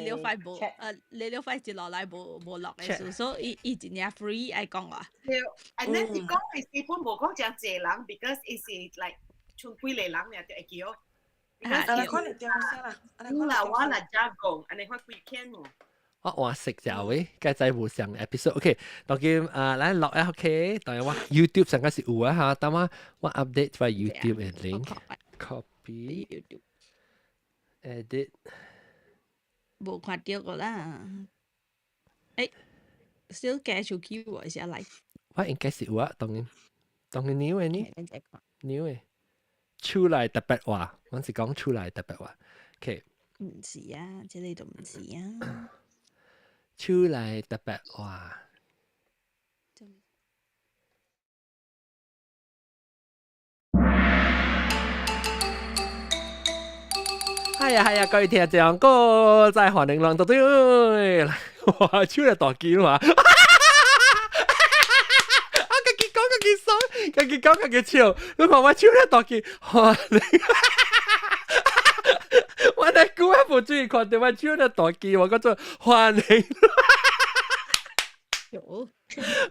了塊無，你了塊接落來無無落嘅數，所以伊一領 free 愛講話。對，and then 是講係基本無講真濟人，because 伊是 like 剩幾個人爾就會叫。啊，你看你點先啦？我啦，我啦加講，按呢看幾天喎。我換食就喂，該仔無上 episode。OK，當今啊，咱落啊 OK，當然我 YouTube 上個是有啊嚇，等我我 update 翻 YouTube 嘅 link。Copy edit。無看到過啦。欸，小加手機我先來。我應該是有啊，當然當然 new 嘅呢，new 嘅。出來特別話，我是講出來特別話。OK。毋是啊，這個都毋是啊。出來特別話。係啊係啊，各位聽眾，哥在歡迎來到對，哇，出來大叫嘛！啊，家己講家己爽，家己講家己笑，你看我手咧大叫，歡迎！我咧久啊無注意看到我手咧大叫，我講做歡迎。有，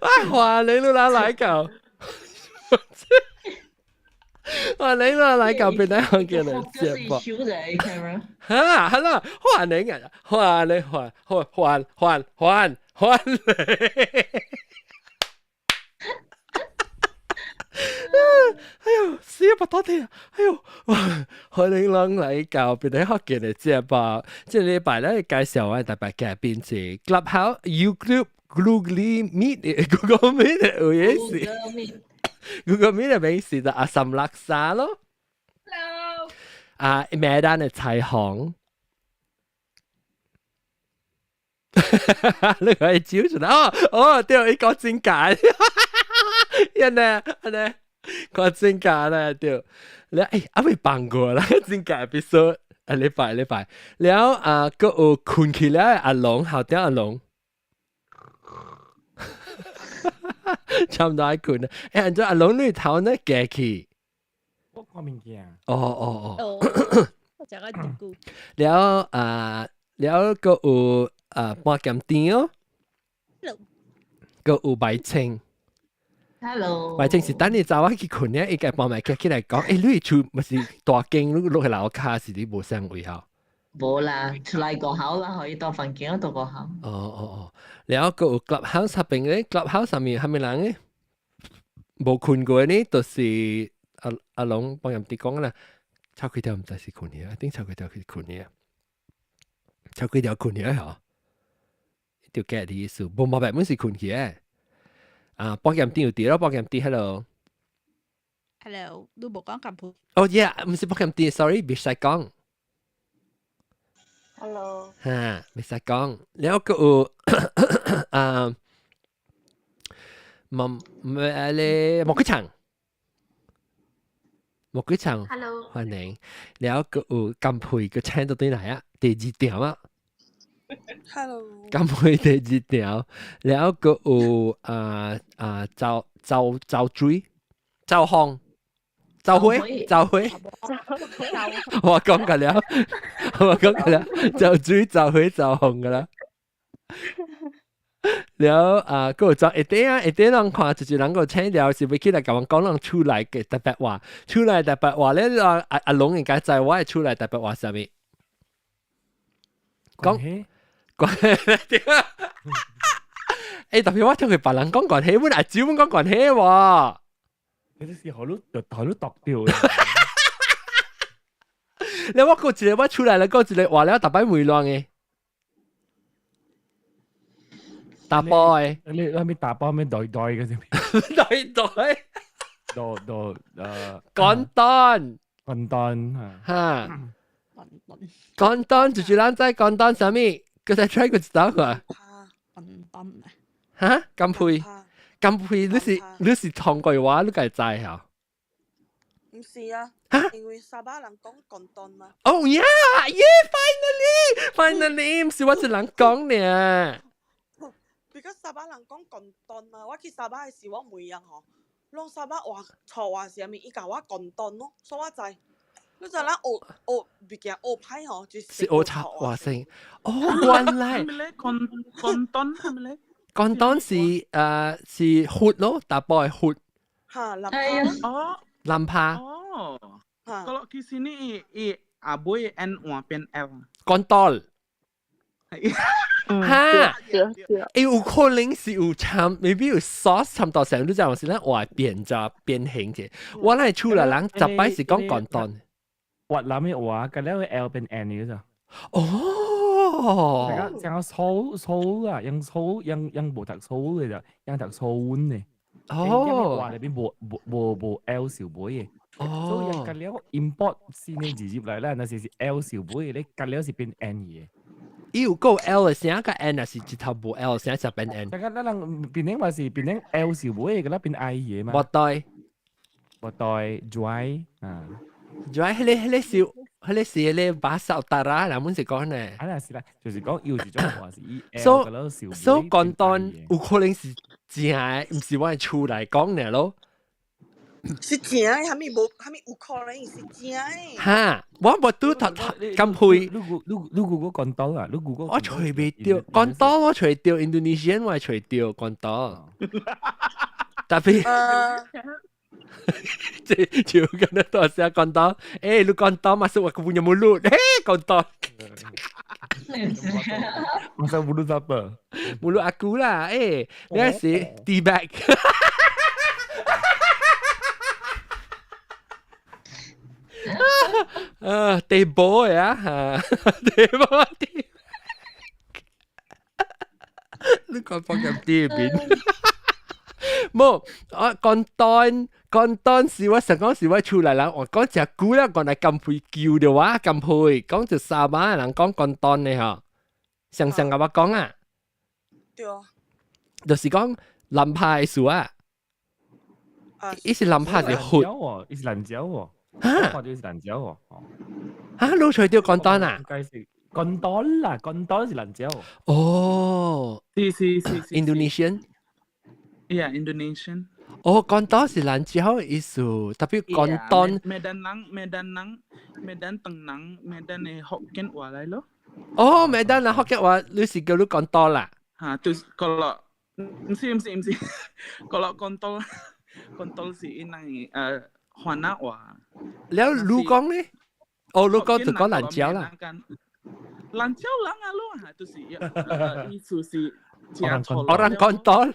啊，歡迎你來來到。歡迎你來到邊個房間嚟節目？哈，係啦，歡迎啊，歡迎歡歡歡歡歡歡迎。哎呦，死不多聽！哎呦，歡迎人來到邊個福建的節目。這禮拜咧介紹我特別嘉賓是 Clubhouse、YouTube、Google Meet、Google Meet 有嘢是。Google Meet 的名是就阿三拉沙咯。 Hello。啊，美丹的彩虹。你可以招出來哦哦，對，伊講真假，因呢，按呢，講真假咧，對。你欸，還未放過啦，真假必須啊禮拜禮拜。了啊，閣有睏起來阿龍，後點阿龍。差唔多愛睏啦。欸，按怎阿龍你頭呢加去？我看物件。哦哦哦。我食個一久。了啊，了閣有啊半鹹甜哦。閣有白青。 Hello。白青是等你早我去睏咧，伊家半暝起起來講，欸，你厝毋是大間，你落去樓跤是你無相位吼？無啦，出來過好啦，可以到房間度過好。哦哦哦，然後閣有 Clubhouse 那邊咧，Clubhouse 上面蝦米人咧？無睏過呢，就是阿阿龍幫人哋講啦，臭幾條毋知是睏去啊，頂臭幾條去睏去啊，臭幾條睏去吼，就 get 的意思，無毛病，本是睏去的。啊，保險店有佇咯，保險店，hello。 Hello，你無講咁普。哦，yeah，毋是保險店，sorry，袂使講。 Hello。哈，袂使講。了閣有啊，莫咩咧？莫鬼場，莫鬼場。 Hello。歡迎。了閣有金佩個請到對來啊，第二條啊。 Hello。金佩第二條，了閣有啊啊周周周水、周紅、周輝、周輝。我講過了，我講過了，周水、周輝、周紅噶啦。了啊，閣有裝一點啊，一點人看，就是人個請了，是欲起來共阮講人厝內嘅台北話，厝內台北話咧，阿阿龍應該知我的厝內台北話啥物。講關係對啊！欸，特別我聽過別人講關係，阮阿姊阮講關係喎。你這是好你好你讀掉。你我講一個我出來了，講一個話了，逐擺袂亂的。打包的。你那邊打包咩袋袋嘅先？袋袋。袋袋誒。簡單。簡單嚇。簡單就是咱知簡單啥物，閣再 try 過一道看。簡單啊！哈？金佩，金佩，你是你是通過話，你該知嚇？毋是啊，因為沙巴人講廣東嘛。哦呀，yeah，finally，finally，毋是我一人講爾。 Because 沙巴人講廣東嘛，我去沙巴的時我問人吼，攏沙巴話錯話是啥物，伊共我廣東咯，所以我知。你知咱學學物件學歹吼，就是是學插話聲。哦，原來係咪咧？廣廣東係咪咧？廣東是是血咯，大波係血。嚇，南係啊。哦。南帕。哦。Kalau di sini i aboy N 換變 L。廣東。哈！欸，有可能是有摻，maybe 有 sauce 摻到成，你知影是咱話變就變形者。我咱厝內人十擺是講廣東。越南嘅話，佢咧 L 變 N 嘅咋。哦。大家像粗粗啊，用粗用用無讀粗嘅咋，用讀粗碗嘅。哦。話裏邊無無無無 L 小尾嘅。所以佢了 import 新嘅字入來啦，那是是 L 小尾嘅，佢了是變 N 嘅。伊有個 L 嘅聲，個 N 也是一頭無 L 聲就變 N。大家咱人變成話是變成 L 小尾嘅，佢變 I 嘅嘛。無對，無對，dry 啊，dry 彼個是彼個 bahasa utara 啦，阮是講呢。啊，是啦，就是講有一種話是以 L 所個小尾。所以廣東有可能是正的，毋是我厝內講的咯。是正的，啥物無啥物有可能是正的。哈，我無拄讀咁配。你 Google 廣東啊？你 Google 我揣袂著廣東，我揣著 Indonesian，我揣著廣東。特別，這就咁樣多聲廣東。欸，你廣東masuk aku punya mulut. Eh, 廣東。 Masuk mulut siapa? Mulut aku lah. Eh, ni si tea bag. 啊，地波呀，地波地，你講放入啲邊？冇，我講單講單是我實講是我厝內人，我講隻久啦，講來金配叫的話，金配講就沙巴人講講單的嗬，常常甲我講啊，對啊，就是講南派的事啊，伊是南派是血，伊是辣椒喎。哈！看到是辣椒喎。哈！你揣著廣東啊？廣東啦，廣東是辣椒。哦，是是是是。 Indonesian。 Iya, Indonesian。哦，廣東是辣椒的意思，特別廣東。 Medan 人，Medan 人，Medan 唐人，Medan 的福建話來咯。哦，Medan 人福建話，你是叫你廣東啦？哈，就是kalau 毋是毋是毋是，kalau kontol kontol 是𪜶人番仔話。了，你講呢？哦，你講就講辣椒啦。辣椒人啊，咯嚇，就是意思是 Orang kontol。 Orang kontol。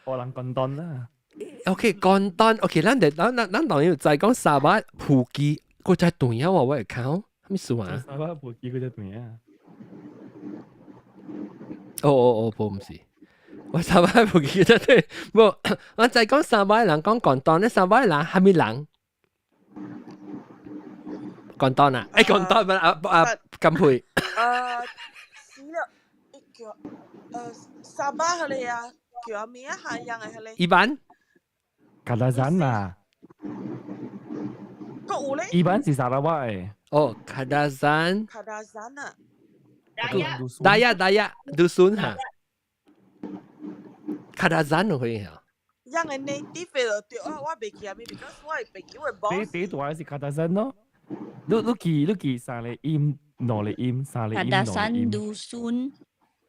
Orang kontol 啦。 OK，簡單。OK，咱哋咱咱咱當然就講沙巴普吉嗰隻段啊，我會考咩事啊？沙巴普吉嗰隻段啊。哦哦哦，無毋是。我沙巴普吉嗰隻對，無我就講沙巴人講廣東，咧沙巴人係咪人？廣東啊？誒廣東咪啊啊金佩。死啦！叫沙巴係你啊？叫咩啊？海洋係你？伊班。卡達山啦。個有咧？伊班是沙拉瓦的。哦，卡達山。卡達山啊。大亞大亞，杜孫哈。卡達山可以啊。樣的 native 就對啊，我袂記啊，because 我係朋友的 boss。第第大是卡達山咯。你記三個音，兩個音，三個音，兩個音。卡達山杜孫，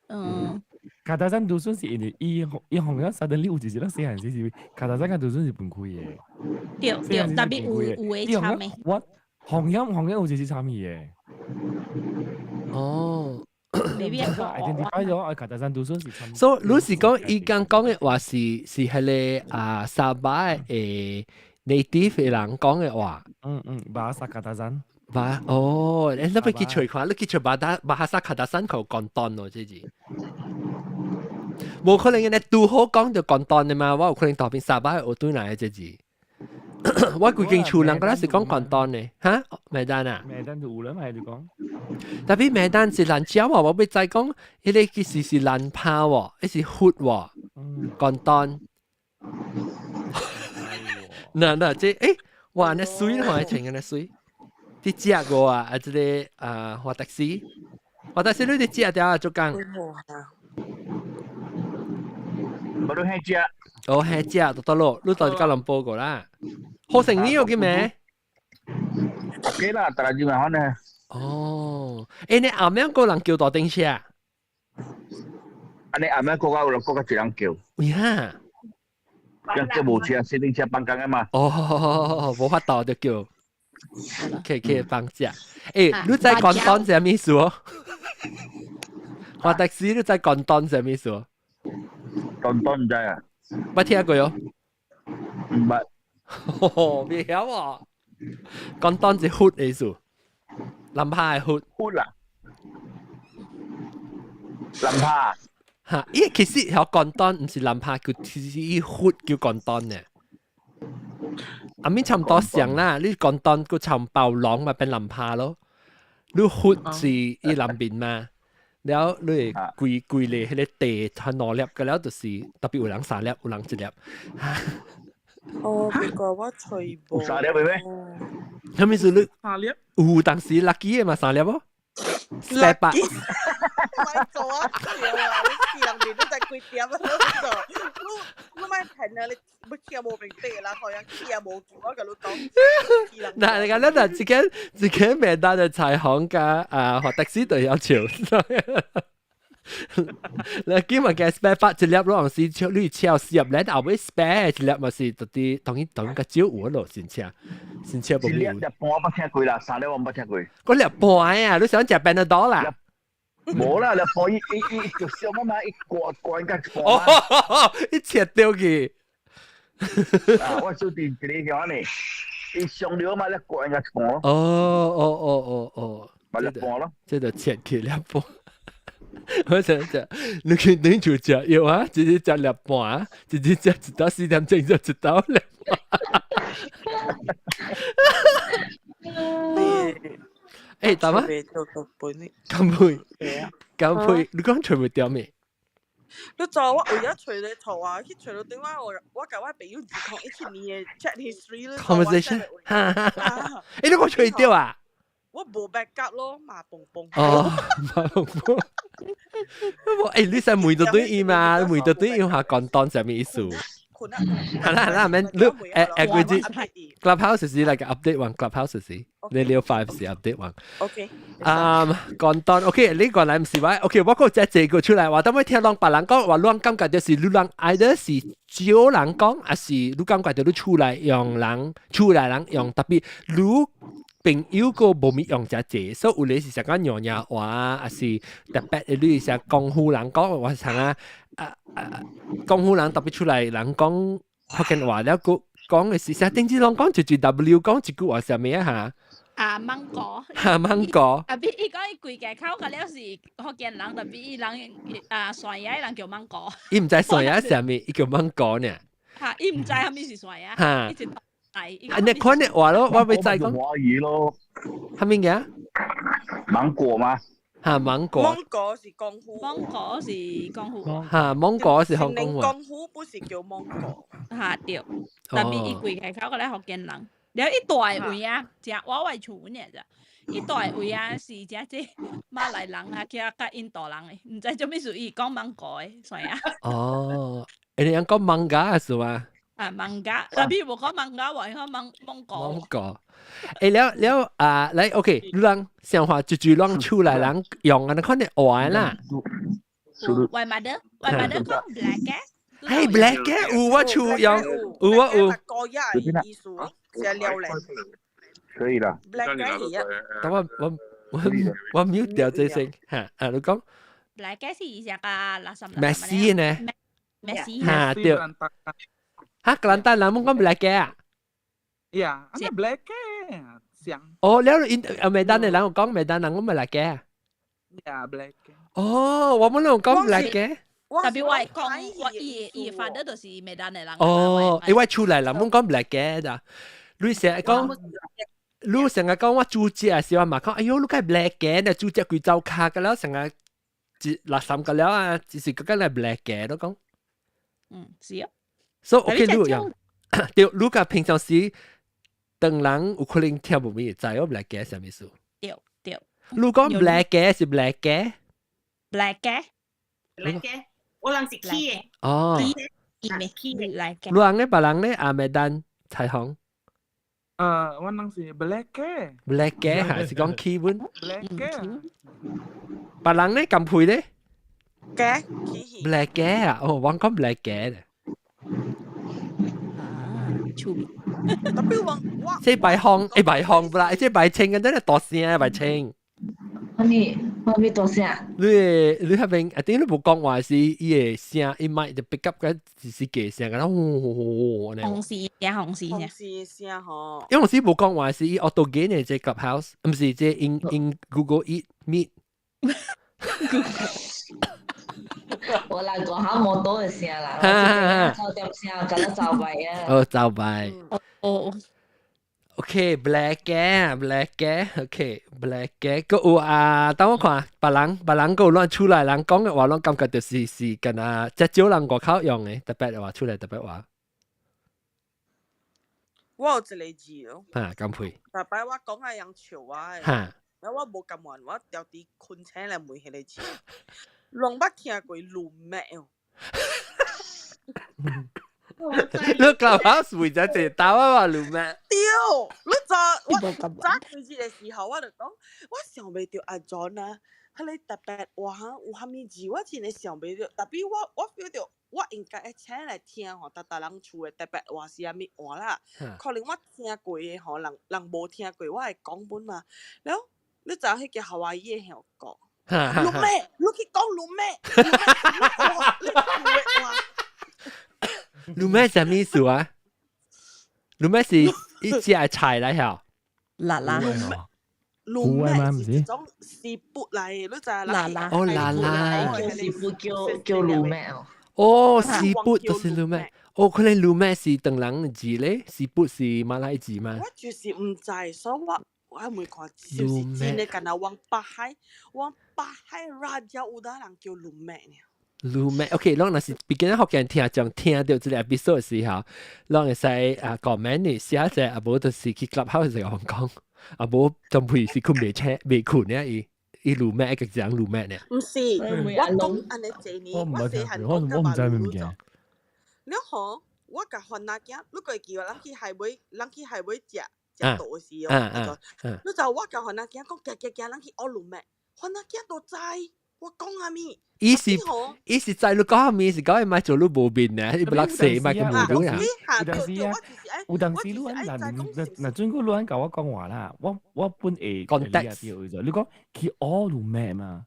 嗯。卡達山杜孫是因為伊伊好像 suddenly 有一日咱細漢時是卡達山佮杜孫是分開的。對對，特別有有的參的。我紅葉紅葉有一時參與的。哦。 Maybe identify 咗啊，卡達山杜孫是參。所以你是講伊剛講的話是是彼個啊沙巴的 native 的人講的話。嗯嗯，bahasa 卡達山。巴哦，你欲去揣看，你去揣 bahasa 卡達山口廣東咯，這是。無可能，你拄好講就廣東的嘛，我有可能當邊沙巴學對來的這字。我規間厝人敢若是講廣東的，哈？麥丹啊？麥丹就有啦嘛，你講。特別麥丹是蘭椒喎，我欲知講，彼個其實是蘭炮喎，彼是血喎，廣東。嗱嗱，這欸，哇！那水看起穿那水，你食過啊？啊，這個啊，華特斯，華特斯你佇食掉啊？做工。無你去食。哦，係食就得咯，你到吉隆坡過啦。好成呢個叫咩？ OK 啦，大家咪可能。哦，你後面個人叫大丁車啊？啊，你後面國家有國家一人叫。呀，人叫無車，小丁車幫工的嘛。哦，無法度就叫，可以幫食。你知 guantan 係咩意思哦？話的士你知 guantan 係咩意思哦？ guantan 唔知啊？捌聽過喲？毋捌。袂曉喎。guantan 是佛的意思，林拍的佛。佛啦。林拍。嚇！伊其實係 guantan，毋是林拍，叫其實伊佛叫 guantan 呢。阿面差唔多像啦，你 guantan 個尋爆囊咪變林拍咯。你佛是伊南邊嘛，了你會規規個彼個地較兩粒，個了就是特別有人三粒，有人一粒。哦，不過我揣無。三粒嘅咩？啥物事你？三粒。有當時 lucky 的嘛三粒哦。四百。莫做啊！對啊，你四人面都在幾點啊？你做，你你莫騙啊！你要聽無明白啦，好像聽無住，我共你講。嗱，你講咱嗱，這間麥當的採訪甲啊，華德士都要笑。你叫物嘅 spare part 一粒攏是超你超四粒，咧後尾 spare 一粒嘛是特啲當然當然較少有咯，新車新車無一粒一半我捌聽過啦，三粒我毋捌聽過。嗰粒半啊，你想食 Panadol 啦？無啦，粒半伊伊伊就小乜嘛，伊割割應該一半。哦，伊切掉去。啊，我小弟一個叫呢，伊上了嘛，你割應該一半。哦哦哦哦哦，咪一半咯。這就切去兩半。我想食，你去你就食藥啊，一日食粒半，一日食一到4點鐘就一到粒半。大媽，乾杯，乾杯！你講揣袂著咩？你知我為咗揣你圖啊，去揣到頂我我共我朋友2017年的 chat history 咧。 Conversation，哈哈哈！你講揣著啊？我無 backup 咯，麻蹦蹦。哦，麻蹦蹦。你使問到對伊嘛？問到對伊下 guantan 啥物意思？係啦係啦，免你誒幾隻 Clubhouse 是嚟個 update 完 Clubhouse 是，你了 five 是 update 完。 OK。啊，guantan OK，你個來毋是話 OK，我閣再這個出來話，當尾聽人別人講話，你感覺就是你人 either 是少人講，還是你感覺著你厝內用人，厝內人用，特別你朋友個無咪用遮濟，所以有咧是成講娘娘話，還是特別你是江湖人講話啥啊？啊啊！江湖人特別出來人講福建話了，個講嘅是啥？頂次攏講一句 W 講一句話啥物啊？嚇？啊，芒果。哈，芒果。啊，比伊講伊規個口個了是福建人，特別伊人啊，山野人叫芒果。伊毋知山野啥物，伊叫芒果呢。哈，伊毋知啥物是山野。哈。一直啊，你看你話咯，我欲知講。華語咯。啥物嘅？芒果嗎？哈，芒果。芒果是江湖。芒果是江湖。哈，芒果是香港話。江湖不是叫芒果。哈對，特別伊規個口個咧福建人，了伊大位啊，食我外厝呢咋？伊大位啊是食這馬來人啊，佮佮印度人的，毋知做咩事伊講芒果的，算啊。哦，你人講 mangga 是嘛？啊，mangga，特別無講 mangga，話講芒芒果。芒果。了了啊，來 OK，你人想話就就攏厝內人用啊，你看你話啦。外賣的，外賣的講 black 嘅。嘿，black 嘅有我厝用，有我有。個一意思，是料咧。可以啦。 black 嘅等我我我我 mute 掉這聲嚇，啊你講。 black 嘅是一隻個垃圾。 Messi 呢？Messi。嚇對。嚇，吉蘭丹人冇講 black 嘅啊？呀，啊 black 嘅，像。哦，了因啊麥當的人有講麥當人講 black 嘅啊？呀，black 嘅。哦，我們攏講 black 嘅。特別我講，我伊伊發的就是麥當的人。哦，因為出來人冇講 black 嘅咋？你成日講，你成日講我煮食的時候嘛講，哎喲，你個 black 嘅，你煮食規灶跤個了，成日一垃圾個了啊，只是嗰個嚟 black 嘅都講。嗯，是啊。所以 OK，你有用，對，你個平常時當人有可能聽無咪會知我 black 嘅啥物意思？對對。你講 black 嘅是 black 嘅？black 嘅，black 嘅，我人是起的。哦。伊咩？來嘅。你人咧，別人咧，阿美丹彩虹。我人是 black 嘅。 black 嘅，還是講基本？black 嘅。別人咧，咁配咧？嘅。 black 嘅啊，哦，我講 black 嘅。啊，趣味。特別我我。這白紅，白紅不啦，這白青嘅真係大聲，白青。我咪我咪大聲。你那邊一定你無講話是伊個聲，伊麥就 pick up 嘅只是假聲，然後呼呼呼呼。紅絲聲，紅絲聲。紅絲聲吼。因為是無講話是伊 auto gain 嘅這 Clubhouse，毋是這 in Google Meet。我來講下摩托嘅聲啦，走點聲，敢若走敗啊。哦，走敗。哦。 OK，black 嘅，black 嘅，OK，black 嘅，閣有啊，等我看，別人別人閣有亂出來，人講嘅話，攏感覺就是是敢若遮少人外口用嘅，特別話出來特別話。我有一個字咯。哈，咁配。逐擺我講嘅人笑我嘅。哈。我無甘願，我調佇困醒來問彼個字。攏捌聽過 lumek 哦。你 Clubhouse 為咗這打我話 lumek。對，你知我早開始的時候，我就講，我想袂著阿 John 啊，彼个特別話有啥物字，我真的想袂著。特別我 feel 著，我應該會請來聽吼，逐逐人厝的特別話是啥物話啦。可能我聽過的吼，人人無聽過，我會講本嘛。了，你知影彼個夏威夷的曉講，lumek，你去講 lumek，你厝的話。 Lumek 啥物意思啊？Lumek 是一隻菜來曉。啦啦。 Lumek 是一種 seafood 來的，你知影？啦啦。哦，啦啦。叫 seafood 叫叫 lumek 哦。哦，seafood 就是 lumek。哦，可能 lumek 是唐人字咧，seafood 是馬來字嘛？我就是毋知，所以我我還沒看是毋是真的，敢若往北海，往北海 Raja 有當人叫 lumek 呢。 Lumek，OK，攏若是畢竟福建聽眾聽到這個 episode 的時候，攏會使啊 comment 你寫者，啊無就是去 Clubhouse 就講，啊無準備是睏袂醒袂睏呢？伊伊 lumek 個講 lumek 呢？毋是，我講按呢濟年，我唔我細漢我我毋知咩物件。了吼，我共番仔囝，你過記我，咱去海尾，咱去海尾食食道的時候，你就我共番仔囝講，行行行，咱去學 lumek，番仔囝都知。我講啥物？伊是伊是知你講啥物，是講伊莫做你無面呢，伊不落死莫個無路啊。有當時啊，有當時你按嗱嗱準個你按共我講話啦，我我本會 context 你講去學 lumek 嘛？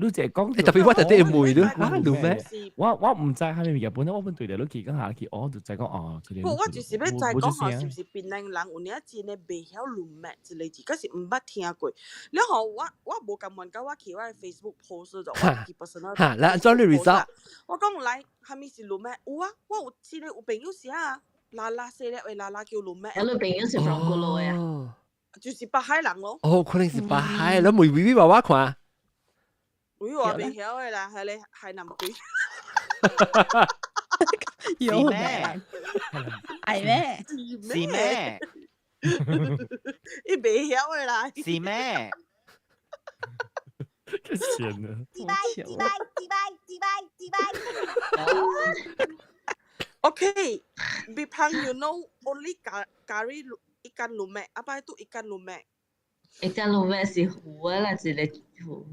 你就係講，特別我特別問你，啊 lumek？我我毋知啥物物件，本來我本對著你去講下去學就知講哦。不，我就是欲知講吼，是毋是檳榔人有影真的袂曉 lumek 這個字，可是毋捌聽過。了後我我無甘願甲我去我的 Facebook post 就我去 personal。哈，來按怎你 result？我講來，啥物是 lumek？有啊，我有真的有朋友寫啊，啦啦細粒的啦啦叫 lumek。我你朋友是 from 古老的啊？就是北海人咯。哦，可能是北海，你問微微話我看。喂，我袂曉的啦，彼个海南鬼。有咩？係咩？是咩？伊袂曉的啦。是咩？太閒了。幾擺幾擺幾擺幾擺幾擺。 Okay, Bipang, you know only curry ikan lumek. Apa itu ikan lumek? Ikan lumek是糊的啦，一個糊。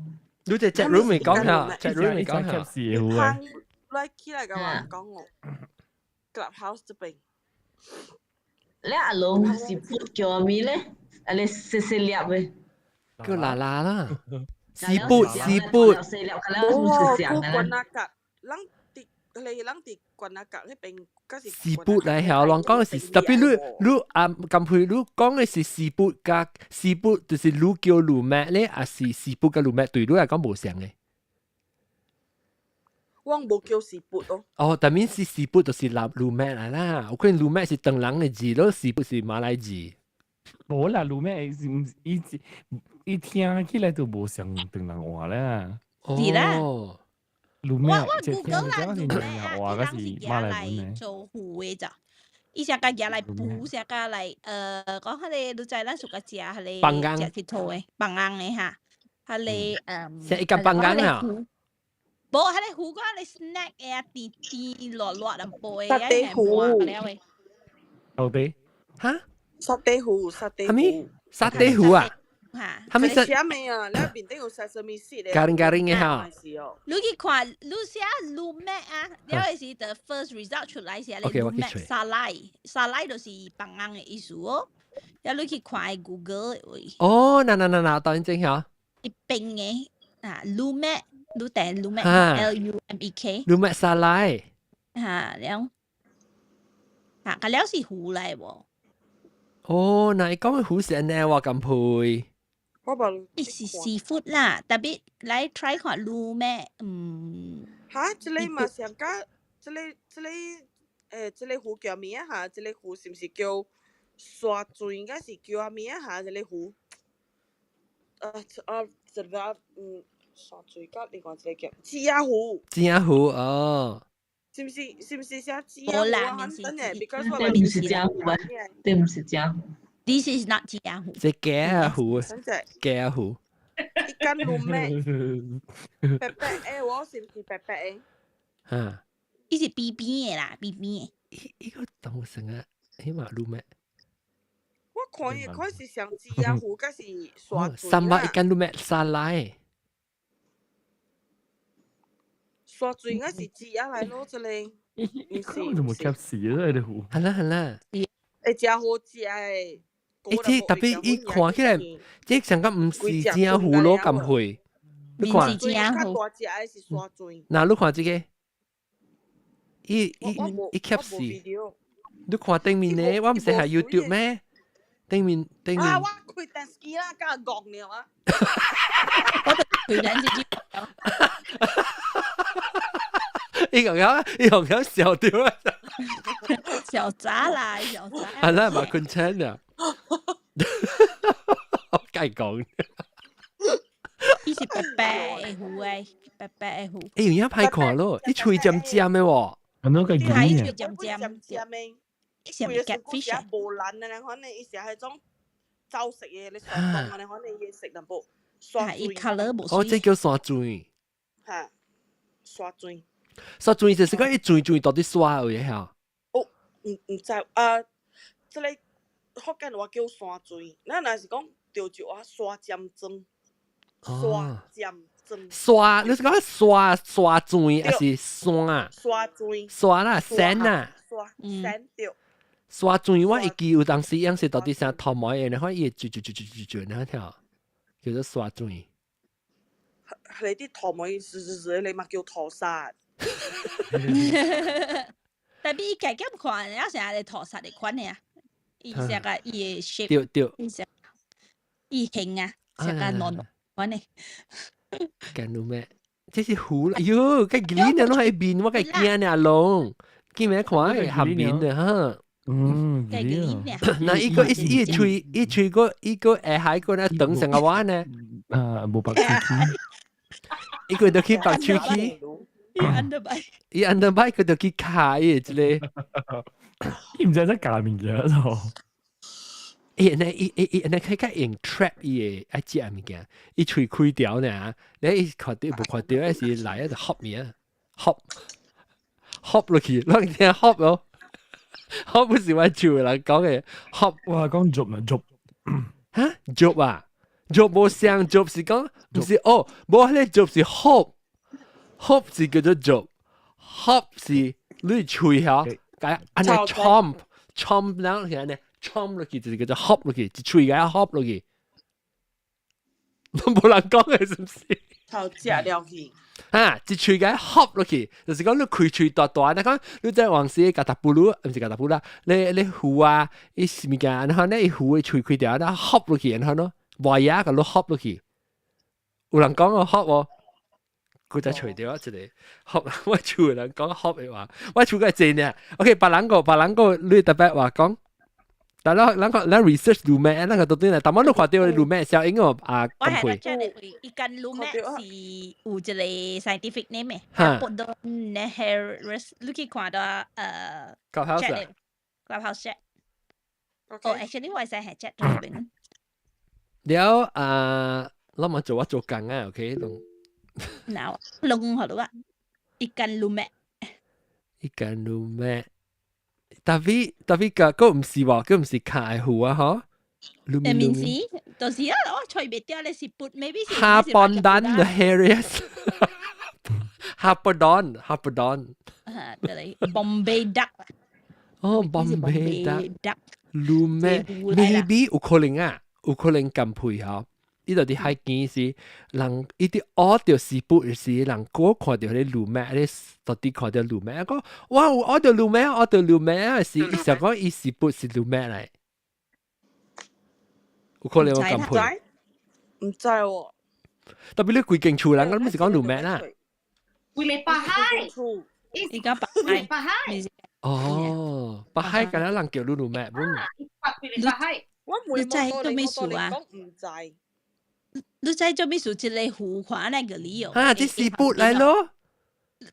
你隻 chat room 未講下，chat room 未講下。 Bipang，來起來共我講我 Clubhouse 這邊。你阿龍是不叫咩咧？啊，你細細粒的。叫啦啦啦。Siput siput。細粒，無啊，關那格，咱佇你咱佇關那格彼邊，敢是 Siput 來曉，人講的是特別你你啊，咁配你講的是 siput 佮 siput，就是你叫 lumek 咧，還是 siput 佮 lumek 對你來講無相的？我無叫 siput 咯。哦，但面是 siput 就是 lumek 來啦，有可能 lumek 是唐人的字，咯 siput 是馬來字。無啦，lumek 是伊伊聽起來就無像唐人話啦。是啦。 Lumek，我 Google 啦，lumek 啊，伊人是拿來做糊的咋？伊寫共拿來補，寫共來講彼个你知咱屬個食彼个食鐵頭的放紅的哈，彼个寫一間放紅啊？無，彼個糊個你 snack 的啊，甜甜辣辣淡薄的，沙爹糊了的。到底哈？沙爹糊，沙爹啥物？沙爹糊啊？嚇！啥物寫咩啊？你面頂有 sesame seed 的。咖喱咖喱的哈。你去看，你寫 lumek 啊，了是 the first result 出來是咧 lumek salai，salai 就是幫人的意思哦。了你去看 Google 位。哦，嗱嗱嗱嗱，當然正曉。一邊的啊，lumek，你訂 lumek，L U M E K。 Lumek salai。嚇，了，嚇，個了是糊來無？哦，那伊講的糊是按呢，我敢配。我無。伊是 seafood 啦，特別來 try 看 lumek，嗯。哈，這個嘛上加，這個這個這個糊叫咩啊？哈，這個糊是毋是叫沙水？應該是叫啥物啊？哈，這個糊。啊，這個沙水甲另外一個叫枝仔糊。枝仔糊哦。是毋是是毋是寫枝仔糊啊？等下，because 我這毋是枝糊啊，這毋是枝糊。 This is not 枝仔糊。這雞仔糊，雞仔糊。 Ikan lumek，白白的，我是毋是白白的？哈。伊是扁扁的啦，扁扁的。伊個當成啊，起碼 lumek。我看伊看是像枝仔糊，抑是沙水。 Sambal ikan lumek salai。沙水應該是枝仔來咯，這個。伊看就無夾死啊！這個糊。係啦係啦。會誠好食的。欸，這特別伊看起來，這上個毋是正糊咯，咁會。你看，較大隻的是沙水。嗱，你看這個，伊伊伊夾死。你看頂面呢？我毋是係 YouTube 咩？頂面頂面。啊！我開電視機啦，甲戇了啊！我就開電視機。伊個樣，伊個樣笑掉啊！小雜啦，小雜。係啦，嘛困醒啊！我梗係講。伊是白白的糊的，白白的糊。欸，有影歹看咯，伊喙尖尖的喎。咁樣個係伊魚喙尖尖尖的。伊是 catfish 啊？無爛的，可能伊是彼種走色的，你山東啊，可能伊色淡薄。啊，伊 colour 無哦，這叫山水。嚇，山水。山水就是講伊水水到底沙有嘅嚇。哦，毋知啊，這個福建話叫山水，咱若是講潮州話沙尖磚。沙尖磚。沙，你是講沙沙水還是山？沙水。沙啦，山啊。沙山對。沙水我會記有當時樣是到底啥頭毛的，然後伊會轉轉轉轉轉轉，然後跳叫做沙水。你啲頭毛是是是，你嘛叫頭沙。特別伊家己看，抑是按呢塗沙的款的啊，伊成個伊的 shape，對對，伊成伊形啊，成個軟軟款的。見到咩？這是糊啦，喲，個面啊，攏喺面，我個驚呢，阿龍，見沒看下面的哈。嗯，那伊個伊伊喙伊喙個伊個下海個呢長成個碗呢？啊，無白喙齒。伊個就去白喙齒。伊 underbite。伊 underbite 佢就去卡伊一個。伊毋知在教物件咯。伊呢伊伊伊呢佢較用 trap 伊個愛食物件，伊喙開條呢，你伊看到無看到，還是來一就合物啊，合合落去，攏聽合咯。合不是我厝人講嘅合，我講 job 嘛 job，哈 job 啊，job 無相 job 是講，毋是哦，無彼個 job 是 hop，hop 是叫做 job，hop 是你喙嚇，共按呢 chomp chomp 然後是按呢 chomp 落去就是叫做 hop 落去，一喙共 hop 落去，攏無人講嘅是毋是？頭食了去。哈，一喙共 hop 落去，就是講你開喙大大，你講你在往時共達布魯，毋是共達布啦，你你糊啊，伊是物件，然後呢伊糊的喙開條，然後 hop 落去，然後咯，磨牙共你 hop 落去，有人講個 hop 無？佢就除掉一個 hop，我厝人講 hop 的話，我厝個濟呢。OK，別人個別人個你特別話講。但咱咱個咱 research lumek，咱個到底呢？但我都看到 lumek 效應哦啊，我係得這裡，ikan lumek 是有一個 scientific name 的，Podognathus，你去看到Clubhouse Clubhouse chat。哦，actually 我係使係 chat 這邊。了啊，咱嘛做我做工啊，OK，攏嗱，龍好啊，ikan lumek。 Ikan lumek。Tapi 個個唔是喎，個唔是卡魚啊，嗬？誒，面是，就是啊，我揣袂掉咧是撥，maybe 是。 Harpodon the hareus。Harpodon Harpodon。啊，對，Bombay duck。哦，Bombay duck。Lumek maybe 有可能啊，有可能咁配合。伊就佇海邊時，人伊佇學著 siput 時，人過看著彼個 lumek，咧到底看著 lumek，講哇有學著 lumek，學著 lumek 啊是，伊想講伊 siput 是 lumek 來，有可能我咁配。毋知喎。特別你規間厝人，咁毋是講 lumek 啦。規個北海，而家北海，北海。哦，北海敢若人叫 lumek 本。規個北海。我每望到你，我都講毋知。你知做咩事？一個湖看那個理由。啊，這 siput 來咯。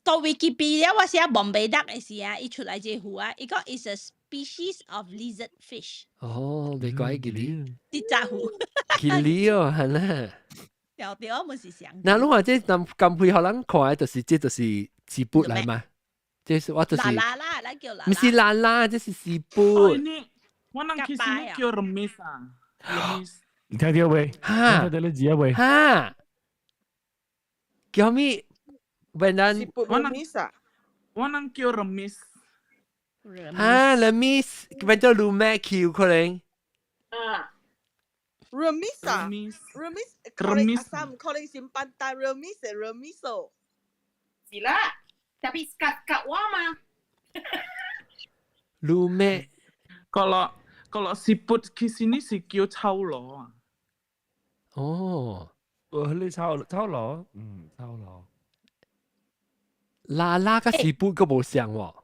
到 Wikipedia 我寫 Bombay duck 的時啊，伊出來這湖啊，伊講 is a species of lizard fish。哦，沒怪記哩。這隻湖。記哩哦，係啦。對對，我們是想。那你話這咁咁配合人看的，就是這就是 siput 來嘛？這是我就是。啦啦，咱叫啦。毋是啦啦，這是 siput。我人其實叫 remis 啊，remis。你聽到未？哈？聽到你字啊未？哈？叫咩？雲南。我人我人叫 remis。哈，remis 變做 lumek 有可能。啊。 Remis 啊，remis，可能阿三可能是班單 remis remis 哦。是啦，tapi kat kat 我嘛。 Lumek。 Kalau siput ke sini 是叫秋螺啊。哦，哦，你秋秋螺，嗯，秋螺。啦啦佮 siput 閣無像喎。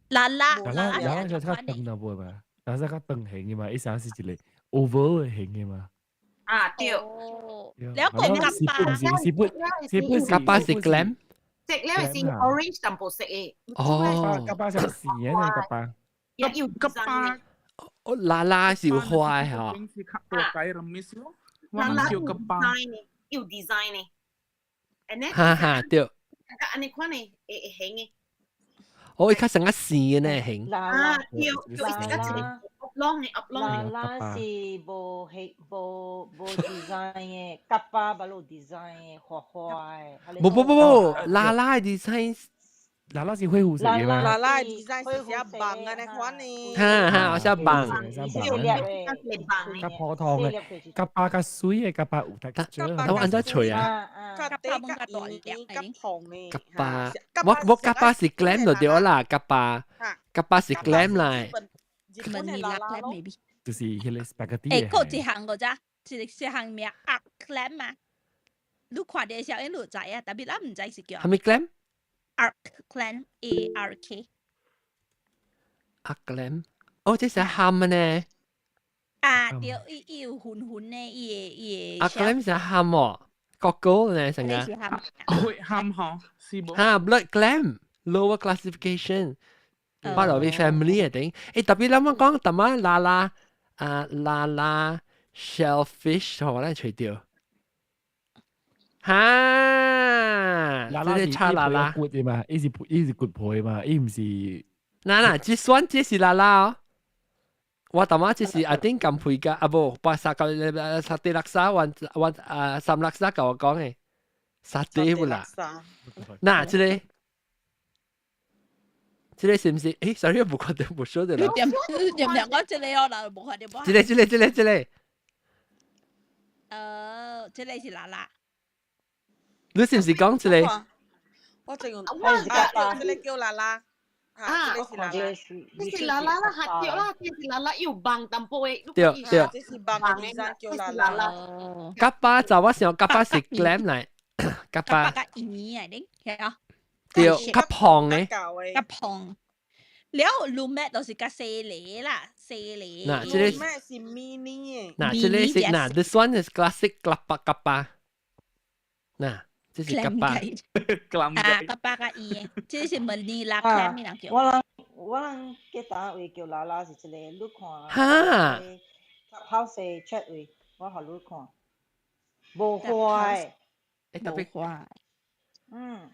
啦啦啦啦啦就較長淡薄嘛，啦啦較長形嘅嘛，伊啥是一個 oval 形嘅嘛。啊對。了個夾巴， siput siput 夾巴是 clam。色了是 orange 淡薄色嘅。哦。夾巴像線嘅夾巴。夾巴。哦，啦啦是有花嚇。大雞 remis 咯，我人叫夾巴。有 design 呢。哈哈對。按呢款呢，會會型嘅。哦，伊較成個線嘅呢型。啊，對，對，伊是較一個 oblong 嘅 oblong 啦啦是無形無無 design 嘅，夾巴捌有 design 嘅，花花嘅。無無無無，啦啦 design。啦啦是灰灰色嘅嘛？啦啦 design 是寫網按呢款呢。哈哈，我寫網。較普通嘅，夾巴較水嘅，夾巴有 texture。我按怎揣啊？較短較圓較胖呢。夾巴，我我夾巴是 clam 就對啦，夾巴，夾巴是 clam 來。 Manila clam maybe。就是彼個 spaghetti。誒，閣一項個咋？一個一項名鴨 clam 嘛？你看著時候，因就知啊，但係咱毋知是叫。啥物 clam？ Ark clam A R K。 Ark clam，哦，這是蚶呢？啊，對，伊伊有粉粉的，伊的伊的。 Ark clam 是蚶哦，個個呢成個。會蚶嗬，是無？哈，blood clam，lower classification，part of the family 嘅頂。誒，特別咱們講，淡仔啦啦啊啦啦 shellfish，我來揣著。哈，啦啦這個叉啦啦，骨的嘛，伊是伊是骨皮嘛，伊毋是。嗱嗱，這算這是啦啦哦。我淡仔這是阿頂咁配噶，啊無，把三個沙地垃圾，還還啊三垃圾共我講的，沙地不啦？嗱，這個，這個是毋是？誒，sorry，無看著，無曉得啦。點點點講這個哦，啦，無看著無。這個，這個，這個，這個。哦，這個是啦啦。你是毋是講這個？我正用啊，這個叫啦啦。啊，這個是啦啦，這是啦啦啦，嚇對啦，這是啦啦，有網淡薄的。對對。這是網的 design 叫啦啦。夾巴就我想夾巴是 clam 來，夾巴。較圓啊，你係啊。對，較胖的。較胖。了，lumek 就是較細粒啦，細粒。嗱，這個 lumek 是 mini 的。嗱，這個是嗱，this one is classic 夾巴夾巴。嗱。這是夾巴。啊，夾巴較圓的，這是 Manila clam 人叫。我人我人記得位叫啦啦是這個，你看。哈。 House chat 位，我予你看。無花的。欸，特別花。嗯，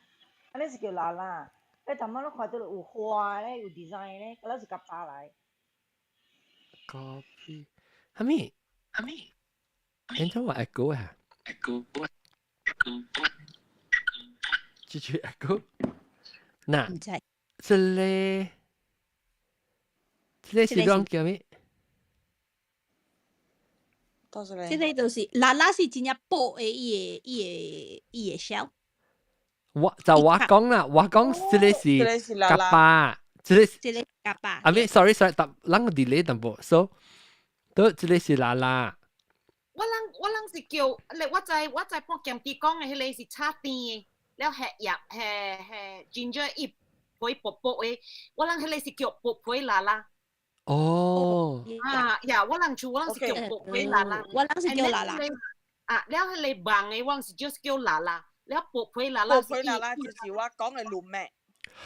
按呢是叫啦啦。你頭先你看到有花咧，有 design 咧，嗰是夾巴來。 Copy 係咪？係咪？你聽話 echo 啊？echo 繼續 echo。嗱，唔知。這個這個是講叫咩？多謝你。這個就是啦啦是真正薄的，伊個 shell。我就我講啦，我講這個是夾巴，這個這個夾巴。啊咩？sorry sorry，但咱個 delay 淡薄，so 都這個是啦啦。我人是叫，你我知半鹹啲講的彼个是炒甜的，了係葉係 ginger 葉皮薄薄的，我人彼个是叫薄皮啦啦。哦。啊呀，我人厝我人是叫薄皮啦啦。我人是叫啦啦。啊，了彼个網的我人是 just 叫啦啦，了薄皮啦啦。薄皮啦啦就是我講的滷麥。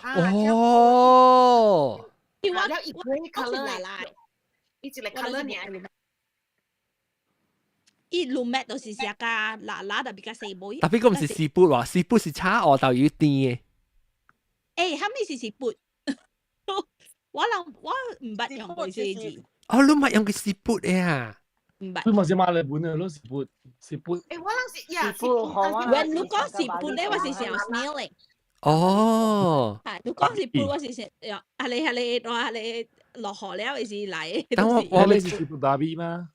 哦。了伊皮 colour 啦啦，伊一個 colour 爾。伊滷麥就是食甲啦啦，特別較細妹。特別講毋是 siput 喎，siput 是炒芋頭有甜的。欸，啥物是 siput？我人我毋捌用過這個字。哦，你毋捌用過 siput 的啊？毋捌。你嘛是馬來本的，攏 siput siput。欸，我人是呀， siput 好啊。喂，你講 siput 咧，我是想 snail 咧。哦。啊，你講 siput，我是想，啊你啊你，我啊你落雨了，伊是來。等我我你是 siput babi 嗎？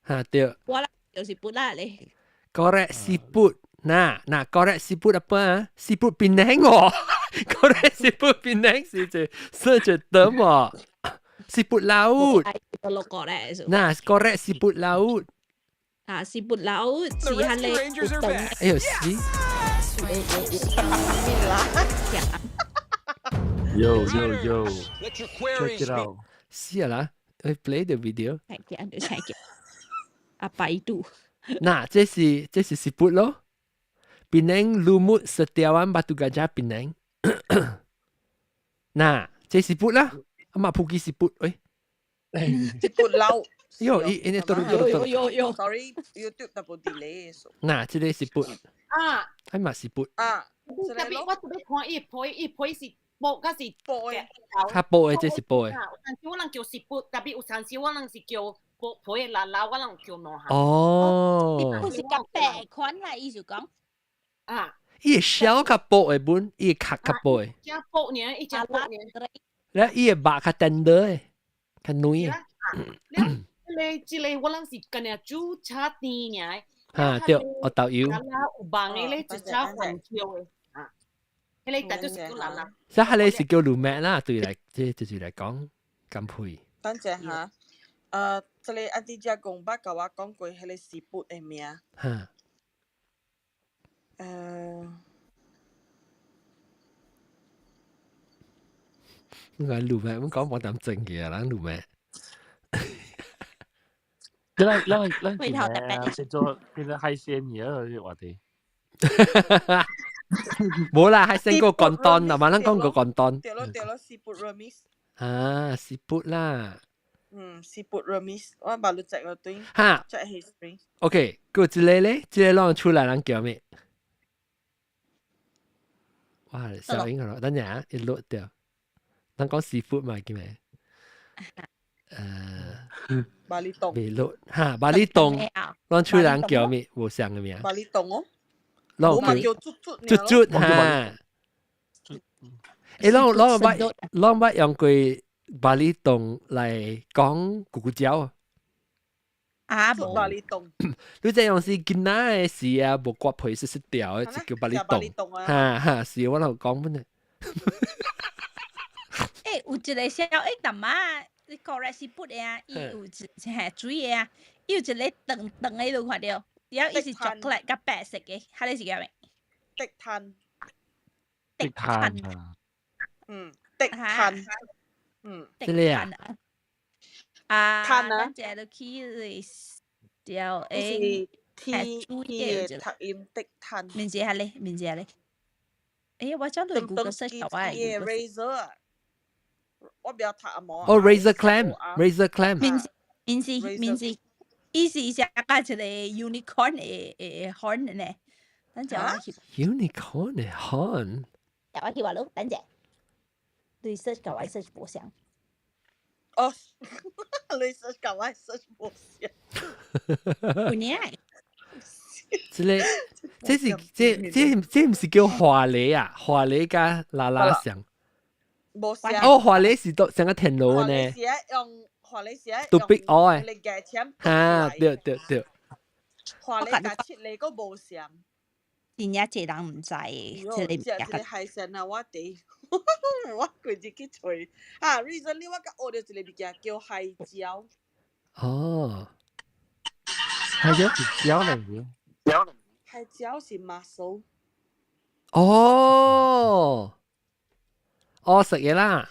哈對。我啦就是 siput 啦咧。 Korek siput. Nah, nah, korek siput apa ah? Siput Penang 哦。Korek siput Penang 是這是這得嘛？Siput laut. 落korek Nah, korek siput laut. 啊，siput laut 是彼个活動。哎呦，是。 Yo yo yo. Check it out. 是啊啦，我 play the video。睇見就睇見。啊，百度。嗱，這是 siput 咯。Penang Lumut Setiawan Batu Gajah Penang。嗱，這 siput 啦，阿媽普吉 siput，喂。 Siput laut。喲，伊伊呢，嘟嘟嘟嘟。喲喲。 Sorry，YouTube 淡薄 delay。嗱，這個 siput。啊。係嘛 siput。啊。特別我特別看伊皮，伊皮是薄，還是薄的？較薄的，這是薄的。有陣時我人叫 siput，特別有陣時我人是叫薄皮的啦啦，我人叫兩項。哦。 siput 是較白款啦，伊就講。啊。伊個 shell 較薄的本，伊個殼較薄的。只薄爾，伊只薄爾。咧，伊個肉較 tender 的，較軟的。咧，這個我人是干焦煮炒甜爾。哈，對，芋頭油。啦啦有網的咧，就炒番椒的。啊，彼個就是叫啦啦。所以彼個是叫滷麥啦，對來，這就是來講乾配。等陣下，這個阿弟姐講捌共我講過彼個 siput 的名。哈。你講滷麥，我講冇點正嘅啊，咱滷麥。咱咱咱今日食做變成海鮮嘢話題。冇啦，海鮮個廣東，嗱嘛，咱講個廣東。對咯對咯，siput remis。啊，siput 啦。嗯，siput remis，我捌你食過對。哈。 Check history。 OK，個這個咧，這個攏出來人叫咩？哇，小英咯，等陣啊，一落掉。咱講 seafood 嘛，叫咩？巴厘洞。未落哈，巴厘洞，攏出人叫咩？無相嘅名。巴厘洞哦。攏叫卒卒。卒卒哈。欸，攏捌用過巴厘洞來講咕咕鳥啊？啊，無巴厘洞。你這樣是囡仔的時啊，無割皮濕濕掉的，就叫巴厘洞。哈哈，是我老講本的。欸，有一個小英淡仔，你 korek siput 的啊，伊有一嘿水的啊，伊有一個長長的，你有看著？了伊是 chocolate 佮白色的，彼个是叫咩？竹炭。竹炭啊。嗯，竹炭。嗯，這個啊。啊，炭啊。咱食落去是掉是 T T 的讀音竹炭。面字下咧，面字下咧。欸，我走落 Google search 我嘅 razor 啊。我不要讀阿毛。哦，razor clam，razor clam。面面是面是，伊是寫甲一個 unicorn 的的 horn 呢。等陣我去。 Unicorn 嘅 horn。我去話咯，等陣。你 search 甲我 search 無相。哦，你 search 甲我 search 無相。有影。這個，這是這這這毋是叫華麗啊？華麗佮拉拉相。無相。哦，華麗是都像個電腦呢。華麗是用華麗是都逼我誒。你夾錢。哈，對對對。華麗佮七麗閣無相。真正濟人毋知，這個這個海鮮啊，我佇我規日去揣啊，recently 我閣學著一個物件叫海椒。哦。海椒是椒嚟嘅。海椒是 mussel。哦。哦，食嘢啦。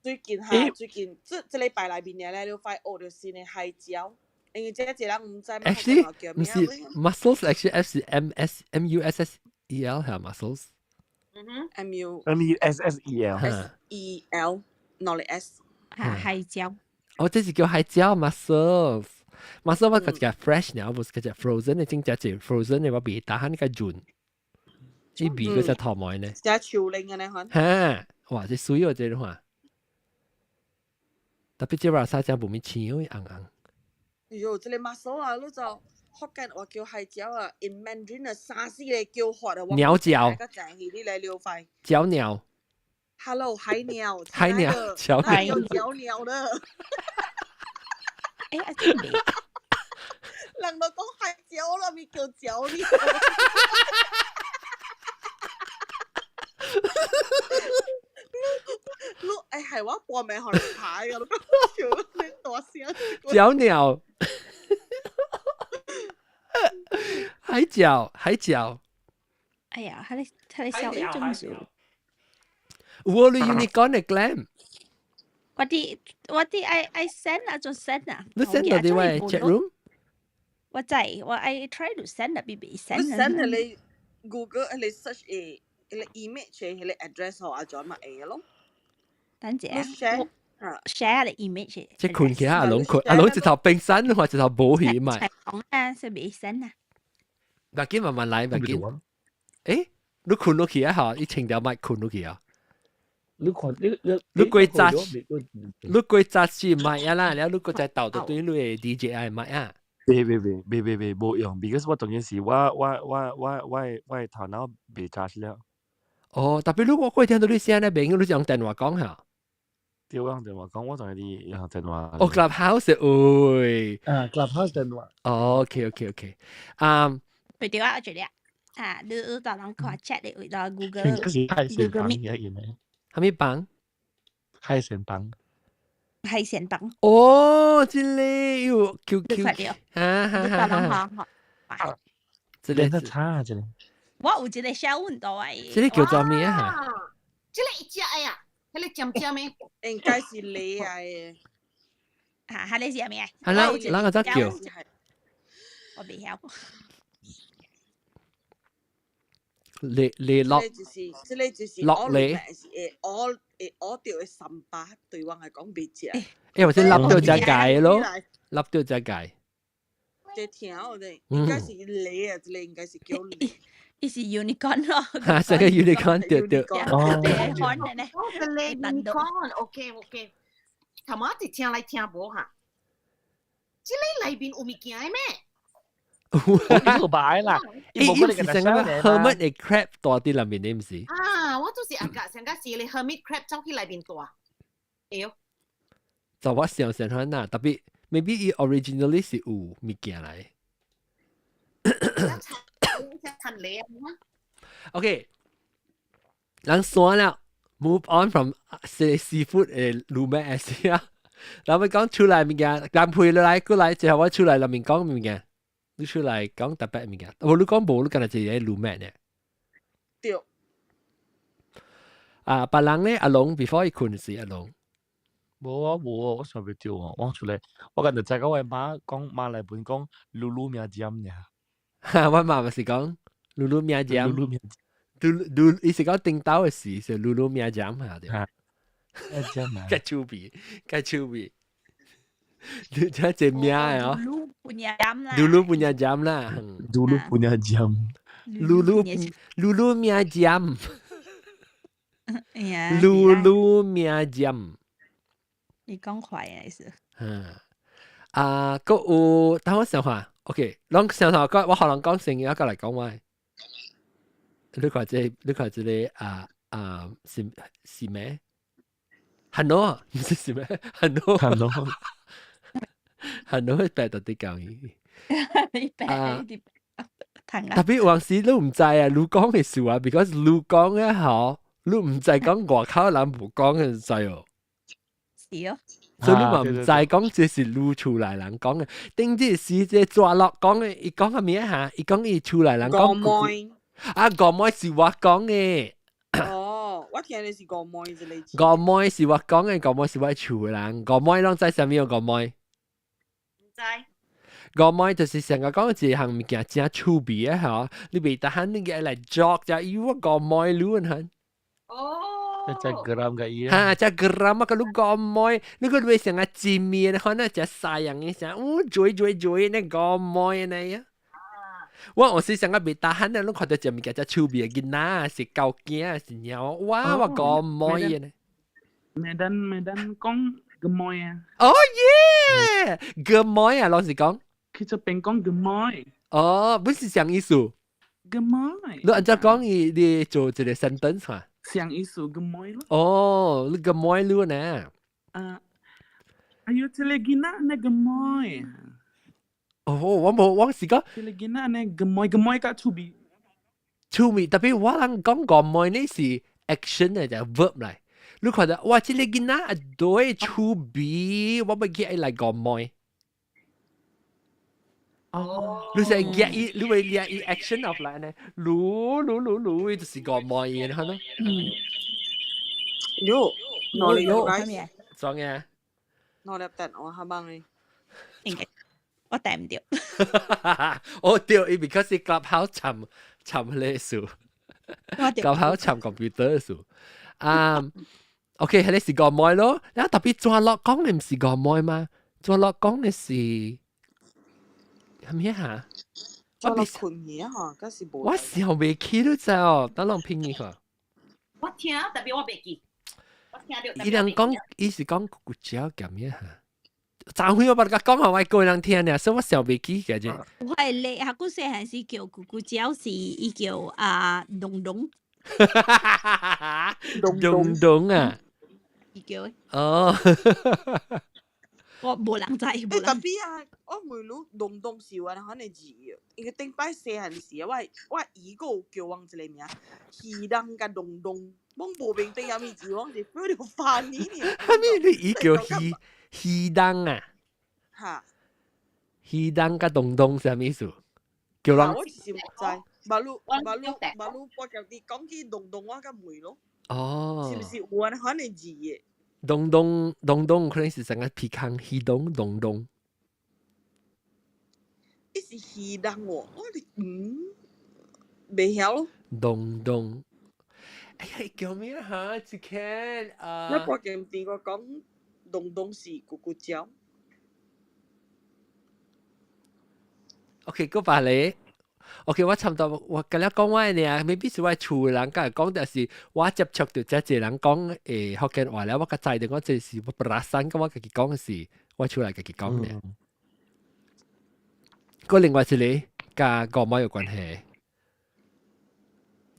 最近哈，最近這這禮拜內面咧，你快學著新的海椒。因為這一人毋知嘛， Actually 毋是 mussels，actually S M S M U S S E L 係 mussels。嗯哼，M U M U S S E L S E L，not S。海椒。哦，這是叫海椒 mussels。mussels 我覺得 fresh 呢，毋是嗰隻 frozen 的，真正是 frozen 的我未打下呢個潤，伊味嗰隻頭毛呢。隻樹靈嘅呢款。哈，哇！這水哦，這個話，特別這話啥只無咪青紅紅。喲，這個 mussel 啊，你就福建話叫海椒啊，in Mandarin 啊，三四個叫法啊，鳥腳。個正去你來了解。腳鳥。 Hello，海鳥。海鳥，腳鳥。有腳鳥的。哎，啊，這未。人都講海椒啦，咪叫腳鳥。你哎，係我報名予人拍嘅，你笑你大聲。腳鳥。海椒，海椒。哎呀，佢哋佢哋小一種數。有你 unicorn 的 glam。我啲我啲愛愛 send 啊，做 send 啊。你 send 到啲位 chat room？我知，我愛 try to send 啊，比比 send。你 send 係你 Google 係你 search 誒，係你 image 係你 address 號啊，就咪會咯。等陣啊，share 你 image。即困起阿龍困，阿龍一頭冰山，或一頭無魚嘛。講啊，是未 send 啊。別緊，慢慢來，別緊。誒，你困落去啊？嚇，伊清條麥困落去啊？你看你你你過早，你過早是麥啊啦，然後你過再倒到對你的 DJI 麥啊。別別別別別別，無用，because 我當陣時我我我我我我的頭腦未 charge 了。哦，特別你我過聽到你聲咧，袂用你用電話講嚇。對，我用電話講，我仲係啲用電話。哦，Clubhouse 喂。啊，Clubhouse 電話。哦，OK，OK，OK，啊。對對啊，我覺得啊，你你到人看 chat 的位到 Google。海鮮房嘅因為。啥物房？海鮮房。海鮮房。哦，這個有 QQ。哈哈哈！哈。這個差這個。我有一個小問題啊。這個叫做咩啊？這個一隻的啊，彼個尖尖的，應該是螺來的。啊，彼個是啥物啊？啊，哪哪個則叫？我袂曉。螺螺落。這個就是，這個就是落螺。是會學會學著的三巴，對我來講袂食。欸，或者笠到只界咯，笠到只界。這聽好咧，應該是螺啊，這個應該是叫螺。伊是 unicorn 咯。哈，這個 unicorn 對對。哦。對，horn 的呢。哦，這個 unicorn，OK OK。頭毛一聽來聽無哈？這個內面有物件的咩？有擺啦，伊伊是成個 hermit 的 crab 大佇內面的，毋是？啊，我就是阿甲上個是你 hermit crab 走去內面蹛。會喲。就我想想看啦，特別 maybe 伊 originally 是有物件來。OK，咱算了，move on from seafood 的滷味先啊。咱欲講出來物件，咱配落來過來，最後我出來內面講物件。你出來講特別物件，無你講無，你敢若一个滷味呢？對。啊，別人咧，阿龍 before 伊睏時，阿龍。無啊無啊，我想袂著哦，我出來，我敢就知講我媽講馬來文講嚕嚕名尖爾。我媽嘛是講嚕嚕名尖。嚕嚕名。嚕嚕，伊是講頂晝的時是嚕嚕名尖嚇對。尖啊！較趣味，較趣味。你這這名的哦。嚕嚕 punya jam 啦。嚕嚕 punya jam 啦。嚕嚕 punya jam。嚕嚕嚕嚕名尖，哎呀，嚕嚕名尖。你講快啊，是。啊，閣有，等我想下，OK，攏想下，我可能講成語，我過來講話。你看這個，你看這個啊啊，是是咩？Hello，唔是是咩？Hello，Hello，Hello，白到啲講伊。你白啲。特別有陣時你唔知啊，你講嘅事啊，because 你講嘅嗬，你唔知講外口人無講嘅知哦。是哦。所以你嘛唔知講這是你厝內人講嘅，頂這是這抓落講嘅，伊講啥物啊？伊講伊厝內人講。五啊，五妹是我講嘅。哦，我聽的是五妹這個字。五妹是我講嘅，五妹是我厝人。五妹攏知啥物啊？五妹。唔知。五妹就是成個講一項物件真趣味啊！嗬，你袂得閒你個來作就伊我五妹攆嚇。哦。只 geram 嘅伊。哈，只 geram 啊！個你五妹，你個會成個字面，可能只西人嘅聲，哦，嘴嘴嘴，那五妹呢呀。我有時成個袂得閒啊，攏看到一物件只趣味嘅囡仔，是狗囝是貓，哇！我五妹呢。 Medan Medan 講 gemoy 啊。哦耶，gemoy 啊，老實講。佢這邊講 gemoy。哦，不是啥意思。 gemoy。你按照講伊，你做一個 sentence 嘛？啥意思 gemoy 咯。哦，你 gemoy 你呢？啊，哎呦，這個囡仔呢 gemoy。哦，我無，我是講。這個囡仔呢 gemoy gemoy 較趣味。趣味，特別我人講 gemoy 呢是 action 嚟，就 verb 嚟。你看到哇，這個囡仔啊對趣味，我欲叫伊來 gemoy。哦，你是掠伊，你會掠伊 action of 來呢？嚕嚕嚕嚕，就是 gemoy 嘅，可能。嗯。喲，攞嚟嚟，裝嘅。攞嚟等我下幫你。應該，我帶唔掉。哦對，伊 because 是 Clubhouse 尋尋迄個數，Clubhouse 尋 computer 數。啊，OK，彼個是 gemoy 咯。然後特別轉落講的毋是 gemoy 嗎？轉落講的是啥物嚇？轉落困嘢嚇，嗰是無。我想袂起你知哦，等人拼伊看。我聽，特別我袂記。我聽到。伊人講，伊是講骨膠夾咩嚇？昨昏我捌共講，予我個人聽爾，所以我想袂起嘅啫。我係咧，下古細漢時叫咕咕鳥是伊叫啊龍龍。龍龍啊！伊叫。哦。我無人知，無人。特別啊，我問你龍龍是有按款的字，因為頂擺細漢時，我我姨閣有叫阮一個名，魚人佮龍龍，攏無明白啥物字，我是 feel 著 funny 爾。啥物你姨叫魚魚人啊？哈。魚人佮東東啥物意思？叫人。我是毋知，馬路馬路馬路，我共你講起龍龍，我佮問咯。哦。是毋是有按款的字的？東東東東可能是成個皮康魚東東東。伊是魚人哦，我哋嗯，袂曉咯。東東，哎呀，叫咩嚇？一間啊。我趕緊聽我講，東東是咕咕鳥。 OK，閣別個。OK，我差不多，我今日講我的爾，maybe 是我厝的人共講，但是我接觸到遮濟人講福建話了，我較知著我這是我 perasan，我家己講的是我厝內家己講的。閣另外一個佮五毛有關係，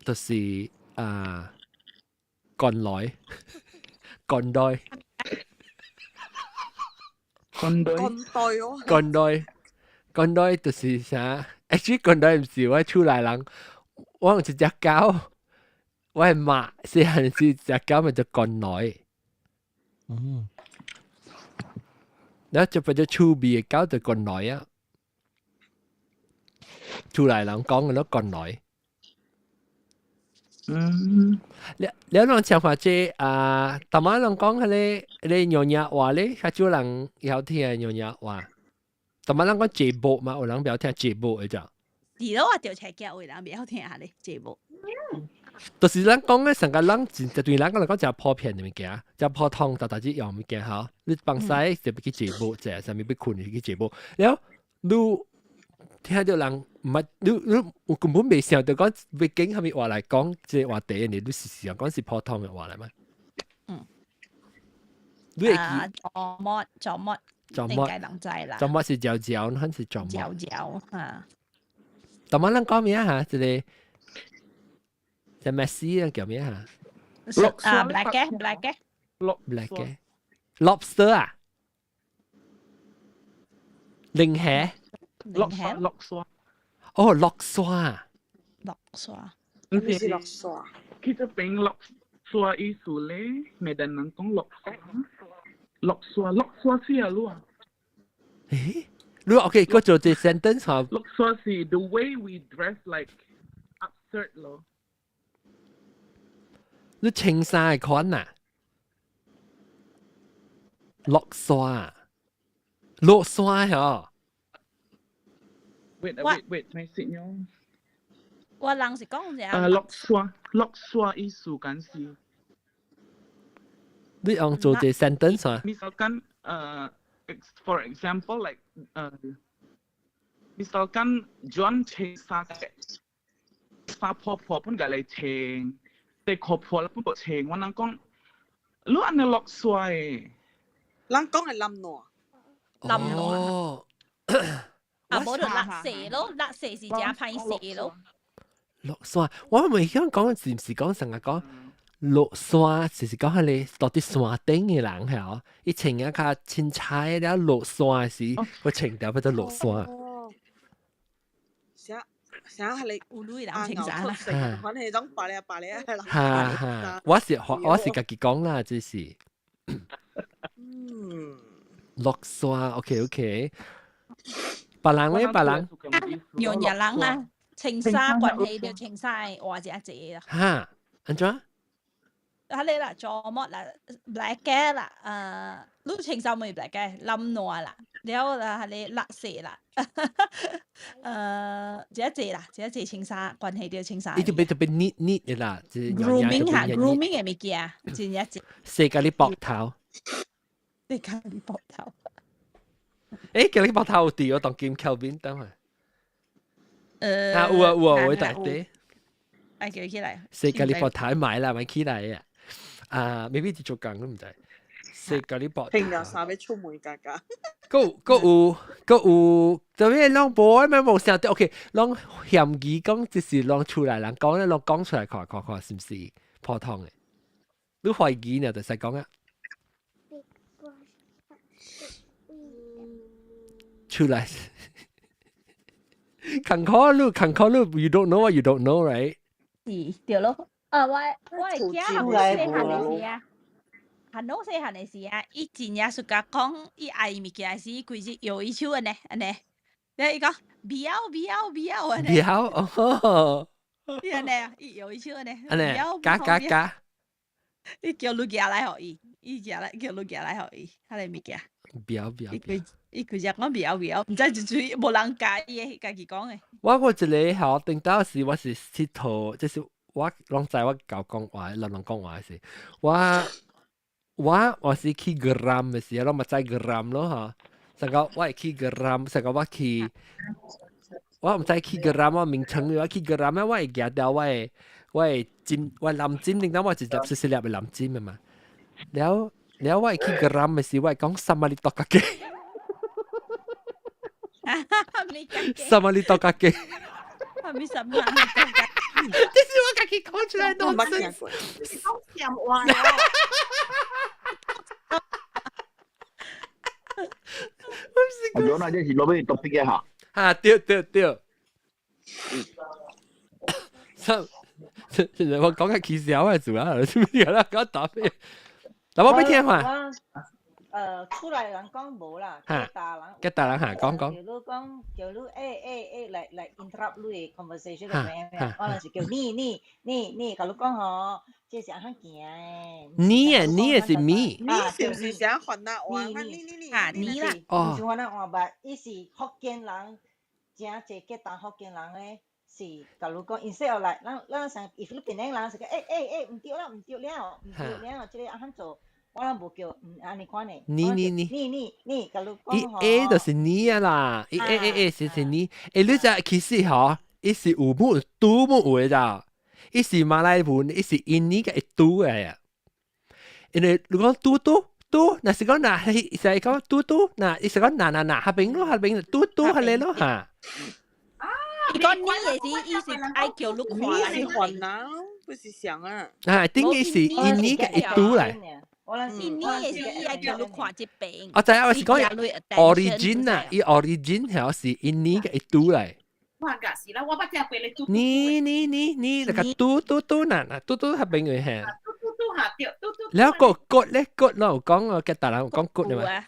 就是啊，幹來，幹來，幹來，幹來哦，幹來，幹來就是啥？Actually，幹來毋是我厝內人，我有一隻狗，我的媽細漢時隻狗名叫幹來。然後就變做趣味的狗就幹來啊。厝內人講的囉幹來。了了，人像話這啊，逐擺人講彼個彼個娘惹話咧，較少人曉聽娘惹話。逐擺人講節目嘛，有人袂曉聽節目的咋？是咯，我就才驚有人袂曉聽下咧節目。就是咱講的成個人，真對咱講來講誠普遍的物件，誠普通，逐逐日用物件吼。你放屎就欲去節目，食啥物欲睏就去節目。了，你聽著人唔係你我根本未想到講背景係咪話嚟講這個話題，你時時講是普通嘅話嚟嘛？嗯。你會記啊，做乜做乜？做應該人知啦。做乜是嚼嚼，還是做嚼乜？嚼嚇。但係咱講咩嚇？這個這咩事啊？叫咩嚇？啊，black 嘅 black 嘅。 black 嘅 lobster 啊？龍蝦？落沙落沙。哦，落沙。落沙。唔是落沙。其實變落沙意思咧，未得人講落沙。落沙落沙是啊，路啊。誒，你 OK，個做這 sentence 嚇。落沙是 the way we dress like absurd 咯。你穿衫嘅款啊？落沙，落沙嗬。 Wait wait wait，咪先喲。我人是講啥？啊，落沙落沙意思緊是。你用做這 sentence 啊？ Misalkan, for example, like, misalkan John 穿衫嘅，衫破破本個嚟穿，地殼破本個穿，我能講，你按呢落沙嘅。人講係冧挪。冧挪。啊，無就落蛇咯，落蛇是誠歹勢咯。落沙，我未曉講是毋是講成日講落山，就是講彼個住佇山頂嘅人係哦，伊穿啊較凊彩了落山時，我穿條叫做落山。啥啥係你有女人穿衫啦？反正種白咧白咧係啦。哈哈，我是家己講啦，這是。嗯。落山，OK OK。別人咧，別人。用日人啊，穿衫關係就穿衫換一濟啦。哈，按怎？啊你啦，做乜啦？black 嘅啦，你穿衫咪 black 嘅，冧暖啦，了啦，係你辣死啦，這一濟啦，這一濟穿衫關係就穿衫。伊就別特別膩膩嘅啦， grooming 嚇，grooming 嘅物件，真一濟。洗甲你膊頭。洗甲你膊頭。欸，甲你膊頭有佇我當金橋邊等下。啊有啊有啊，我大啲。愛叫起來。洗甲你膊頭買啦，買起來啊！啊，maybe 是做工都毋知。洗甲你膊頭。平了衫欲出門家家。閣閣有閣有，特別攏無咩無想到，OK，攏嫌疑講，就是攏出來人講咧，攏講出來看看看是毋是普通的？你懷疑呢？就使講啊。出來，近可你近可你，you don't know what you don't know, right？是對咯。啊，我會記得細漢的時啊，漢攏細漢的時啊，伊真正 suka 講伊愛物件時，伊規日搖伊手按呢按呢，了伊講不要不要不要按呢。不要哦。伊按呢啊，伊搖伊手按呢。按呢，加加加。伊叫你寄來予伊，伊寄來叫你寄來予伊，彼个物件。不要不要。伊規日講不要不要，毋知就嘴無人教伊的，家己講的。我有一個吼，頂到時我是𨑨迌，就是我攏知我𠢕講話，人人講話時，我是去 geram 的時，我嘛知 geram 咯吼。成個我會去 geram，成個我去，我毋知去 geram 我名稱，我去 geram 我會舉掉我的針，我藍針，頂當我一粒細細粒的藍針的嘛。了了，我會去 geram 的時，我會講什麼你多家己。什麼你多家己？係咪什麼你多家？這是我家己講出來 nonsense。講鹹話。我講那這是落尾特別嘅哈。啊，對對對。現在我講個起笑嘅做啊，做咩啦？講特別。嗱，我欲聽話。出來人講無啦，大人。吉大人嚇講講。叫你講，叫你欸來 interrupt 你的 conversation 嘅咩咩，我若是叫你你你你，共你講吼，這是按怎行的。你啊，你也是咪？你是毋是想番仔話？你你你啊，你啦。哦。毋是番仔話吧？伊是福建人，誠濟吉東福建人咧，是共你講，instead of like，咱咱像菲律賓人是講，欸欸欸，毋對啦，毋對了，毋對了，這个按怎做？我人無叫，毋按呢款的。你你你你你你，佮你伊講 A 就是你啊啦，伊 A A A 是你，欸你知其實嗬，伊是有母拄母有的咋，伊是馬來文，伊是印尼嘅一拄的啊。因為如果拄拄拄，若是講若伊是講拄拄，若伊是講若若若，彼邊咯彼邊拄拄彼个咯嚇。伊講你的是，伊是愛叫你看。你是雲南，不是想啊。啊，等於是印尼嘅一拄來。印尼的是伊愛叫你看這邊。我知啊，我是講 origin 啊，伊 origin 係是印尼嘅一拄來。我個是啦，我捌聽過你拄。你你你你，那個拄拄拄嗱嗱拄拄彼邊嘅係。拄拄拄下對，拄拄。了個骨咧骨，我有講我嘅大人有講骨的嘛？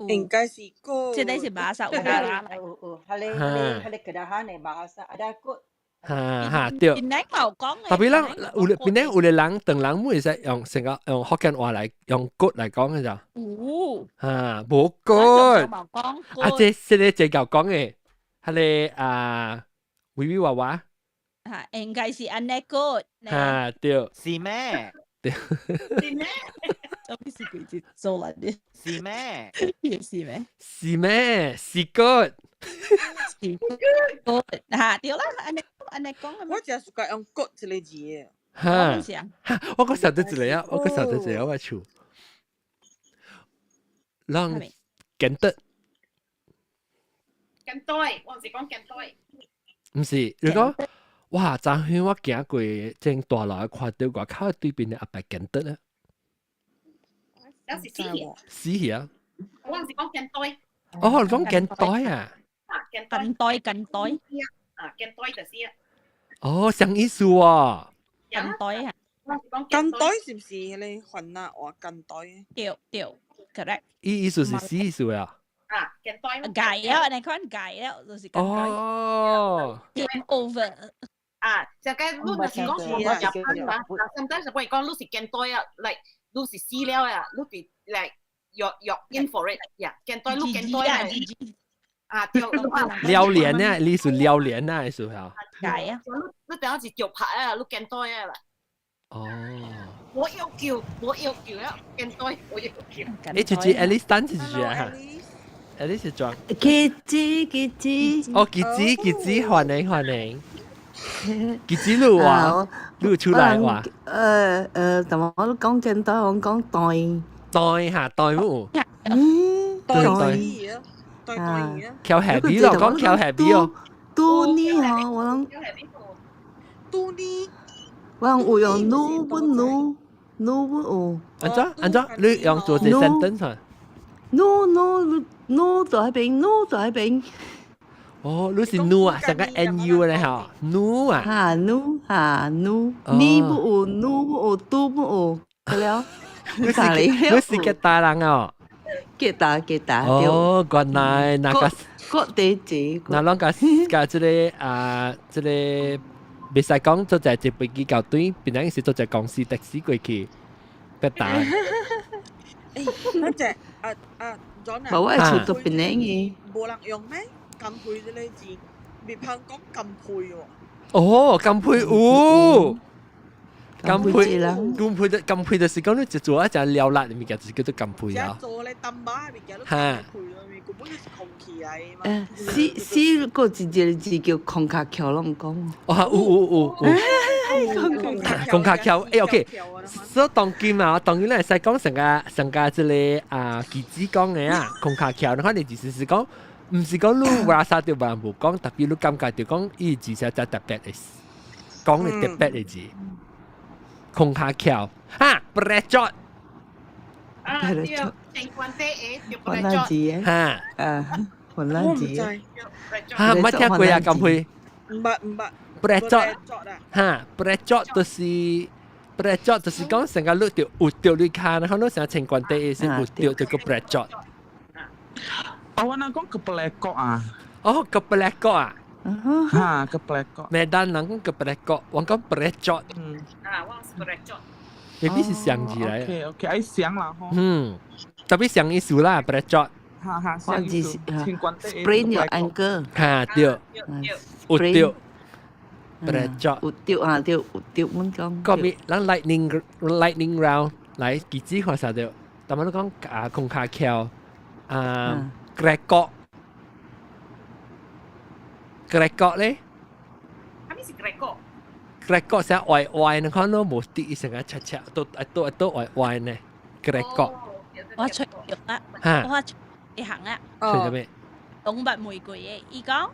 應該是骨。這個是 bahasa 有啦。有有，彼个彼个彼个 Kedahan 的 bahasa ada 骨。哈哈對。檳城嘛有講嘅。特別咱有咧檳城有咧人，唐人會使用成個用福建話來用骨來講嘅咋。有。哈，無骨。啊，這這個這夠講嘅，彼个啊，維維娃娃。哈，應該是按呢骨。哈，對。是咩？對。是咩？這不是鬼子做來的。是咩？也是咩？是咩？是骨。是骨。哈，對啦，按呢按呢講。我只是講用骨這個字。哈，我閣想到一個啊，我閣想到一個我厝，人簡得。簡對，我是講簡對。毋是，如果哇，昨昏我行過正大樓，看到外口對面的阿伯簡得咧。那是死去。死去啊！我是講簡對。哦，你講簡對啊？啊，簡對，簡對。啊，簡對就是啊。哦，啥意思啊？簡對啊！簡對是毋是彼个雲南話簡對？對對，correct。伊意思是死意思啊？啊，簡對。改了，你看改了，就是簡對。哦。 Game over。啊，就個你若是講我日本啊，sometimes 我講你是簡對啊，like 你是死了啊，你是 like you're in for it，呀，簡對，你簡對啊。啊，對。撩臉啊，你是撩臉啊，是啊。改啊。你等下是腳拍啊，你簡對啊啦。哦。我要叫，我要叫啊，簡對，我要叫。你就是 Alice 單是是啊？Alice 是裝。吉子吉子。哦，吉子吉子，歡迎歡迎。吉子你話，你出來話。同我都講簡對，我講對。對嚇對冇。嗯，對對。對對啊。翹下邊咯，講翹下邊哦。拄呢嗬，我諗。拄呢。我諗有用努不努，努不有。按怎按怎？你用做一個 sentence 努努努在邊，努在邊。哦，你是努啊，成個 N U 咧嗬，努啊。哈努哈努，你不有，努不有，拄不有，對了。你是你是吉打人哦。吉打吉打。哦，原來那個。各地字。那攏共共這个啊，這个袂使講做隻一飛機到對，變成是做隻公司的士過去，吉打。欸，那隻啊啊，John 啊。無我會厝都檳城的。無人用咩？金配這個字，別怕講金配喎。哦，金配有。金配，金配的金配就是講你一做一隻料辣的物件，就是叫做金配啊。做咧淡薄的物件，你金配咯，根本就是空氣來嘛。死死個一個字叫空卡橋攏講。哦，有有有有。空卡橋，欸 OK。所以當今啊，當今咧會使講成個成個這個啊句子講的啊，空卡橋，你看你意思是講，毋是講你話啥就無人無講，特別你感覺就講伊字是真特別的，講的特別的字。空卡橋啊，blecot。啊，對，正關第一，雲南字嘅。哈。啊，雲南字。哈，冇聽過啊，咁配。毋捌毋捌。 blecot。哈，blecot 就是 blecot 就是講成個你著有著你跤，然後你成個清關第一是有著就叫 blecot。哦，我若講 kepelekok 啊。哦，kepelekok 啊。哈，kepelekok。梅丹人講 kepelekok，我講 blecot。嗯。啊，我是 blecot。未必是相字來。 OK OK，愛想啦吼。嗯，特別相意思啦，blecot。哈哈，相意思。清關第一。 Sprain your ankle。哈，對。有著。blecot。有著啊，對，有著，阮講。個別咱 lightning lightning round 來記子看啥著。但係你講啊，空卡橋啊，格國格國咧，啥物是格國？格國成歪歪，你看咯，無滴成個斜斜，都都都歪歪呢，格國。我出藥啊，我出一行啊，出咗咩？動物玫瑰的，伊講。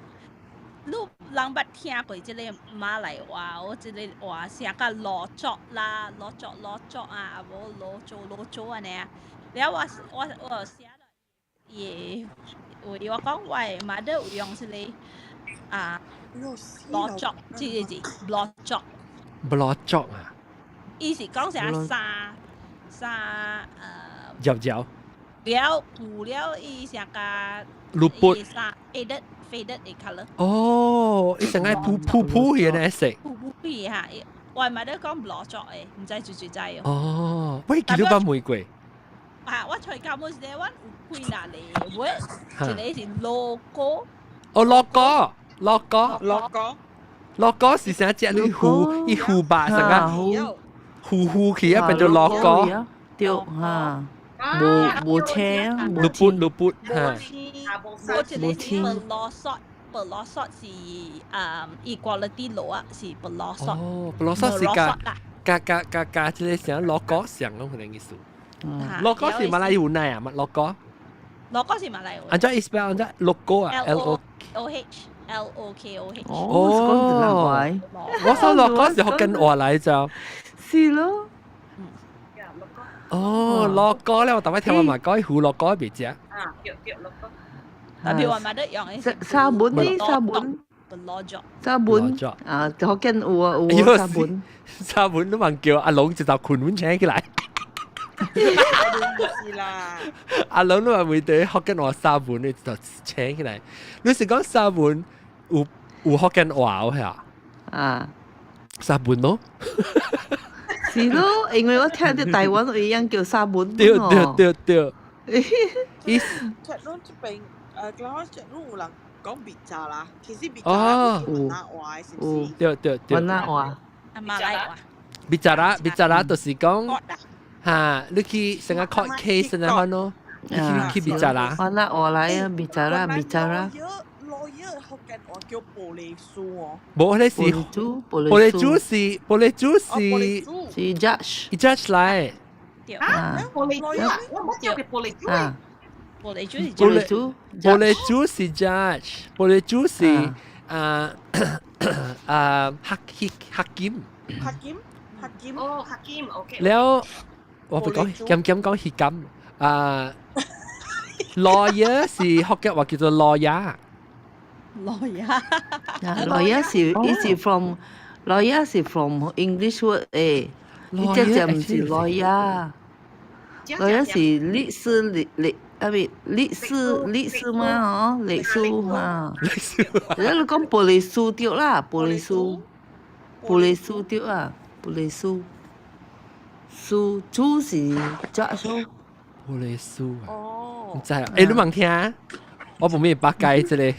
你人捌聽過這個馬來話？我這個話寫甲羅作啦，羅作羅作啊，無羅做羅做按呢啊。了我我我寫了伊為我講我的 mother 有用這個啊羅作，這個字羅作。羅作啊！伊是講啥三三嚼嚼。了有了，伊寫甲綠撥。三 faded faded 的 colour。哦，伊成個鋪鋪鋪起來色。鋪鋪起哈，我咪都講羅作的，毋知住住知哦。哦，喂，記得捌玫瑰。啊，我隨教冇時，我有幾若個，我一個是羅哥。哦，羅哥，羅哥，羅哥，羅哥是啥隻？你糊，伊糊白成個糊糊起啊，變做羅哥。對哈。無無青，綠撥綠撥嚇。我一個是白羅索，白羅索是伊 quality 羅啊，是白羅索。哦，白羅索是加加加加加，這個啥羅哥上攏可能意思。羅哥是馬來語奶啊？羅哥。羅哥是馬來語。按怎 spell 按怎羅哥啊？L O O H L O K O H。哦，我說羅哥是福建話來就。是咯。哦，羅哥咧，我特別聽我媽講，胡羅哥別食。啊，對對，羅哥。特別我媽得用的。沙本呢？沙本。沙本啊，福建有啊有啊，沙本。沙本都問叫阿龍就就捆碗請起來。是啦。阿龍都話會對福建話沙本，你就請起來。你是講沙本有有福建話係啊？啊。沙本咯。是咯，因為我聽到台灣有樣叫沙本。對對對對。伊。出攏這邊，剛剛出攏有人講別渣啦，其實別渣啦是雲南話，是毋是？對對對。雲南話。馬來話。別渣啦，別渣啦，就是講，嚇，你去成個 court case 那款咯，你去去別渣啦。雲南話來啊，別渣啦，別渣啦。 lawyer 福建話叫玻璃書哦。無，那是玻璃珠是玻璃珠是是 judge。 judge 來。啊，玻璃珠啊，我冇叫佢玻璃珠。玻璃珠是玻璃珠，玻璃珠是 judge，玻璃珠是啊啊黑黑金。黑金，黑金。哦，黑金，OK。了，我不講，咁咁講黑金啊，lawyer 是福建話叫做 lawyer。 lawyer。 lawyer 是伊是 from lawyer 是 from English word 誒，你這隻毋是 lawyer。lawyer 是律師律律，啊咪律師律師嘛吼，律師嘛。律師。你講玻璃書對啦，玻璃書，玻璃書對啊，玻璃書，書主是 judge。玻璃書啊。哦。毋知啊，欸，你問聽，我無咩捌解這個。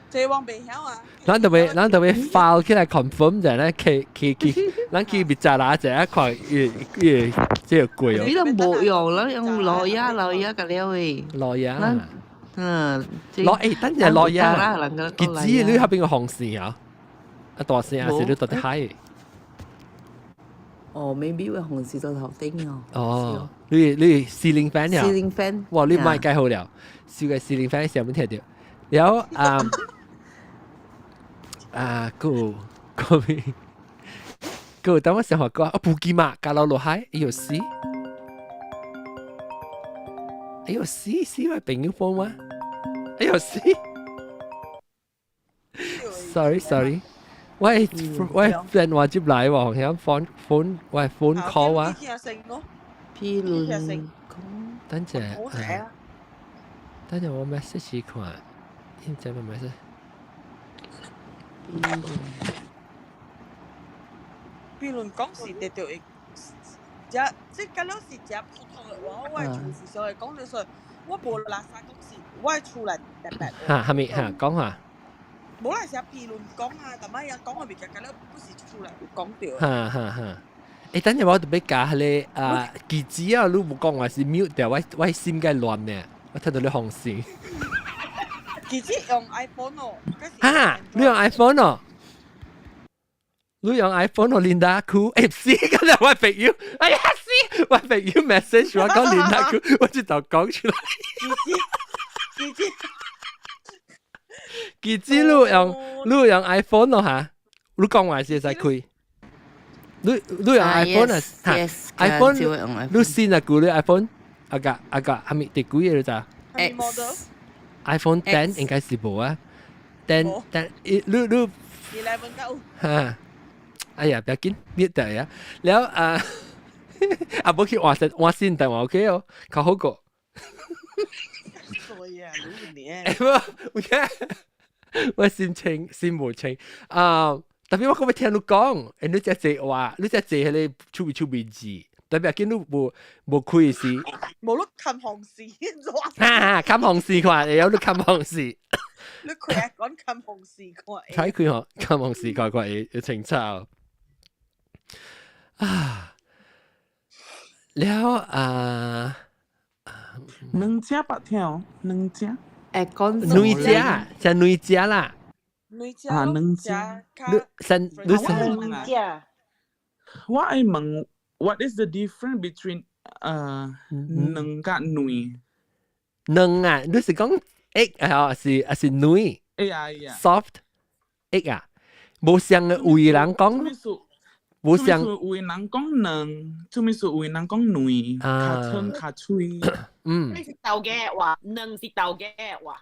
這我袂曉啊。咱特別，咱特別 file 起來 confirm 者咧，去去去，咱去別查啦者看，伊伊這個貴哦。你都無用啦，用老爺老爺個了誒。老爺。嗯。老欸，等陣老爺。結子你嗰邊個紅線啊？啊大線還是你到底海？哦，maybe 會紅線到頭頂哦。哦，你你 ceiling fan 了？ ceiling fan。哇，你買蓋好了，燒個 ceiling fan 上面聽到，然後啊。啊，個個咩？個等我想下個啊，布吉馬加落落海，哎呦死！哎呦死死咪朋友幫我，哎呦死！Sorry sorry，喂喂，電話接來喎，響 phone phone 喂 phone call 啊。譬如等陣，等陣我 message 看，唔知咩 message。比如講是得到會，這這個了是這普通的話，我的厝是所以講就是我無垃圾講是我的厝內特別。嚇，係咪嚇講下？無啦，是譬如講啊，但擺人講的物件，敢若不是厝內有講著。哈哈哈。欸，等陣我特別加彼個啊，記者啊，你無講話是 mute 掉，我心該亂呢，我聽到你紅線。記者用 iPhone 哦。哈，你用 iPhone 哦？你用 iPhone 哦，Linda 酷，欸，是，今日我朋友，哎呀，是，我朋友 message 我講 Linda 酷，我就就講出來。記者，記者，你用 iPhone 哦嚇？你講話是會使開。你用 iPhone 啊？ Yes。 iPhone，你先啊，估你 iPhone，啊個啊個係咪第幾個咋？iPhone 10 應該是無啊，10 10，你 11 九。嚇！哎呀，不要緊，滅掉呀。了啊，啊，無去換線換線電話 OK 哦，較好過。所以啊，你年。我我心情心無清啊。特別我講欲聽你講，欸，你只濟話，你只濟彼個趣味趣味字，特別見你無開時，無你看紅線，哈，看紅線看，會曉你看紅線。你開講看紅線看。睇開嗬，看紅線看看會清楚。啊，了啊，兩隻白條，兩隻。會講兩隻，就兩隻啦。啊，兩隻。你先，你先。兩隻。我愛問，what is the difference between 兩佮卵？卵啊，你是講 egg 啊，是卵？哎呀呀，soft egg 啊，無相嘅有人講，無相。有人講卵，做咩事有人講卵？較長較脆。嗯。你是豆嘅話，卵是豆嘅話。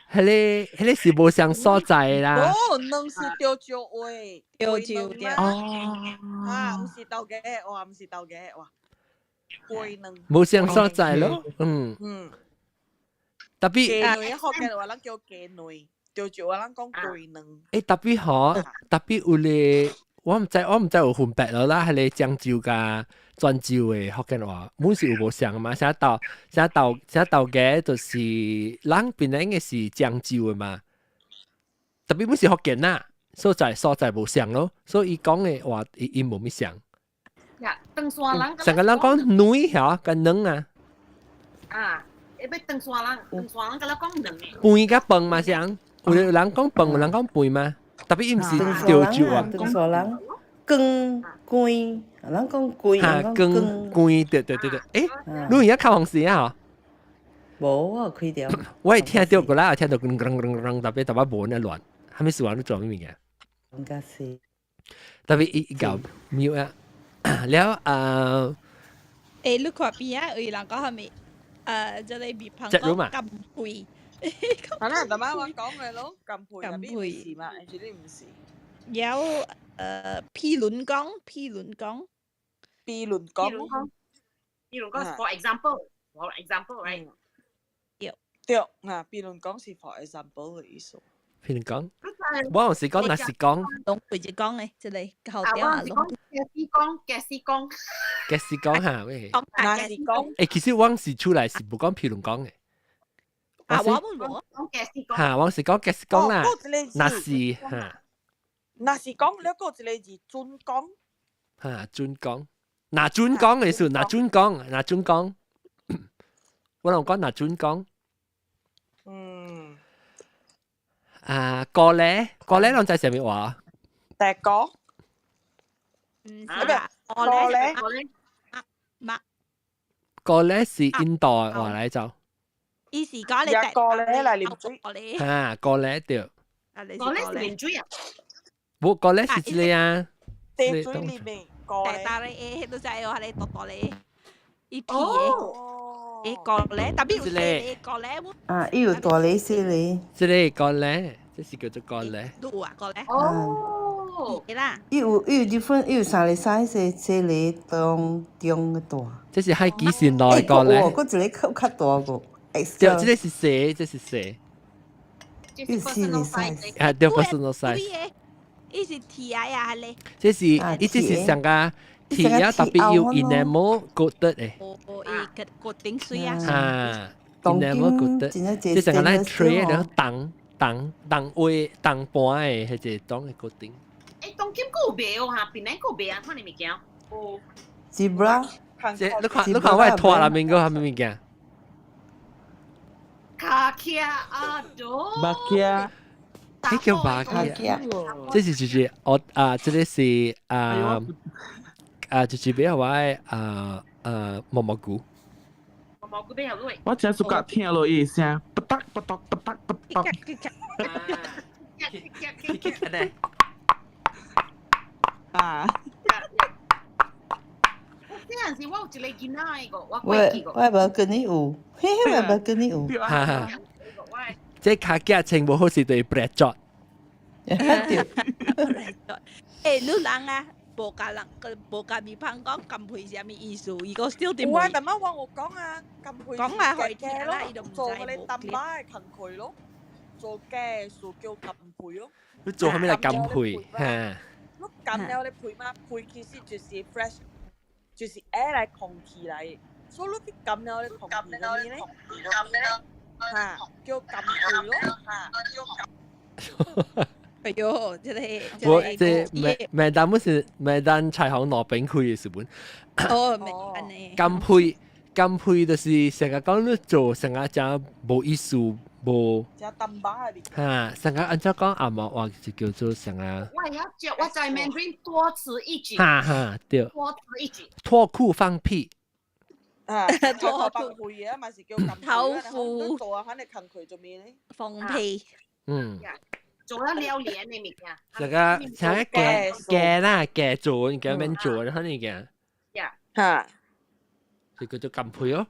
彼個是無相所在啦。哦，卵是潮州話，潮州對。哦。啊，毋是豆嘅話，毋是豆嘅話，雞卵。無相所在咯，嗯。特別。雞卵福建話，咱叫雞卵，潮州話咱講雞卵。欸，特別吼，特別有咧，我毋知有分別咯啦，彼個漳州佮泉州的福建話，阮是有無相嘛？啥豆啥豆啥豆芽就是人本來應該是漳州的嘛，特別阮是福建啦，所在無相咯，所以伊講的話伊無物相。呀，長沙人。成個人講卵嚇，佮卵啊。啊，會欲長沙人，長沙人佮咱講卵的。飯佮飯嘛相，有人講飯，有人講飯嘛。特別伊毋是潮州啊。長沙人，羹羹，人講羹，哈，羹羹，對對對對。欸，你而家開黃線啊？無，我開掉。我會聽到過來，聽到噔噔噔噔，特別特別無那亂，還沒說完你做咩物件？應該是。特別伊搞 mute 啊，了啊。欸，你看邊仔有人講啥物？這個面旁講甘配。係啦，大媽我講嘅咯，甘配，特別唔是嘛，絕對唔是。有批輪講，批輪講，批輪講，比如講，for example，for example，right？對。對，啊，比如講是 for example 嘅意思。比如講，我有時講，若是講，攏對住講嘅，這個後調啊，攏。假使講，假使講，假使講嚇喂。若是講。欸，其實我是出來是無講譬如講嘅。啊，我們無講假使講。嚇，我是講假使講啦。若是嚇。若是講，了閣一個字準講。嚇，準講。若準講嘅是，若準講，若準講。我攏講若準講。嗯。啊，過咧，過咧，攏知啥物話？第個。嗯，啊，過咧，過咧，麥。過咧是印度話來就。伊是講你第過咧來啉水。啊，過咧對。過咧是啉水啊？無過咧是這個啊。茶水裡面過咧。大咧，都知哦，係你多多咧，伊皮的，欸過咧，特別有細個過咧。啊，伊有大咧細咧。這個過咧，這是叫做過咧。有啊，過咧。哦。啦。伊有 different，伊有三個 size，細個、中、中個大。這是海幾線內過咧。閣一個較較大個。對，這個是細，這是細。伊四個 size。啊，對，personal size。伊是鐵啊呀，係咧。這是，伊這是上個鐵啊，特別有 enamel coated 的。哦，伊個頂水啊。啊，enamel coated，這上個咱 tray 然後銅銅銅位銅盤的，彼個當的 coating。欸，當今閣有賣哦哈，檳城閣有賣啊，看你物件。Zebra。這你看你看我係拖內面個係咩物件？卡卡阿多。巴基。彼叫巴基。這是就是我啊，這個是啊啊，就是比較我啊啊毛毛菇。毛菇比較累。我真係覺聽落伊聲，不得不得不得不得。啊！這陣時我有一個囡仔個，我我我無跟你有，嘿嘿，我無跟你有。哈哈，這卡架全部好似對白作。對。欸，你人啊，無共人個無共咪芳講甘配是啥物意思？伊個小弟有啊，但媽我有講啊，甘配講啊，予伊聽啦，伊就毋知。做嗰啲淡薄的工課咯，做嘅數叫甘配咯。你做啥物來甘配？哈。你甘了你配嘛？配其實就是 fresh，就是 air 來空氣來，所以你去甘了你空氣嗰咧，哈，叫甘配咯，哈，叫甘。哎喲，這個我這麥麥當不是麥當彩虹攞餅開的時本。哦，麥當呢？甘配甘配就是成日講你做成日真無意思無。真淡薄的。哈，成日按照講阿毛話就叫做成日。我會曉接，我在 Mandarin 多此一舉。哈哈，對。多此一舉。脫褲放屁。啊，脫褲放屁啊，嘛是叫甘配。頭褲。做啊，反正工課做咩咧？放屁。嗯。做了榴蓮的物件。這個像個雞啦，雞做，你雞免做，你看你個。哈。這個叫甘配哦。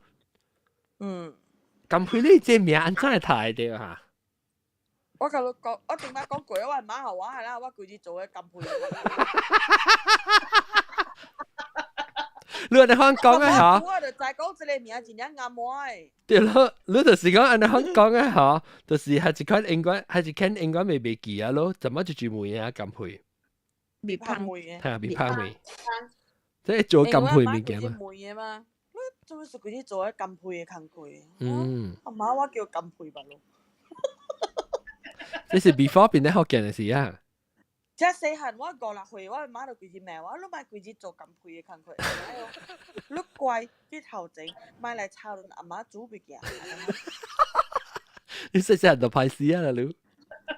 嗯。甘配你這名按怎會睇到哈？我甲你講，我頂擺講過，我媽予我的啦，我規日做的甘配。你按呢款講的吼，我就知講這個名真正啱我的。對咯，你就是講按呢款講的吼，就是係一款英國，係一款英國未袂記啊咯，怎麼就住梅啊甘配？未芳梅的。係未芳梅。這係做甘配物件嘛？梅的嘛，你做咩是規日做的甘配的工課？嗯。阿媽我叫甘配吧咯。這是 before 變得福建的時啊。這細漢我五六歲，我媽就規日罵我，你莫規日做甘配的工課，你乖去頭前，莫來吵恁阿媽煮物件。你細細漢就歹勢啊啦，你。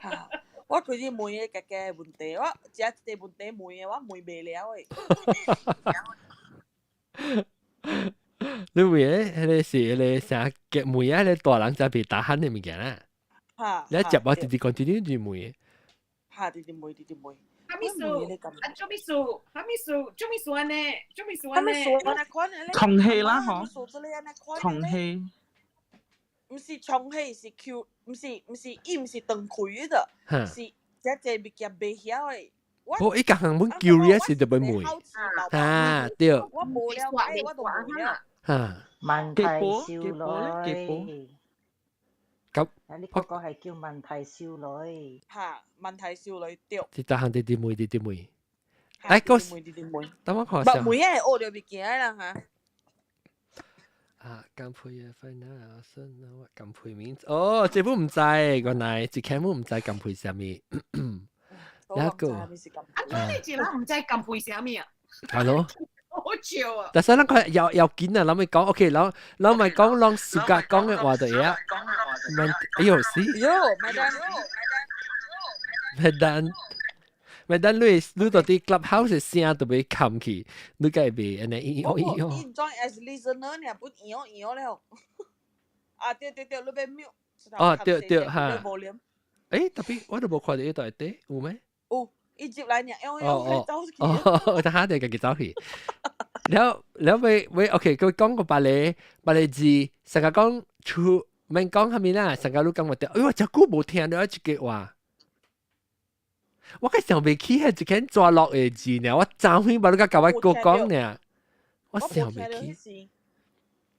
哈！我規日問伊家己的問題，我食一個問題問的，我問袂了的。你問的彼個是彼個啥？問啊，彼個大人才袂打鼾的物件啦。哈！你食我直直講，直直就問。哈！直直問，直直問。啥物事？啊，做物事？啥物事？做物事按呢？做物事按呢？重氣啦，嗬。重氣。毋是重氣，是 Q，毋是毋是，伊毋是斷開的，是這這物件袂曉的。我伊共人本 curious 就欲問。啊，對。我無了解，我都無了。哈。問題少女。咁，你嗰個係叫問題少女。嚇，問題少女對。一逐項直直問，直直問。哎，個，等我看下。問的係學著物件啦嚇。啊，甘配嘅分啊，信啊，甘配面，哦，這本毋知，原來一開本毋知甘配啥物。一個。啊，你一人毋知甘配啥物啊？係咯。好笑啊！但是咱看又又緊啊，諗咪講，OK，諗諗咪講，攏暑假講嘅話就嘢。問，哎呦，是。喲，麥當，麥當，麥當，你你到底 clubhouse 聲都袂冚去，你該袂按呢咿哦咿哦。你 join as listener 呢，不咿哦咿哦了。啊對對對，你欲 mute。哦對對哈。誒，特別我都無看著伊佇內底有咩？有，伊入來爾，用用走去。哦，等下就家己走去。了了尾尾 OK，佢講個別個別個字，成日講出免講啥物啦，成日你講我對，哎喲，真久無聽著這句話。我閣想袂起彼一間抓落的字爾，我昨昏捌你閣共我閣講爾，我想袂起。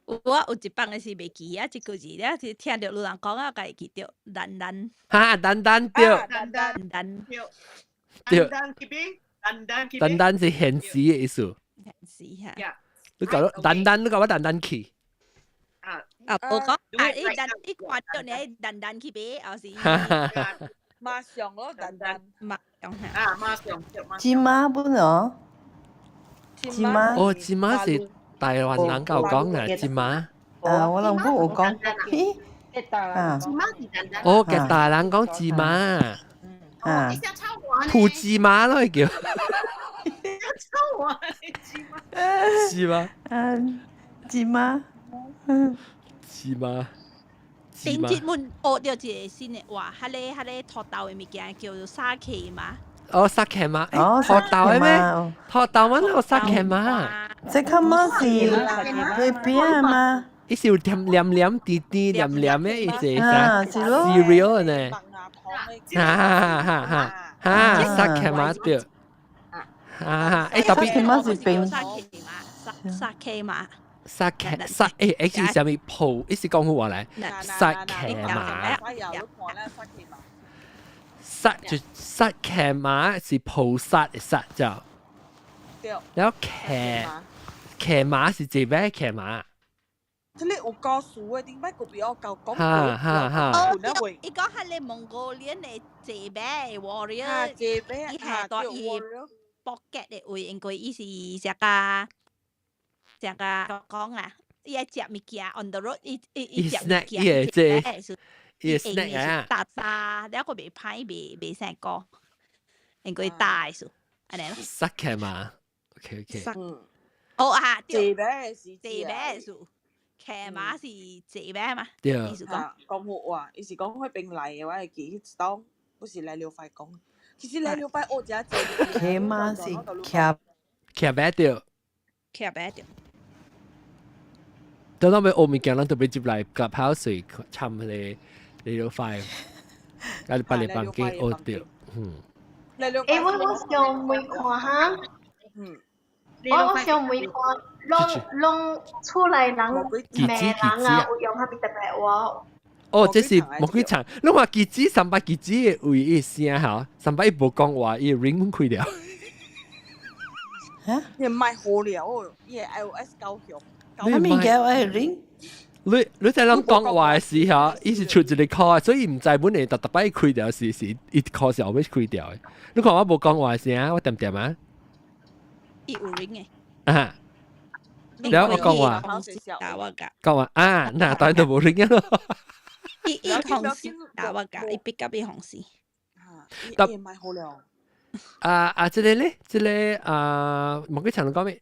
我有一擺的是袂記啊，這句字了是聽著有人講啊，才會記著。單單。哈，單單對。單單單對。對。單單去邊？單單去單單是現時的意思。現時哈。你講單單，你講我單單去。啊啊！無講啊！伊單伊看著你單單去買，抑是。馬上咯，單單。馬上啊，馬上。這馬本哦。芝麻。哦，芝麻是台灣人教講嘅芝麻。啊，我諗冇有講。啊，芝麻是簡單。哦，嘅大人講芝麻。啊。鋪芝麻咯，叫。臭啊！芝麻。是嗎？嗯，芝麻。芝麻。頂節阮學著一個新的話，彼个彼个土豆的物件叫做沙琪瑪。哦，沙琪瑪，哦，土豆的咩？土豆阮有沙琪瑪。這較麼是會變嗎？伊是有甜黏黏甜甜黏黏的，伊是啥？cereal 呢？哈哈哈哈哈！沙琪瑪對。啊！欸，特別沙琪瑪是冰。沙琪瑪，沙琪瑪。沙琪沙欸，欸是啥物鋪？伊是講好話來。沙琪瑪。沙就沙騎馬是菩薩的薩就。然後騎騎馬是這咩騎馬？這裡有教書的，頂擺個比我教講。哈哈哈！伊講彼个蒙古人的這咩 warrior，伊係帶伊 pocket 的位，因為伊是食個食個講啊，伊愛食物件 on the road，伊伊伊食物件，伊這伊 snack 啊，大大，了個袂歹，袂袂生個，因為大的數，按呢咯。塞騎馬，OK OK。哦啊，這咩是這咩數？騎馬是這咩嘛？對。意思講講好話，伊是講彼邊來的，我會記彼當，不是來了快講。其實來了快學遮濟。騎馬是騎騎馬對。騎馬對。等到欲學物件，咱特別入來 Clubhouse 參彼個來了快，啊，別個房間學著。嗯。欸，我想問看哈。我想問看，攏攏厝內人罵人啊，有用啥物特別話？哦，這是無幾長，你話記子三百記子的位伊聲吼，三百伊無講話，伊 ring 開了。嚇？伊唔係好了，伊 iOS 夠強。啥物叫愛 ring？你在人講話的時候，伊是出一個 call，所以毋知本來逐逐擺開掉時是伊 call 是後尾開掉的。你看我無講話聲，我恬恬啊？伊有 ring 的。啊。然後我講話，講話啊，那當然都無 ring 咯。伊伊紅線打我㗎，伊 pick up 伊紅線。得。啊啊，這個咧，這個啊，莫幾長講咩？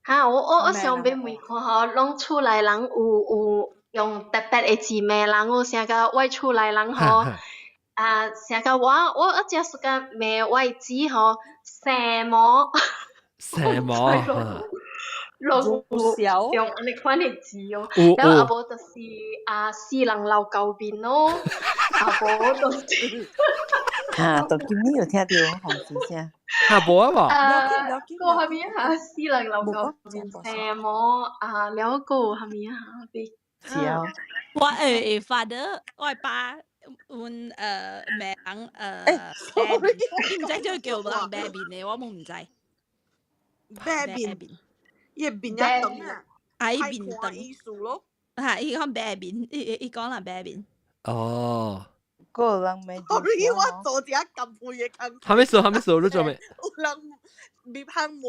哈，我想欲問看吼，攏厝內人有用特別的字罵人，有啥個我厝內人吼，啊，啥個我真喜歡罵我的姊吼，生毛。生毛。攏有用按呢款的字哦，然後啊無就是啊死人老狗面咯，啊無就是。啊，到今日有聽到紅字聲。哈無啊無。啊，閣啥物啊？死人老狗面生毛啊，了閣有啥物啊？笑。我的 father，我的爸，阮罵人伊毋知做叫人白面的，我嘛毋知。白面。伊面也長啊，啊，伊面長。意思咯。哈，伊講白面，伊伊講人白面。哦。個人罵。 Sorry，我做一下甘配的工。啥物事？啥物事？你做咩？有人入行罵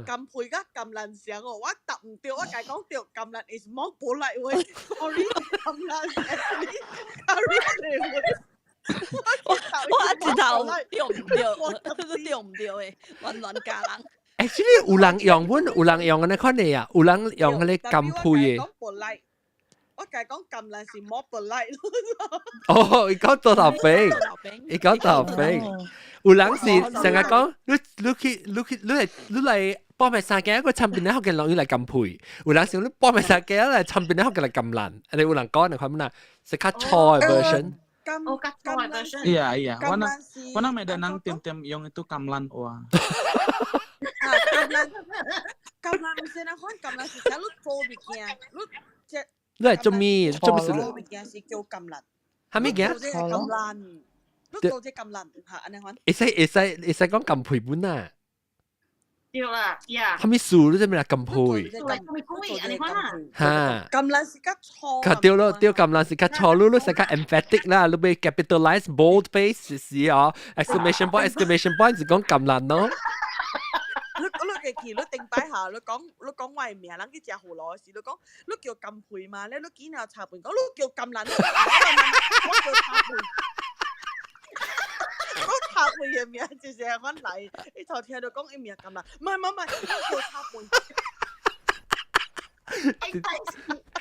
甘配佮甘蘭聲哦，我答毋對，我共伊講對，甘蘭 is more polite way。Sorry，甘蘭 actually curry 我我一頭對毋對，對毋對的，亂亂教人。 Actually 有人用阮，有人用按呢款的啊，有人用彼個甘配的。我共伊講甘蘭是 more polite。哦，伊講多頭餅，伊講頭餅。有人是成日講，你你去你去你來你來報賣三件，個產品咧，福建人伊來甘配。有人是你報賣三件來產品咧，福建來甘蘭。啊，有人講你看乜啊？是較錯的 version。哦，較錯的 version。 Iya iya, 我人我人 Medan 人 tiam tiam 用itu 甘蘭話。甘蘭甘蘭毋是人款甘蘭是啥？你做物件，你這。你係做咩？做咩事？做物件是叫甘蘭。啥物件？做這甘蘭，你做這甘蘭嚇按呢款。會使會使會使講甘配本啊？對啦，呀。啥物事？你這邊來甘配？按呢款啊。哈。甘蘭是較粗。較對咯，對甘蘭是較粗，你你是較 emphatic 啦，你欲 capitalize bold face 是哦，exclamation point exclamation point 是講甘蘭咯。你你會記去，你頂擺下，你講我的名，人去食葫蘆時，你講你叫甘佩嘛？咧你見了茶盤講你叫甘蘭，我叫茶盤。我茶盤的名就是阮來，伊頭聽到講伊名甘蘭，唔係唔係唔係，我叫茶盤。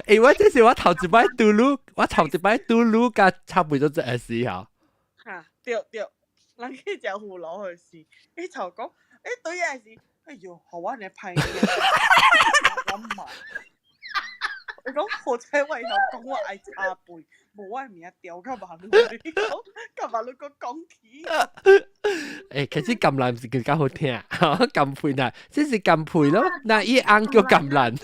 欸，我這是我頭一擺拄你，我頭一擺拄你佮差不多這個時候。哈，對對，人去食葫蘆的時，伊頭講，欸對啊是，哎喲，予我按呢歹命，我嘛，伊講好彩我會曉講我愛茶杯，無我的名掉較馬路，你講，較馬路閣講起。欸，其實甘蘭毋是更加好聽，甘佩呐，這是甘佩咯，那伊翁叫甘蘭。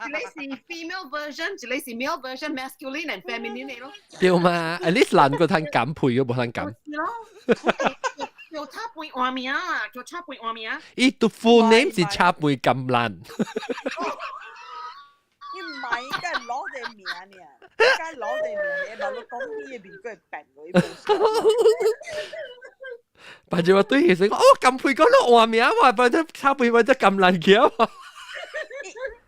一個是 female version，一個是 male version，masculine and feminine 的咯。對嘛？at least 男個通甘佩，個無通甘。是咯。叫茶杯換名啊，叫茶杯換名。伊的 full name 是茶杯甘蘭。伊唔係應該攞隻名爾，應該攞隻名，你馬路講伊的名閣會變落去。反正我對佢說，哦，甘佩講你換名嘛，反正茶杯或者甘蘭叫嘛。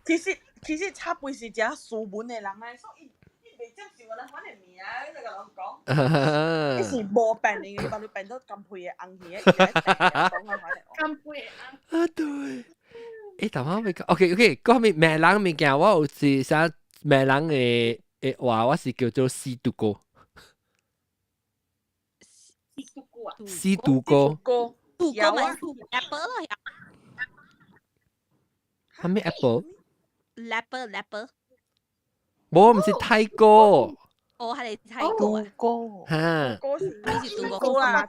其實茶杯是誠斯文的人啊，所以伊袂接受我咱款的名，你就共人講。伊是無變的，伊把你變做甘佩的翁去，伊會變講我款的。甘佩的翁。啊對。欸，頭先未講，OK OK，講咩罵人物件，我有是啥罵人的話，我是叫做死毒哥。死毒哥啊！死毒哥。毒哥咪 apple 咯。係咩 apple？ Leper leper。無，毋是泰哥。哦，係泰哥啊。哥。哈。哥是你是杜哥啦，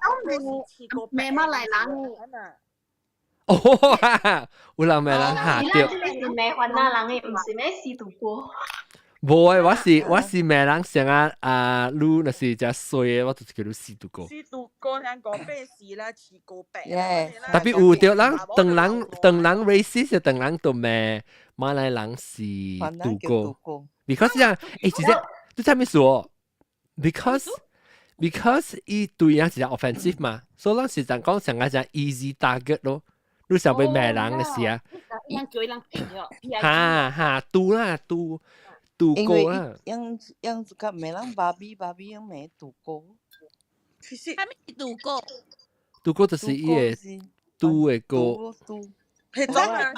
罵馬來人。哦，有人罵人嚇對。這個是罵番仔人的，毋是咩死毒哥。無誒，我是罵人像啊啊，你若是誠衰的，我就是叫你死毒哥。死毒哥，聽五八四啦，飼五八。特別有著人，當人當人 racist，當人就罵馬來人是毒哥。Because 這樣，欸，其實你知咩說？Because 伊對人是 offensive 嘛，所以咱是講講上個講 easy target 咯。你想欲罵人的時啊？人叫伊人騙咗。哈哈，拄啦拄拄哥啦。樣樣子較罵人芭比芭比樣罵杜哥。其實。啥物杜哥？杜哥就是伊個拄的哥。彼種啊，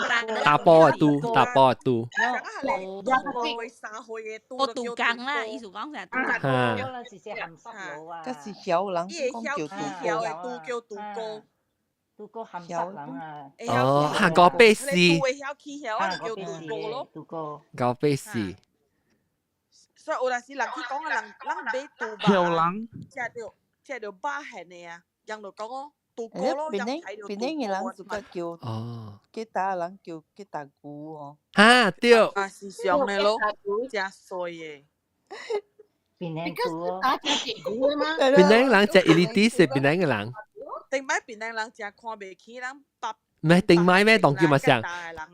查埔的拄，查埔的拄。我杜江啦，意思講成杜江。哈。嗰是曉人講叫杜哥，拄叫杜哥。杜哥鹹濕人啊！哦，哈五八四。杜會曉起曉啊，就叫杜哥咯。杜哥。五八四。所以有陣時人去講啊，人人買杜肉，曉人。食著肉餡的啊，人就講哦。杜哥咯，檳城檳城的人就較叫，哦，吉打人叫吉打牛哦。哈對。啊是上的咯，誠衰的。檳城牛。打食隻牛的嗎？檳城人食伊哩啲是檳城的人。頂擺檳城人誠看袂起人北。唔係頂擺咩？當叫嘛上。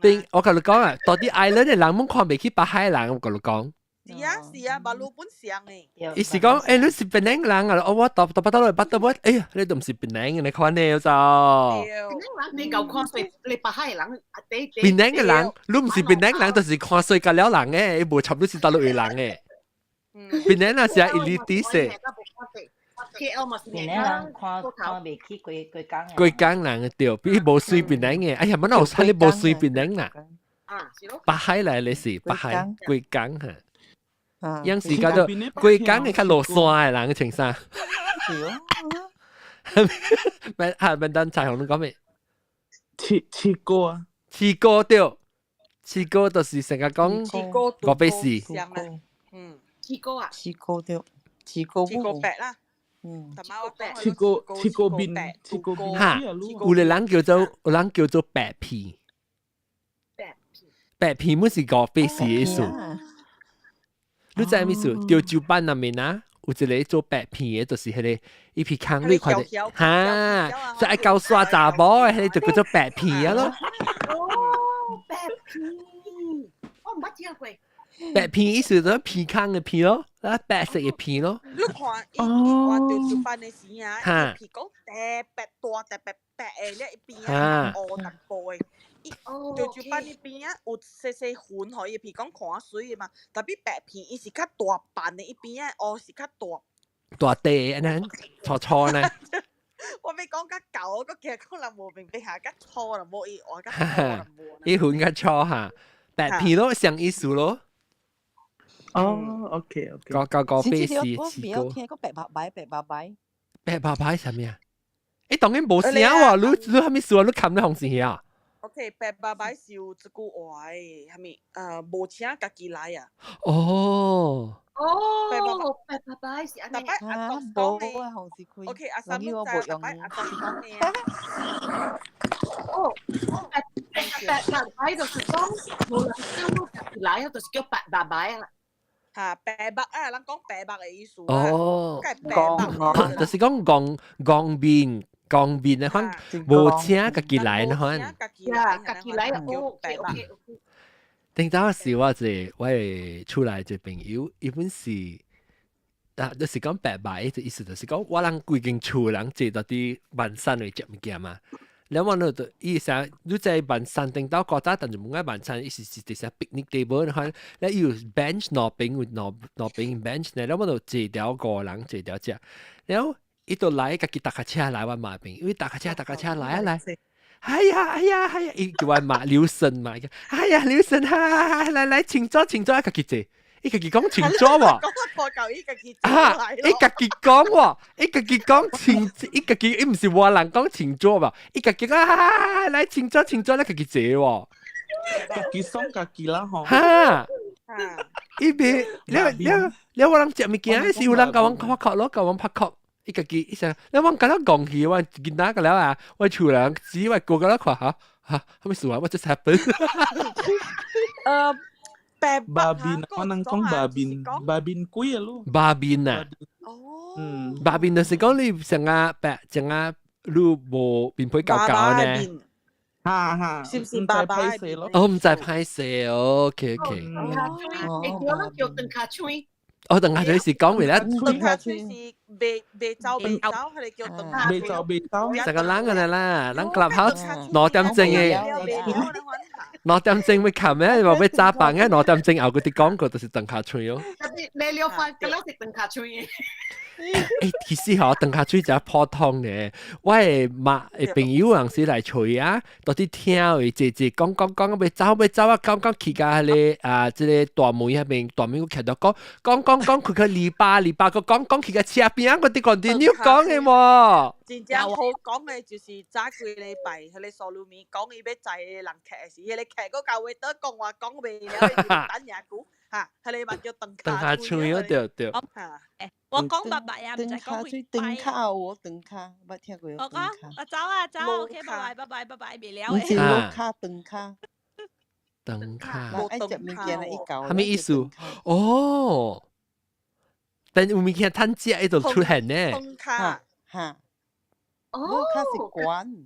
頂我共你講啊，到底 island 的人攏看袂起北海人，我共你講。是啊是啊，馬路本上的。伊是講，欸，你是檳城人啊？哦，我到到北到來北到我，哎呀，你都毋是檳城的，你看你就。檳城人你夠看衰，你北海人啊，對對。檳城的人，你毋是檳城人，就是看衰甲了人的，伊無插你是佗落位人的。檳城人是啊，elitist。 KL 嘛是檳城人看看袂起規規工。規工人對，比無水檳城的，哎呀，乜有睇你無水檳城啦？啊，是咯。北海來的是北海規工哈。樣時叫做規工的較落山的人穿衫。是哦。咪啊，咪等彩虹你講咩？切切歌啊！切歌對，切歌就是成日講五八四。嗯，切歌啊！切歌對，切歌切歌白啦。嗯，切歌切歌面，切歌面。哈，有的人叫做有人叫做白皮。白皮。白皮毋是五八四的意思。你知咩意思？潮州版內面啊，有一個做白片的，就是彼個伊皮空你看著，哈，就愛交刷查某的，彼個就叫做白片啊咯。哦，白片，我毋捌聽過。白片意思就是鼻空的片咯，啊白色嘅片咯。你看伊伊換到做班的時啊，伊皮講特別大、特別白的咧，伊邊啊烏淡薄的。伊潮州板伊邊啊有細細痕吼，伊皮講看水的嘛，特別白片伊是較大瓣的，伊邊啊烏是較大。大地按呢，粗粗呢。我欲講較厚，我驚講人無明白下，較粗啦，無伊話較粗啦無。伊痕較粗哈，白片咯，啥意思咯。哦，OK OK。個個個白絲我未曉聽過白白白白白白。白白白啥物啊？欸，當然無聲喎，你你啥物事啊？你冚咧紅線啊？ OK，白白白是有一句話的，啥物？無請家己來啊。哦。哦，白白白是按呢。逐擺阿東講的。OK，阿三我知，逐擺阿東講的。哦，白白白白就是講無人叫我家己來，就是叫白白白啦。哈，白目啊，人講白目的意思。哦，講就是講戇戇面戇面的款，無請家己來的款。家己來哦，OK OK OK。頂早時我一個我的厝內一個朋友，伊本是，啊，就是講白白的意思，就是講我人規間厝人坐到佇萬山內食物件嘛。了我就伊啥，你在萬山頂到古早，但是毋愛萬山，伊是是佇啥 picnic table 款，了伊有 bench 兩邊有兩兩邊 bench 呢，了我就坐條五人坐條食，了伊就來家己踏腳車來我媽邊，因為踏腳車踏腳車來啊來。哎呀哎呀哎呀！伊叫我媽劉神嘛，哎呀劉神哈，來來請坐請坐，家己坐，伊家己講請坐喎。啊！伊家己講喎，伊家己講請，伊家己伊毋是我人講請坐喎，伊家己啊來請坐請坐，來家己坐喎。家己爽家己啦吼。哈！伊袂，了了了，我人食物件是有人共阮拍殼咯，共阮拍殼。伊家己伊想，你我敢若戇去，我囡仔個了啊，我厝人只我過個了看嚇嚇，啥物事啊？What just happened？白白面，我能講白面，白面鬼啊咯。白面啊？嗯，白面就是講你成個白，成個你無面皮厚厚呢？哈哈，是毋是白白咯？哦，毋知歹勢，OK OK。會叫咱叫長跤喙。哦，長跤喙是講為了長跤喙是袂袂走袂走，彼个叫長跤袂走袂走。成個人按呢啦，咱 clubhouse 2點鐘的，2點鐘欲冚的，無欲早放的，2點鐘後閣佇講過，就是長跤喙哦。你了飯，閣了是長跤喙。欸，其實吼，長跤喙誠普通咧。我的媽的朋友有時來揣啊，都佇聽伊坐坐講講講，欲走欲走啊，講講去共彼个啊，這个大門彼邊，大門閣徛著講講講講，開去籬笆籬笆，閣講講去共車邊啊，閣佇講啲講的無。真正好講的就是早幾禮拜，彼个蘇魯米講伊欲載人客的時，彼个客閣共話倒講話講袂了，伊就等遐久，哈，彼个嘛叫長長跤喙哦，對對。我講白白啊，毋知講幾長跤有長跤，捌聽過。我講我走啊走，OK，拜拜拜拜拜拜，袂了。毋是落跤長跤。長跤。愛食物件的伊舊。啥物意思？哦，但有物件趁食，伊就出現呢。長跤，哈。哦。跤是懸。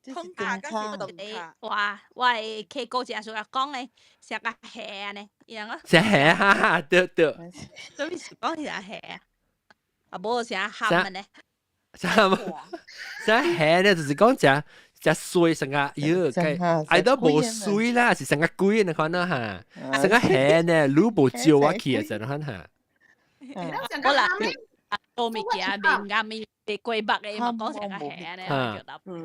長跤是長跤。哇，我的客哥誠喜歡講的，食甲蝦呢，樣啊。食蝦哈哈，對對。啥物是講食蝦啊？啊，無食譀呢？食食蝦呢，就是講食食水成個，喲，該愛都無水啦，是成個鬼那款咯哈，成個蝦呢，你無招我去啊，這款哈。我啦，做物件面甲面。過目的嘛，講成個蝦呢，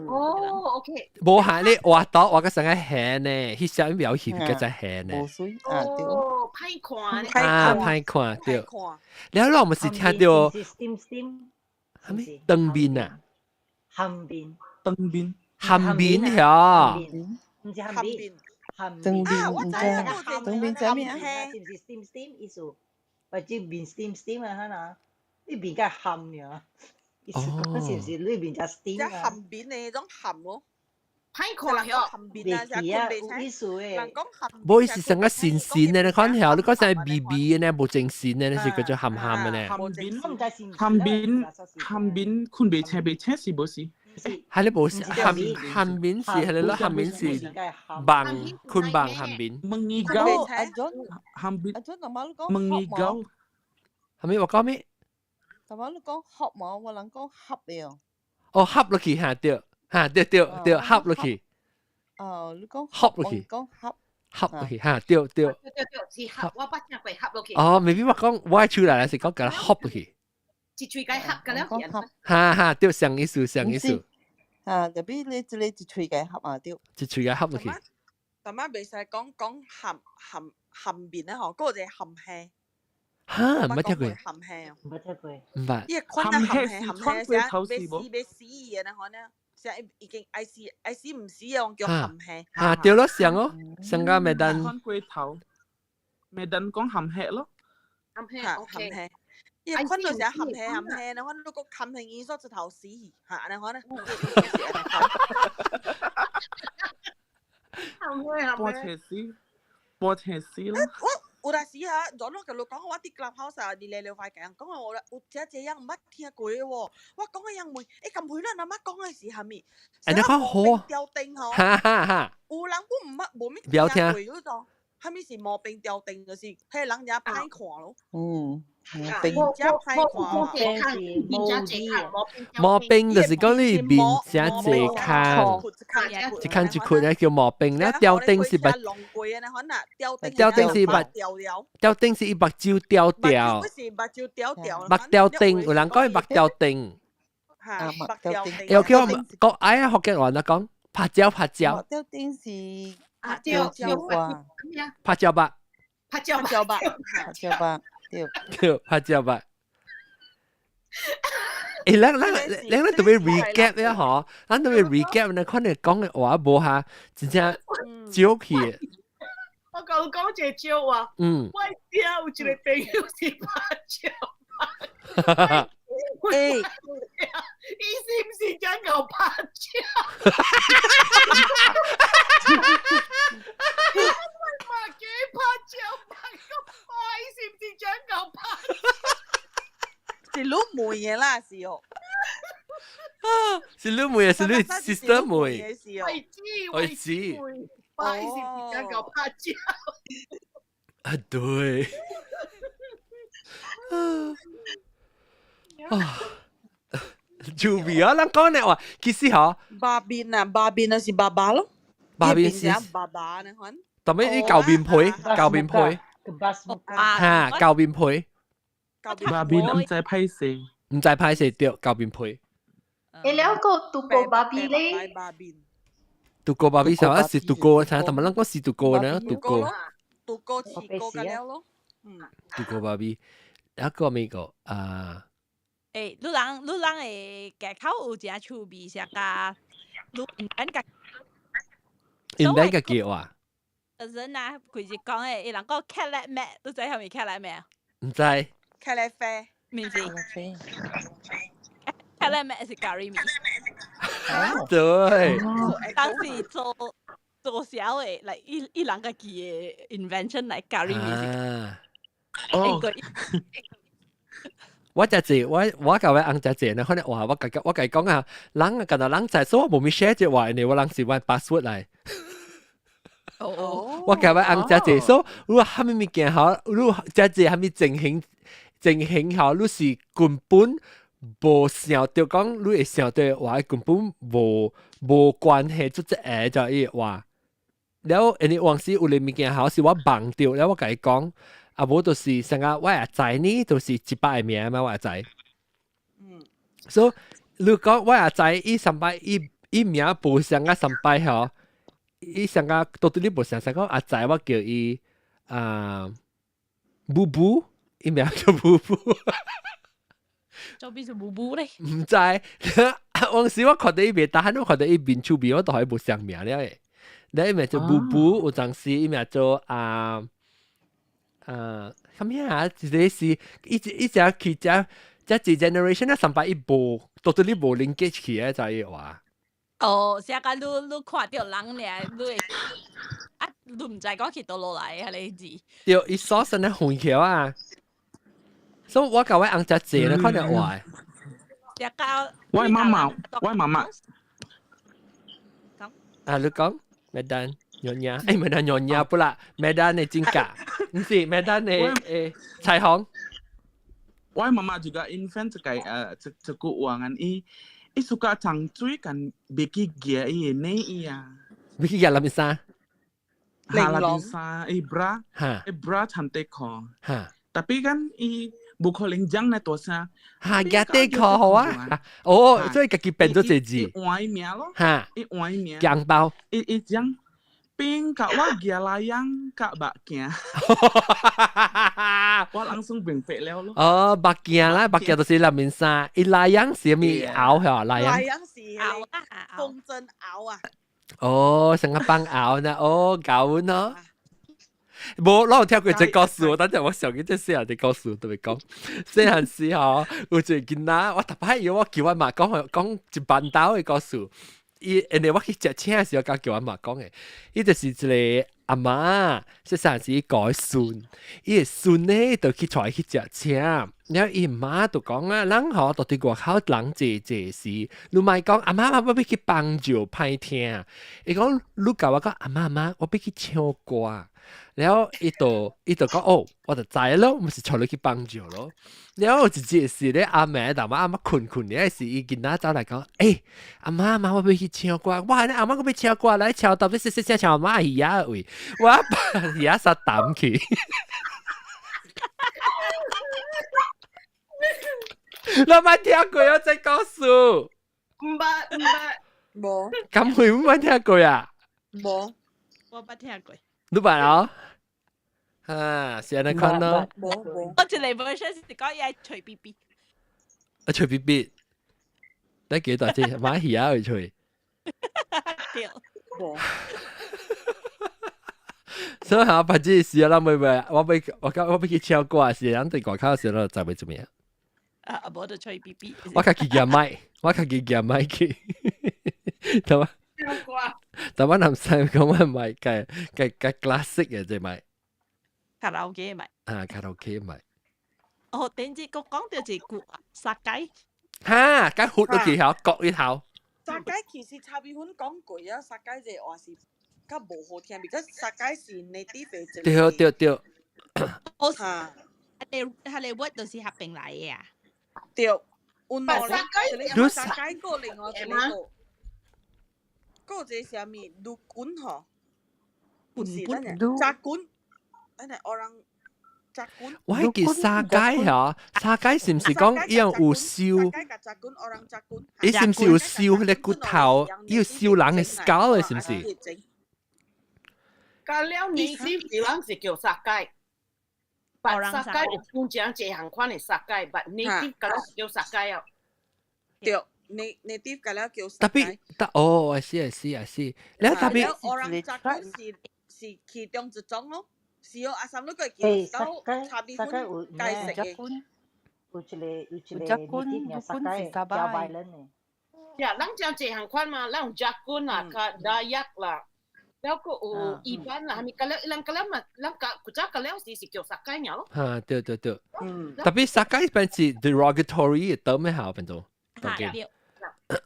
哦，OK。無蝦你畫到畫個成個蝦呢，彼啥物表現個只蝦呢？無水啊，對。哦，歹看啊，歹看對。了，我們是聽著。啥物？當面啊？含面。當面。含面曉。毋是含面。當面毋知，當面知咩啊？是毋是 steam steam 意思？或者面 steam steam 啊？哈呐？你面較含爾。意思講是毋是裏面才 steam 啊？含面的彼種含咯，歹看啦，含面啊，袂記啊，有意思的。人講含。無伊是成個新鮮的，你看曉，你講成微微的呢，無精神的，是叫做含含的呢。含面，含面，含面，困袂醒袂醒是無是？係你無頷頷面是係你咯，頷面是網捆網頷面。 Mengigau 阿 John 頷面阿 John 阿媽你講 mengigau 係咪我講咩？阿媽你講合冇，我人講合嘅哦。哦，合落去嚇對，嚇對對對，合落去。哦，你講合落去。講合。合落去嚇對對。對對對，是合，我捌聽過合落去。哦，maybe 我講我出來是講共合落去。一喙共合個了。哈哈，對，上意思上意思。啊，特別你這個一喙共合啊，對。一喙共合落去。大媽袂使講講頷頷頷面咧吼，嗰個就頷血。哈，毋捌聽過。頷血。毋捌聽過。毋捌。伊個款啊頷血頷血，成欲死欲死嘅咧，可能成已經愛死愛死毋死嘅，叫頷血。啊，對咯，上哦，上個麥當。看過頭，麥當講頷血咯。頷血，頷血。伊個款就是頷血頷血，然後你個冚成伊說一頭死，嚇，安尼可能。頷血半斜死，半斜死咯。我有陣時嚇，昨我甲你講，我佇 Clubhouse 啊，佇咧了快講，講我有這這樣毋捌聽過的喎。我講的樣問，欸，咁會咱阿媽講的是啥物？欸，你講好。吊燈吼。哈哈哈。有人本毋捌，無物聽過嗰種。啥物是毛病吊燈，就是彼個人遮歹看咯。嗯。遮歹看。毛病就是講你面真濟空，一空一窟咧叫毛病咧，吊燈是目，吊燈是目，吊燈是伊目睭吊吊，目吊燈有人講伊目吊燈，目吊燈，又叫我講哎呀福建話哪講，拍蕉拍蕉，吊燈是蕉蕉瓜，拍蕉吧，拍蕉吧，拍蕉吧。對，對，拍蕉吧。欸，咱咱咱咱特別 recap 呀吼，咱特別 recap 呢，看你講的話無哈，真正少去。我講講一個笑話。嗯。我遮有一個朋友是拍蕉吧。欸，伊是毋是講𠢕拍蕉？我嘛加拍蕉吧，我伊是毋是講𠢕拍？是你問的啦，是哦。是你問的，是你 sister 問。我知，我知。我伊是毋是講𠢕拍蕉？啊，對。啊，就味啊！咱講的話，其實吼，爸面啊，爸面就是爸爸咯。爸面是爸爸呢款。特別你舊面皮，舊面皮，嚇，舊面皮。爸面毋知歹勢，毋知歹勢對，舊面皮。會了個拄過爸比咧？拄過爸比啥？是拄過，啥？但係咱講是拄過呢？拄過。拄過試過個了咯。嗯。拄過爸比，一個咩個啊？欸，你人你人的家口有誠趣味，啥甲你毋敢家。應該家叫啊？人啊，規日講的，伊人講茄喱麥，你知啥物茄喱麥啊？毋知。茄喱啡。毋是。茄喱麥是咖喱麵。對。當時做做小的，來伊伊人家己的 invention 來咖喱麵是。哦。我食濟，我我共我翁食濟呢，可能哇，我家我共伊講啊，人啊，敢若人知，所以我無咪寫這話呢，我人是我 password 來。哦。我共我翁食濟，所以如果啥物物件吼，如食濟啥物情形情形吼，你是根本無想著講，你會想著話根本無無關係，做這個就伊話。了，因為往時有個物件吼，是我夢著，了我共伊講。啊，無就是成個我阿仔呢，就是一百個名嘛，我阿仔。嗯。所以你講我阿仔伊上擺伊伊名無相個上擺吼，伊上個到底你無相，成講阿仔我叫伊啊，布布，伊名叫布布。做邊是布布咧？毋知，往時我看著伊袂當，我看著伊面手面，我都係無相名了的。你伊名叫布布，有陣時伊名做啊。啊，啥物啊？一個是一一隻去只只一 generation 啊，上擺伊無，到底你無連結起來就伊話。哦，成個你你看著人爾，你會啊，你毋知講去佗落來啊？你字。對，伊所生咧遠橋啊，所以我共我翁食濟咧，可能話。食到我媽媽，我媽媽。啊，你講 Medan Nyonya，誒 Medan Nyonya 不啦，Medan 的真假，毋是 Medan 的誒彩虹。我媽媽 juga invent 這個這這句話 kan 伊伊 suka 長嘴 kan 袂記夾伊的內衣啊。袂記夾啥物衫？哈啦啲衫，伊 bra，哈，伊 bra 穿底褲，哈， tapi kan 伊無可能講呢多聲。哈，夾底褲好啊！哦，所以家己變做這字。伊換伊名咯，哈，伊換伊名。姜包。伊伊講。變甲我夾拉樣甲目鏡，我 langsung 明白了咯。哦，目鏡啦，目鏡就是內面衫，伊拉樣是咩拗係拉樣？拉樣是風箏拗啊！哦，成個幫拗呢，哦，搞呢。無，我有聽過這故事，等陣我想起這細漢的故事，特別講。細漢時吼，有一個囡仔，我逐擺我叫我媽講講一班兜的故事。伊因為我去食請的時候，甲叫我媽講的，伊就是一個阿媽，細漢時顧孫，伊的孫呢就去帶去食請，然後伊媽就講啊，人吼就對外口人濟濟時，你莫講阿媽，我欲去幫助歹聽，伊講你共我講阿媽阿媽，我欲去唱歌。然後伊就講哦，我就知咯，毋是帶你去幫助咯。然後有一日是咧阿妹淡仔阿媽睏睏咧時，伊囡仔走來講，欸，阿媽阿媽，我欲去唱歌，哇！阿媽我欲唱歌，來唱到底是是唱阿媽耳仔位，我阿爸耳仔煞淡去。你捌聽過啊？這故事？毋捌毋捌，無。敢會毋捌聽過啊？無，我捌聽過。你捌哦？哈，是按呢款咯。無無。我一個 version 是講伊愛吹 B B。啊，吹 B B，你幾大隻馬魚仔會吹？對。無。所以嚇，白只時啊，咱咪咪，我欲我講我欲去唱歌時，人佇外口時，咱就知欲做咩。啊，無就吹 B B。我家己舉麥，我家己舉麥去，對嘛？唱歌。但我南西講我麥計計計 classic 嘅這麥。卡拉 OK 麥。啊，卡拉 OK 麥。哦，頂次閣講著一句 sakai。哈，較闊都技巧，國一頭。 sakai 其實差別粉講過啊，sakai 這話是較無好聽，because sakai 是 native 的一個。對對對。我哈，彼個 word 就是合併來的啊。對，有兩個，一個 sakai，閣另外一個，閣一個啥物陸軍吼？不是，等下，雜軍，等下，orang 雜軍。我彼記 sakai 吼，sakai 是毋是講伊樣有燒？伊是毋是有燒彼個骨頭？伊有燒人的 skull 的，是毋是？甲了 native 的人是叫 sakai。But sakai 有分誠濟項款的 sakai，but native 甲了是叫 sakai 哦。對，native 甲了叫 Tapi，但哦，I see I see I see，了 tapi。 Orang 雜軍是是其中一種咯。是哦，阿三你個記到差別粉解釋的。有一個有一個 native 名 sakai 較 violent 的。呀，咱誠濟項款嘛，咱有 Jakun 啦，較 Dayak 啦。了閣有 Iban 啦，係咪？甲了，人甲了嘛，人甲古早甲了時是叫 sakai 爾咯。哈，對對對。Tapi sakai 變是 derogatory 的咩好變做？對。咱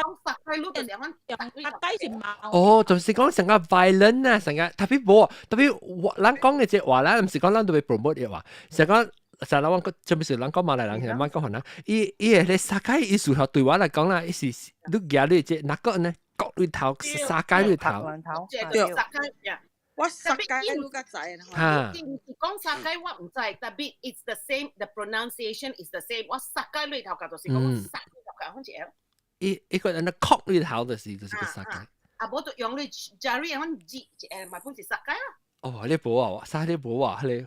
講 sakai 路就是講 sakai 是貓。哦，就是講成個 violent 啊，成個 tapi 無，tapi 我咱講的這話啦，毋是講咱都欲 promote 的話，是講。成日我講，特別是咱講馬來人，其實莫講番啦。伊伊個咧 sakai 意思對我來講啦，伊是你舉你這哪個呢？國裏頭，sakai 裏頭。對，sakai 呀。我 sakai 你較知哈。是講 sakai 我毋知，tapi it's the same，the pronunciation is the same。我 sakai 裏頭，就是講殺裏頭，甲反正。伊伊個人咧擴裏頭就是個 sakai。啊，無就用你 jari 阮字，嘛本是 sakai 啦。哦，你無啊，啥你無啊，你。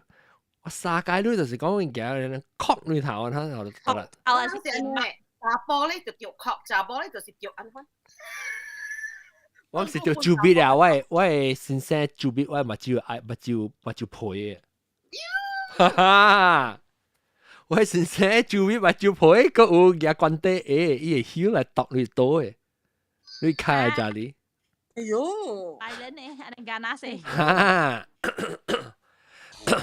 我 sakai 裏就是講物件，擴裏頭啊，他就得啦。啊，是按呢，查埔咧就叫擴，查某咧就是叫按款。我是叫豬鼻啦，我的先生豬鼻，我目睭愛目睭目睭皮的。哈哈，我先生豬鼻目睭皮，閣有舉關底的，伊會曉來剁你刀的，你開下這裡。哎喲！白人呢，按呢敢若是。哈。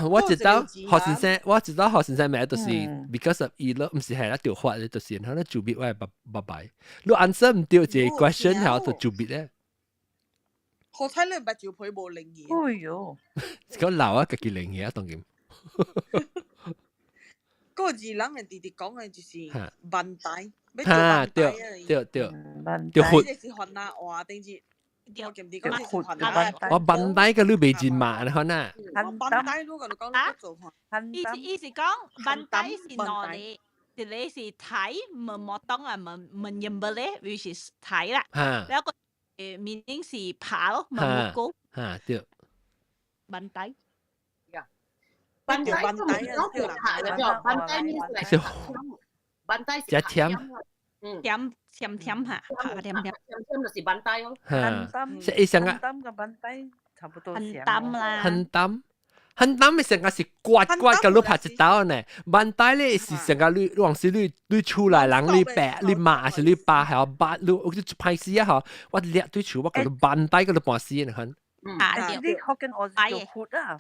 我知道何先生，我知道何先生名就是 because of 伊咯，毋是係啦，條法咧，就是然後咧做別我係拜拜拜。你 answer 毋對一個 question 係就做別咧。好彩你唔係照配無靈異。哎喲，講鬧啊，家己靈異啊，當然。嗰個字人人直直講嘅就是問題，嚇對對對，對活。這是雲南話定是？我記唔記講是雲南我問題嘅你未真嘛，你看啊。問題你講你講你做看。意思講問題是哪裡？一個是睇問莫當啊，問問認不咧，which is 睇啦。然後個meaning 是爬咯，問木高。嚇對。問題。問題問題啊，問題是問題是甜，甜甜甜嚇，甜甜甜甜就是問題哦。嚇，是伊上個。鹹個問題差不多。很淡啦。很淡，很淡嘅成個是刮刮個你拍一刀呢。問題咧是成個你往時你你厝內人你白你罵是你爸還有爸你我就歹勢啊吼，我掠對厝我叫你問題個你半死你看。啊！你福建話叫活啊，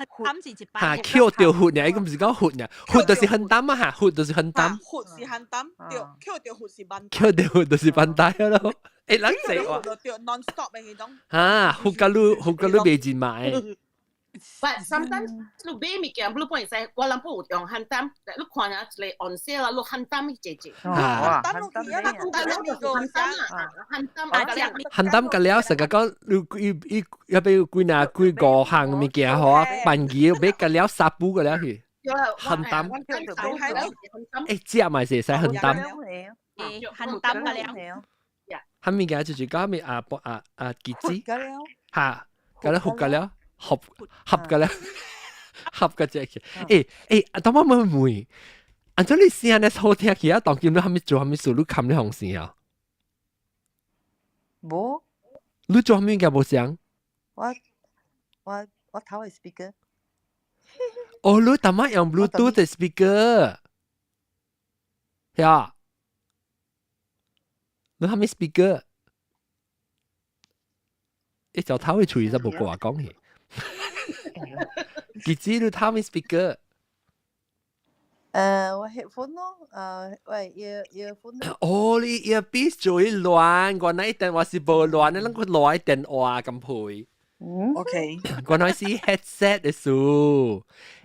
嚇，扣掉活呢？伊個毋是講活呢，活就是很淡啊嚇，活就是很淡。活是很淡，對，扣掉活是問。扣掉活就是問題咯。欸，人濟話。對，non stop 的彼種。嚇，活甲你活甲你袂真買。 But sometimes 你買物件，你本使，我人不有用漢淡，你看下一個 on sale 啊，你漢淡一隻隻。嚇！漢淡啊，漢淡啊，漢淡個了，成個講你伊伊要俾幾若幾五項物件吼啊，辦嘢買個了三步個了去。漢淡。欸，食嘛是會使漢淡。欸，漢淡個了。蝦物件就是講咩啊啊啊結子。嚇，個了活個了。合合嘅咧，合嘅只嘅。欸欸，等我問問，按照你聲咧好聽起啊，當今你蝦米做蝦米事，你冚你紅線啊？無。你做蝦米物件無聲？我頭的 speaker。哦，你淡仔用 Bluetooth 的 speaker。呀？你蝦米 speaker？一條頭會喙就無過話講去。其實你頭面 speaker？我 headphone 咯，喂，earphone。哦，你 earpiece 最亂，原來電話是無亂的，咱個亂電話咁配。嗯，OK。原來是 headset 的事。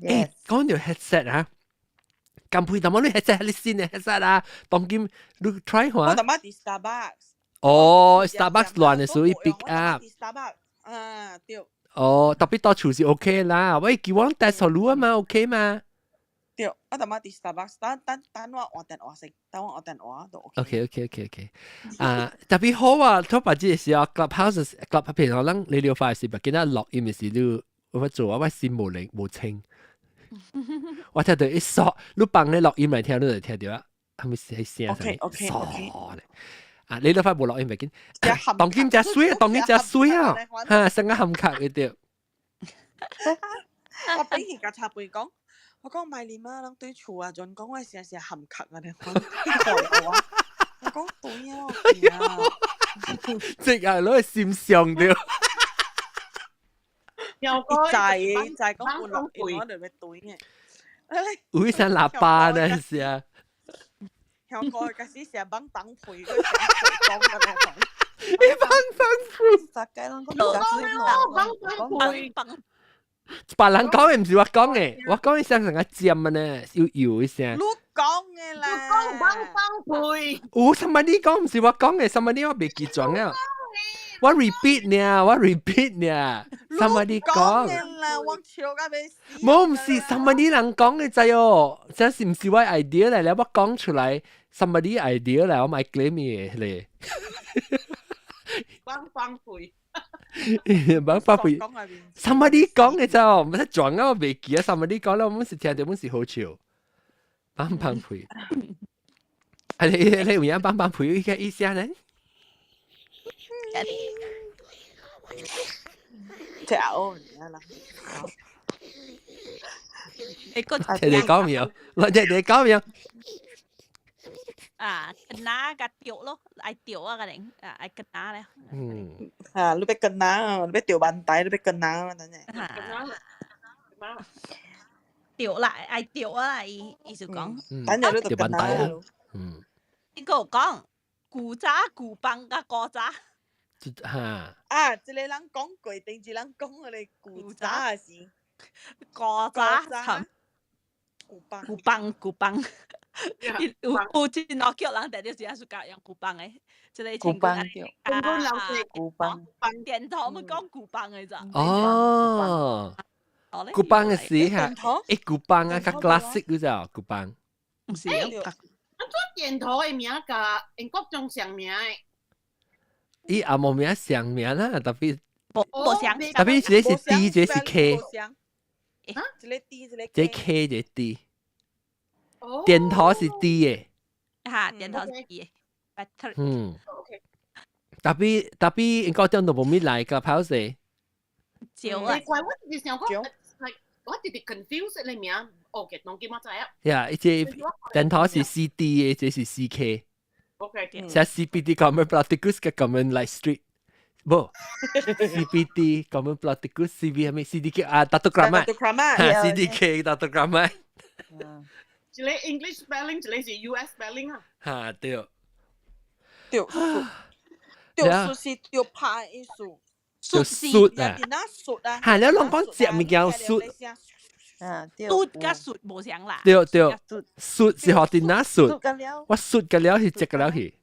欸，講到 headset 啊，咁配，但係你 headset 係新的 headset 啊，當今你 try 下。我淡仔佇 Starbucks。哦，Starbucks 亂的屬於 pick up。 Starbucks 啊，對。哦，特別到厝是 OK 啦，喂，叫我帶手路啊嘛，OK 嘛？對，我淡仔佇 Starbucks，等等等我換電話先，等我換電話就 OK。 OK，啊，特別好啊，特別這時候 Clubhouse Club 譬如講，咱你了快是，今仔錄音的時你我做啊，我心無靈無清，我聽到一索，你放咧錄音來聽，你就聽到啊，係咪係聲啥？ OK。啊！你都快無錄音袂緊，當今真水啊，當今真水啊，嚇，成個含卡嘅對。我俾人家插背講，我講買你媽，人對厝啊，陣講我成成含卡啊，你看，我講對啊，即係攞去心上對。又就係就係講有錄音，我就要對嘅。有聲喇叭呢是啊。香港開始成幫黨配，佢成講嘅咧講。你幫黨配？十雞人講幫黨配。別人講嘅唔是我講嘅，我講嘅聲成個尖嘅呢，要搖一聲。你講嘅啦。你講幫黨配。有什麼你講唔是我講嘅，什麼你我未記住啊。我 repeat 呢，我 repeat 呢，什麼你講？啦，我笑到欲死。冇唔是什麼你人講嘅就哦，這是唔是我 idea 嚟咧？我講出來，什麼你 idea 嚟？我咪 claim 嘅咧。幫幫配。幫幫配。什麼你講嘅就，唔使撞啊！我未記啊，什麼你講咧？我們是聽到，我們是好笑。幫幫配。係你有影幫幫配嘅意思啊？呢？食哦，啦。你個聽你講沒有？我聽你講沒有？啊，跟哪個掉咯，愛掉啊個人，啊愛跟哪咧？嗯。啊，你欲跟哪？你欲掉板帶，你欲跟哪？等陣。對啦，愛對啊，伊意思講。等陣你就就問題啊。伊閣有講古早古枋佮古早。哈。啊，一個人講過，第二人講嗰個古早的是古早。古枋。古枋古枋，有有真老叫人特別是愛喜歡用古枋的，這個古枋對，古枋。電頭咪講古枋的咋？哦。古枋的是哈，欸古枋啊，較 classic 嗰隻古枋。毋是。啊，做電頭的名佮英國中上名的。伊也無名上名啦，特別。無無相。特別一個是 D，一個是 K。啊，一個 D，一個 K。一個 K，一個 D。電頭是 D 的。哈，電頭是 D 的。嗯。特別特別，英國中都無咪來個跑勢。少啊！怪我直直想講，like 我直直 confuse 你名，OK，當記我知啊。呀，一隻電頭是 C D 的，這是 C K。 OK。像 C B D Common Platypus 嘅 Common Light Street，無 C B D Common Platypus C B 係咪 C D K 啊？Datuk Keramat。 Datuk Keramat。 C D K Datuk Keramat。一個 English spelling，一個是 US spelling 啊。哈對。對，對，術是對拍的意思。就術啊！術啊！係你攏講食物件術。啊，對。術佮術無相啦。對對，術是學啲哪術？我術個了是食個了去。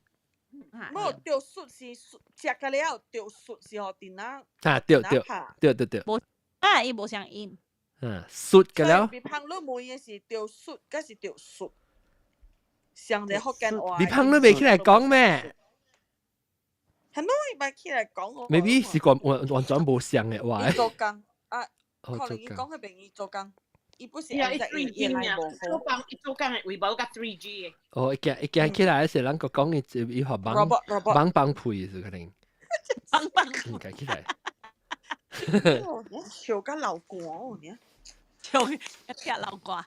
無，對術是術食個了，對術是學啲哪？啊，對對對對對。無啊，伊無相音。嗯，術個了。比芳你問的是對術，還是對術？上個福建話。比芳你袂起來講咩？很多伊捌起來講我。 maybe 是講完完全無相的話。做工啊，可能伊講彼邊伊做工，伊不是伊按 3G 來無做工伊做工的位無佮 3G 的。哦，一驚一驚起來時，人個講伊伊學網網幫配是可能。網幫應該起來。笑甲流汗哦，你。笑甲流汗。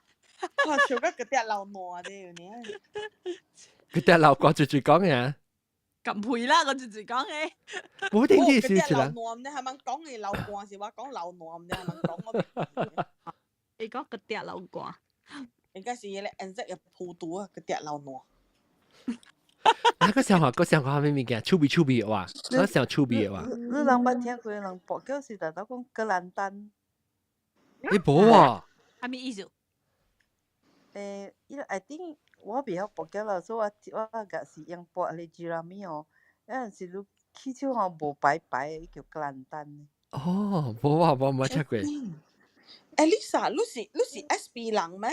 哇！笑甲個啲流汗的，你。佢啲流汗最最講嘅。咁配啦，我直直講嘅。冇定啲事情啦。流汗，你係咪講嘅流汗是話講流汗，你係咪講我？你講個啲流汗，應該是迄個顏色嘅普渡啊，個啲流汗。啊，個想法，個想法係咩物件？趣味趣味的話，我想趣味的話。你人捌聽過人跋筊是特特講格蘭丹？你無啊？啥物意思？誒，伊 I think 我袂曉跋筊啦，所以我我個是用跋迄個 jerami 哦。有陣時你起手吼無白白的，伊叫格蘭丹。哦，無啊，無冇聽過。誒，Lisa，你是 SP 人咩？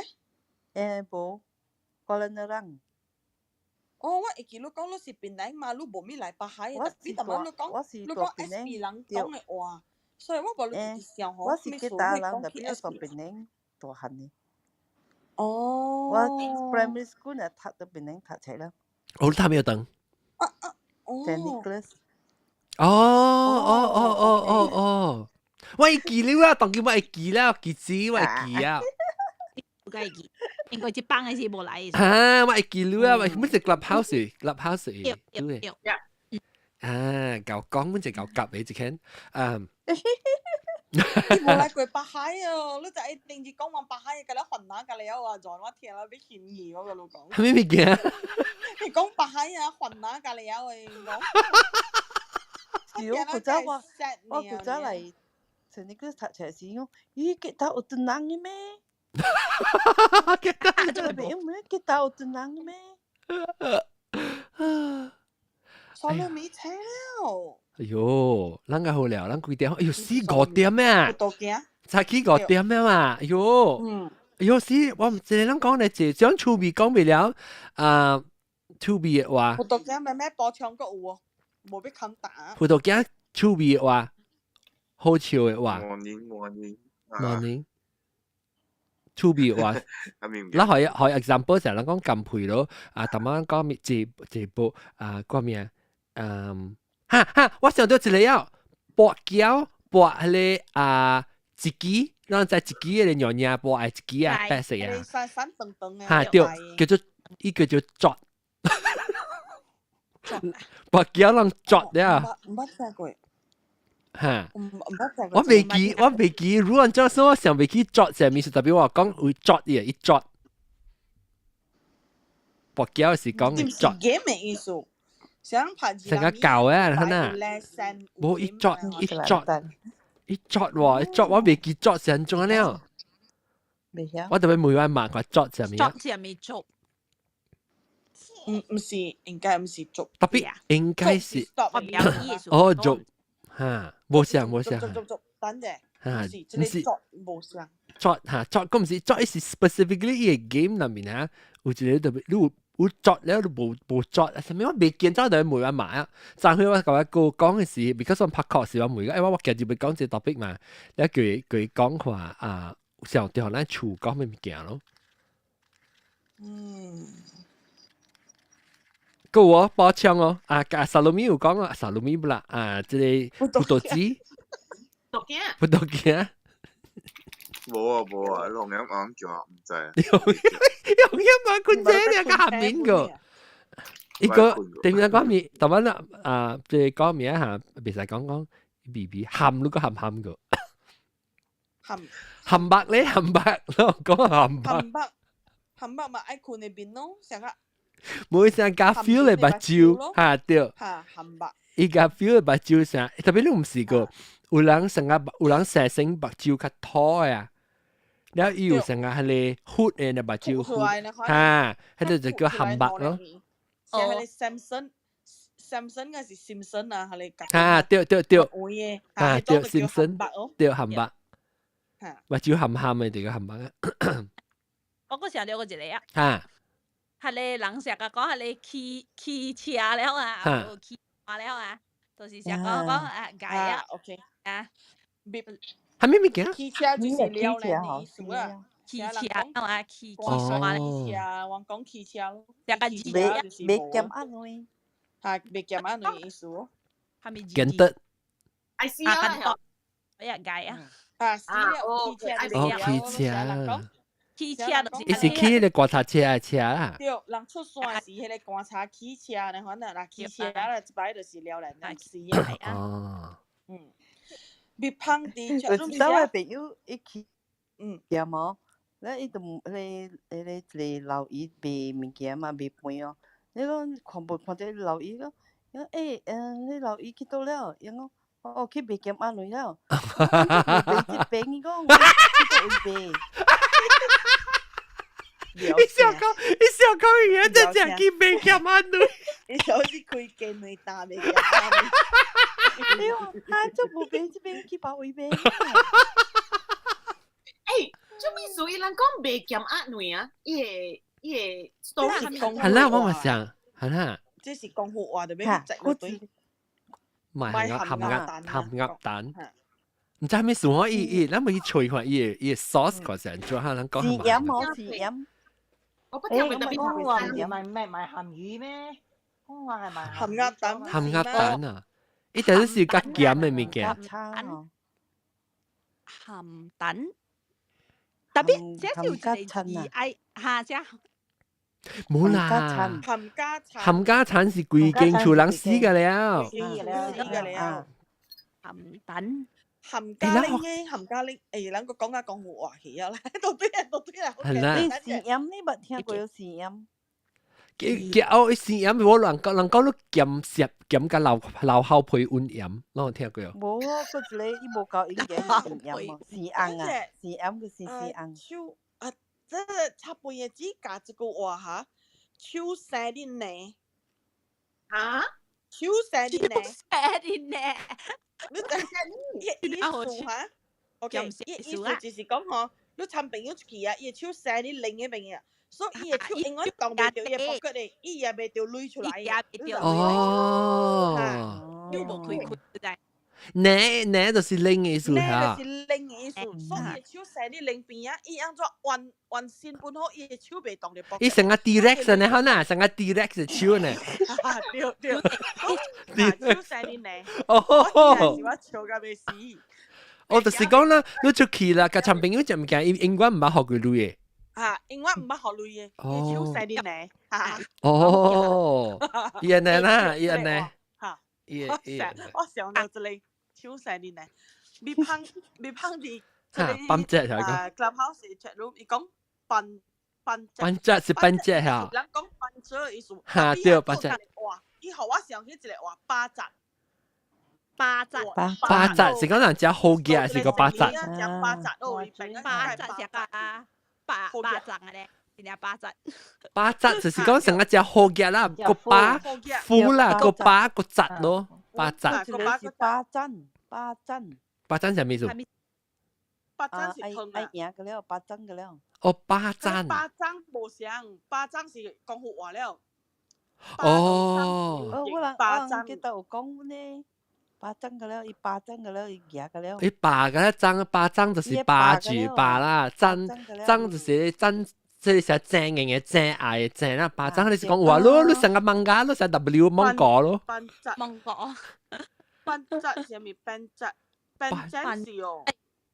誒，無，可能的人。哦，我會記你講你是檳榔嘛，你無咪來北海的，特別淡仔你講你講 SP 人講的話，所以我無你直直想吼，我是吉打人，特別我住檳榔大漢的。哦。我 primary school 呢讀到檳榔讀冊了。哦，他沒有等。啊啊，哦。 Saint Nicholas。哦哦哦哦哦哦，我會記了啊，當今我會記了，記字我會記啊。我會記，應該這幫的是無來。啊，我會記了啊，我乜是 clubhouse，clubhouse 對對。啊，夠講，阮就夠夾的一間，嗯。你無來過北海哦，你就一定是講完北海，共你煩惱共了啊！撞我聽了欲興意，我共你講。啥物物件？你講北海啊，煩惱共了的，講。是我古早我我古早來，像你個讀冊時講，咦，吉他有真人的咩？吉他就咩？吉他有真人的咩？所以沒車了。哎喲，咱個好了，咱幾點？哎喲，4、5點咩？早起5點咩嘛？哎喲，哎喲，死！我毋知咱講咧，這種趣味講袂了啊，趣味的話。葡萄鏡咩咩補充閣有哦，無欲砍打。葡萄鏡趣味的話，好笑的話。 Morning morning。 Morning。趣味的話，咱可以可以 example 成日咱講甘配咯，啊，淡仔講咩這這部啊，講咩？嗯。哈哈！我想到一個了，跋筊跋彼個啊，一支，咱知一支彼個娘娘跋愛一支啊，白色啊。散散長長的。哈對，叫做伊叫做鑿。跋筊人鑿了。毋捌聽過。嚇。唔唔捌聽我未記，我未記，如果做所我想未記作啥物事，特別我講會作嘢，一作。博繳是講是作， game 的意思？想拍字成個舊啊，可能。無一作一作一作喎，一作我未記作是按怎了。未曉。我特別每晚問佢作啥物作是咪作？唔唔是，應該唔是作。特別應該是。我唔曉意思。哦，作嚇，無像無像。作作作，等者。嚇，唔是，作無像。作嚇作，咁唔是作，是 specifically 伊個 game 內面啊，有一個特別，你有有作了，你無無作，啥物我未見走就問我買啊。上回我甲我哥講嘅是，because 我拍 call 時我問伊，我今日欲講這個 topic 嘛，你叫伊叫伊講話啊，上對咱厝講咩物件咯。嗯。個我補充哦，啊，甲薩魯米有講啊，薩魯米不啦，啊，這個葡萄子，葡萄鏡。無啊無啊，龍眼啱叫啊，毋知。龍眼嘛，困這兩個下面個，一個點樣講面？頭先啦，啊，即係講名嚇，別使講講 B B 含你個含含個，含含白咧，含白，講含白。含白，含白嘛愛困那邊咯，成個。每聲加 feel 的目睭，嚇對。嚇含白。伊加 feel 的目睭聲，特別你毋試過，有人成個有人生成目睭較凸的啊。了伊有成個彼個忽的目睭忽，嚇，彼個就叫含目咯。像彼個 Samson，Samson 抑是 Simpson 啊，彼個。嚇對對對。嚇對 Simpson，對含目。目睭含含的就叫含目啊。我閣想著過一個啊。嚇。彼個人成日講彼個騎騎車了啊，無騎車了啊，就是成日講講啊，改啊，OK 啊。啥物物件？騎車就是了咧，意思啊。騎車啊，騎騎車，騎車，我講騎車咯。成個騎袂減壓呢？嚇，袂減壓呢意思哦。簡單。愛死啊！哎呀，改啊！啊，死了，騎車哦，騎車。騎車就是。伊是騎彼個觀察車的車啦。對，人出山時，彼個觀察汽車呢，反正若騎車啦，一擺就是了來人死啊。哦。嗯。別芳佇，有一我朋友伊去，行無，咧伊就彼彼個一個老姨賣物件嘛，賣飯哦。你講看無看著老姨講，伊講欸，彼老姨去佗了？伊講哦，去賣鹹鴨卵了。賣這邊，伊講去佗位賣？你想講，你想講，伊真正去賣鹹鴨卵。你想是開雞卵蛋賣鹹鴨卵？哎呦，啊，這無賣這邊去別位賣。欸，做咩事？伊人講賣鹹鴨卵啊？伊個伊個 story 係啦，我嘛想，係啦。這是講好話就欲摘落對。賣鹹鴨鹹鴨蛋，毋知啥物事吼？伊伊，咱欲去揣看伊个伊个 source 看是按怎，哈，咱講是鹽無是鹽。我不聽特別講話唔是賣咩賣鹹魚咩？講話係賣鹹鴨蛋。鹹鴨蛋啊！伊就是是較鹹的物件。鹹蛋，特別這是有一個字愛嚇這。無啦，冚家鏟，冚家鏟是規間厝人死個了，死個了。鹹蛋，冚家拎嘅冚家拎，欸，咱個講下講胡話去啊啦，到對啊，到對啊。係啦。你試鹽，你捌聽過有試鹽？結結哦，試鹽我人講人講你鹹澀鹹甲流流口皮溫鹽，攏有聽過？無啊，閣一個伊無夠營養試鹽哦，試紅啊，試鹽就是試紅。手啊，這個插飯的只教一句話哈，手生恁呢？啊？手生恁呢？生恁呢？你知伊意思哈？OK，伊意思就是講吼，你參朋友出去啊，伊的手生你另一邊啊。所以伊的手永遠擋袂著伊的膊骨的，伊也袂著攏出來。哦，又無開開在。呢呢就是另意思嚇。呢就是另意思，所以伊的手生你另邊啊，伊按怎彎彎身本好，伊的手袂擋著膊。伊成個 direct 呢，好呐，成個 direct 手呢。對對，手生你呢。哦，是我笑甲欲死。我就是講啦，你出去啦，共親朋友食物件，伊永遠毋捌予佢鐳的。啊，永遠毋捌予鐳的，伊手生恁呢。哦，伊按呢啦，伊按呢。嚇，伊我想到這裡。唱生日呢，未芳未芳佇哈，半隻係啊 Clubhouse chat room，伊講半半半隻是半隻嚇，人講半隻意思。哈對，半隻。哇！伊予我想起一個話八隻。八隻。八隻是講人食好嘅，是個八隻。食八隻哦，八隻食啊，八八隻嘅咧。真正八隻。八隻就是講成個食好嘅啦，個八富啦，個八個隻咯，八隻。個八是八珍，八珍。八珍係咩意思？八珍是湯啊！贏個了，八珍個了。哦，八珍。八珍無相，八珍是講福話了。哦。哦，我人我人記得有講呢。八珍個了，伊八珍個了，伊贏個了。伊八個珍，八珍就是八住八啦，珍珍就是珍。即係正型嘅正愛嘅正啦，八珍你是講話咯，你成個網架，你成 W 芒果咯。班質芒果，班質是咪班質？班質是哦。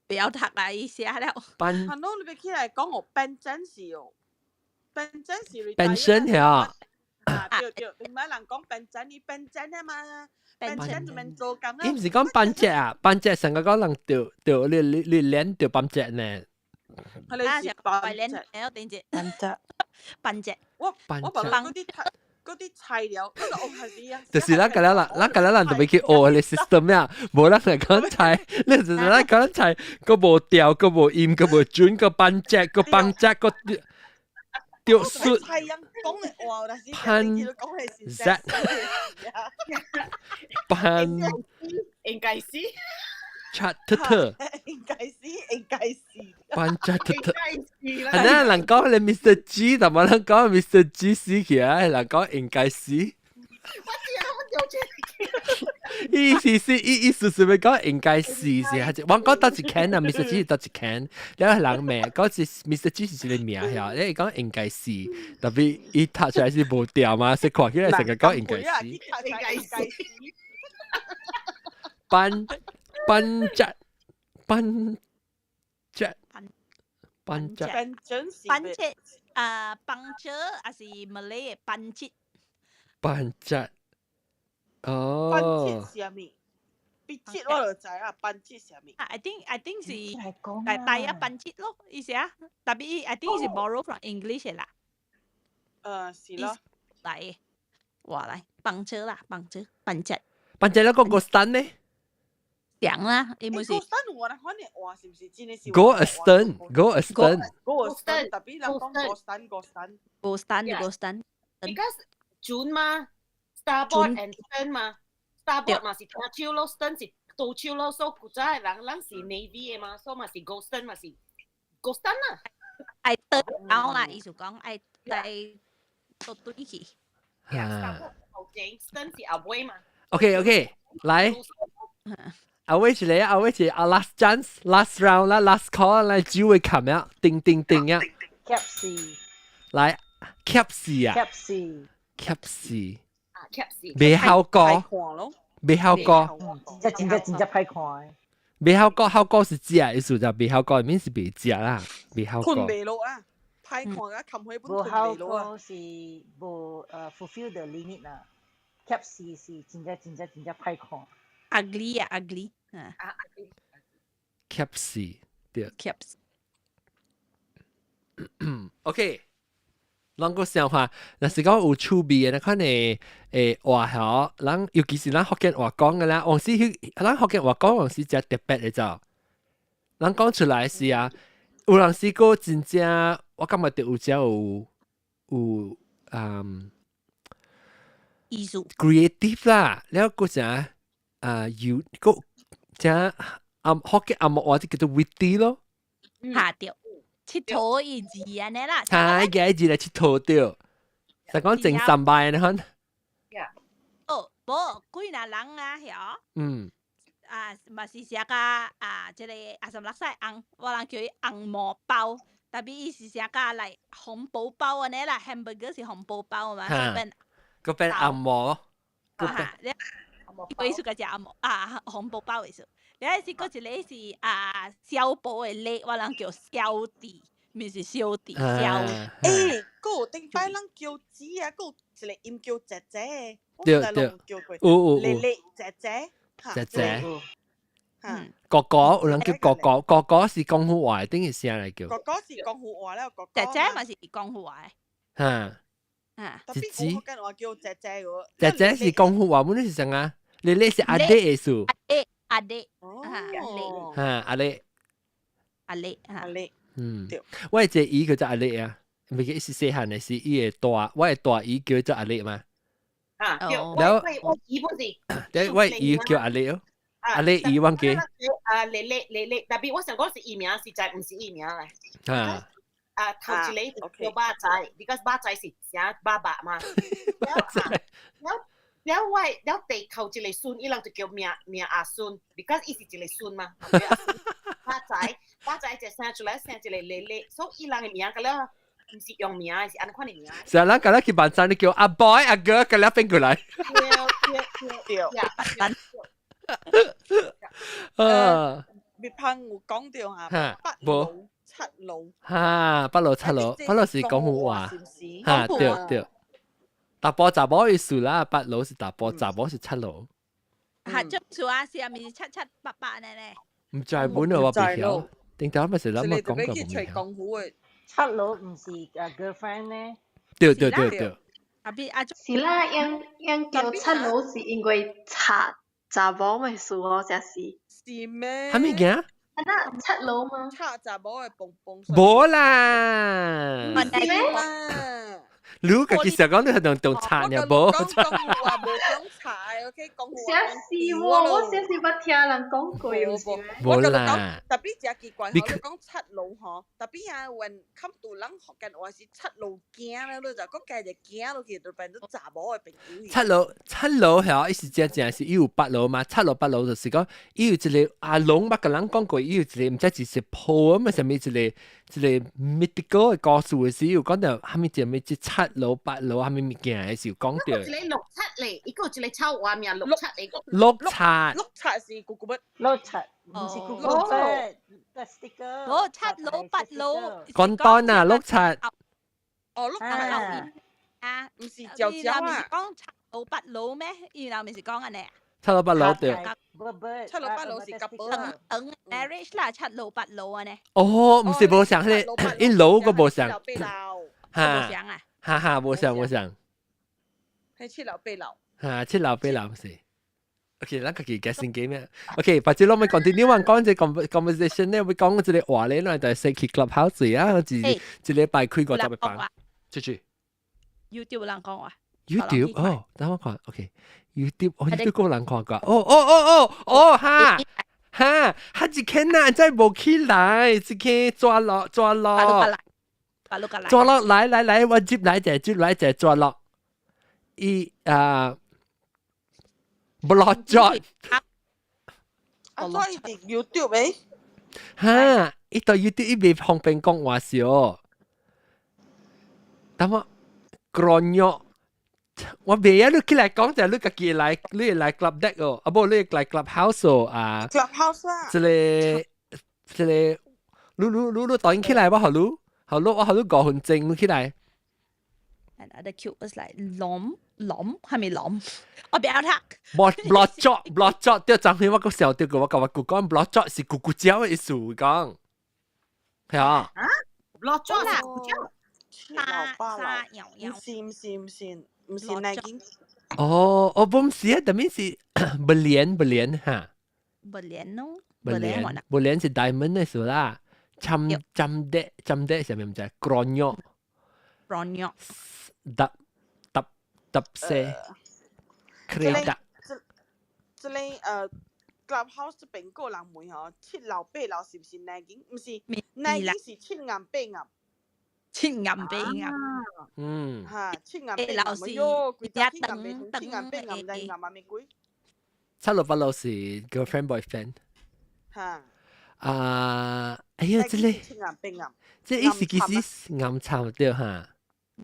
不要讀啦，伊寫了。班。係咯，你別起來講我班質是哦，班質是。本身係啊。對對，唔係人講班質，你班質啊嘛。班質就免做工啊。伊毋是講班質啊，班質成個講人掉掉你你你練掉班質呢。啊，是白練，還有點子。班質。班質。我我把嗰啲材料，嗰個我係啊。就是咱個人，咱個人就欲去學個 system 呀，無咱嚟講菜，你就是咱講菜，閣無調，閣無音，閣無準，閣班質，閣班質，閣掉術。菜樣講的話，但是潘 Z 潘應該是。 chat 特特，應該是應該是。班 chat 特特，係啊，人講你 Mr. G，但係人講 Mr. G 死起來，人講應該是。我知啊，我掉這。意思是意意思是欲講應該是是，我講倒一間啊，Mr. G 是倒一間，了人名講是 Mr. G 是一個名曉，你講應該是，特別伊讀出來是無調嘛，是看起來成個講應該是。應該是。班。班質，班質，班質，班質，啊，班質，還是馬來的班質？班質，哦。班質是啥物？筆質我就知啊，班質是啥物？啊，I think 是係大一班質咯，意思啊，特別 I think 是 borrow from English 的啦。是咯。來，我來，班質啦，班質，班質。班質那個 gostan 呢？講啦，伊毋是。 Go stern 我來看你話是毋是真的是？Go a stern，go a stern， go a stern，特別人講 go stern，go stern。 Go stern，go stern。 Because 準嘛，starboard and stern 嘛，starboard 嘛是左手咯，stern 是右手咯，所以古早的人咱是 navy 的嘛，所以嘛是 go stern 嘛是 go stern 啦。愛倒啦，意思講愛愛倒對去。 starboard 後前，stern 是後尾嘛。 OK OK，來。阿威一個，阿威一個，啊 last chance，last round 啦，last call 來只會冚呀，叮叮叮呀。夾死。來，夾死啊！夾死。夾死。啊，夾死。袂曉過。袂曉過。真真真真歹看。袂曉過，曉過是食，意思就袂曉過，面是袂食啦，袂曉過。困袂落啊！歹看啊，冚起本困袂落啊。無是無fulfill the limit 啦，夾死是真正真正真正歹看。 Ugly 啊，ugly 啊。夾死對。夾死。 OK，咱個想法，若是講有趣味的，那款的話吼，咱尤其是咱福建話講的啦，往時咱福建話講往時誠特別的就，咱講出來是啊，有人時個真正，我感覺著有遮有藝術 creative 啦，了閣啥啊有個誠啊福建紅毛話就叫做 witty 咯。下對。𨑨迌伊字按呢啦，嚇，個字來𨑨迌對，就講整三擺呢款。哦，無幾若人啊，曉？啊，嘛是寫甲啊，這個阿三六屎紅，我人叫伊紅毛包，特別伊是寫甲來紅包包按呢啦，hamburger 是紅包包嘛，所以變。閣變紅毛。啊，你意思個食紅毛啊，紅包包意思。你是閣一個是啊，小寶的禮，我人叫小弟，毋是小弟，小。欸，閣有頂擺人叫姊啊，閣有一個音叫姐姐，對對，有有有。麗麗姐姐，姐姐，哥哥有人叫哥哥，哥哥是廣府話，等於聲來叫。哥哥是廣府話咧，哥哥。姐姐嘛是廣府話。嚇。啊。特別我福建話叫姐姐嘅。姐姐是廣府話，本來是啥啊？你你是阿爹的意思。阿爹阿爹。哦。嚇，阿爹。阿爹阿爹。嗯。我這姨叫做阿爹啊，唔記得是細漢的是伊的大，我的大姨叫做阿爹嘛。啊，我姨不是。對，我姨叫阿爹哦。阿你姨忘記。啊，你你你你，特別我想講是伊名，實在毋是伊名嚟。啊。啊，頭一個叫馬仔，because 馬仔是寫爸爸嘛。了了我了第頭一個孫，伊人就叫名名阿孫，because 伊是一個孫嘛。馬仔馬仔就生出來生一個麗麗，所以伊人的名個了，毋是用名，是按款的名。成日咱去辦餐，你叫阿 boy 阿 girl，個了變過來。對對對。啊！別怕我講掉嚇，八路七路。嚇，八路七路，八路是廣府話。嚇，對對。查埔查某意思啦，八路是查埔，查某是七路。嚇，種數啊，是咪七七八八呢咧？毋知本啊，我袂曉。頂頭咪是諗我講過無曉。七路毋是girlfriend 呢？對對對對。啊比啊，是啦，樣樣叫七路是因為查查某的事哦，才是。是咩？啥物件？啊那七路嗎？插查某的蹦蹦。無啦。是咩？你家己想講你係用插爾無？講講話無講插，OK 講話。是喎，我小時捌聽人講過，有是咩？無啦。特別真奇怪，你講七路吼，特別啊，when come to 人福建話是七路囝咧，你就講家隻囝落去就變做查某的朋友。七路七路係伊是真正是伊有八路嘛？七路八路就是講伊有一個阿龍捌共人講過，伊有一個毋知是鋪啊嘛，啥物一個一個 mythical 的故事的時，有講到啥物一物一七路八路啥物物件的時有講到。一個六七嚟，一個一個臭話名六七嚟。六七。六七是古古乜？六七毋是古古乜？個 sticker。哦，七路八路。簡單啊，六七。哦，六七啊，毋是椒椒啊。講七路八路咩？伊人毋是講按呢？七路八路對。七路八路是夾等等 marriage 啦，七路八路按呢。哦，毋是無相，彼個一路個無相。哈。無相啊。哈哈，無相無相。係七老八老。哈，七老八老是。OK，咱家己 guessing game 啊。OK，或者我們 continue 講這 conversation 咧，會講這個話咧，咱就先去 clubhouse 啊，一一禮拜開50個房。出去。 YouTube 有人講話。 YouTube 哦，等我看，OK，YouTube 哦，YouTube 個人看過，哦哦哦哦哦，哈哈，哈一間啊，真無起來，一間抓落抓落，抓落來來來，我接來者接來者抓落，伊啊，block 咗。啊，所以佇 YouTube 誒？哈，伊到 YouTube 伊袂方便講話少，等我 Gronyo。我袂啊！你起來講就你家己來，你會來 club deck 哦，啊無你來 clubhouse 哦啊。 clubhouse 啊。這個這個，你你你你當起來我予你，予你我予你5分鐘你起來。 Another cute was like 攏攏係咪攏？我不要讀。 block block 咗 block 咗，對，昨天我閣想到個，我甲我舅講 block 咗是咕咕鳥的意思講，係啊。啊？block 咗是咕咕鳥。七老八老，毋是毋是毋是毋是那間。哦，哦，不是啊，特別是不連不連哈。不連咯。不連不連是 diamond 的意啦，針針的針的係咪毋知？Gronyo。 Gronyo。揼揼揼些。Kereta。這這個Clubhouse 這邊個人問吼，七老八老是毋是南京？毋是，南京是七暗八暗。七暗八暗。哈，七暗八暗。喲，規早七暗八七暗八暗，毋知暗阿物鬼。七老八老是 girlfriend boyfriend。哈。啊，哎呀，這個。七暗八暗。這意思其實暗沉對哈。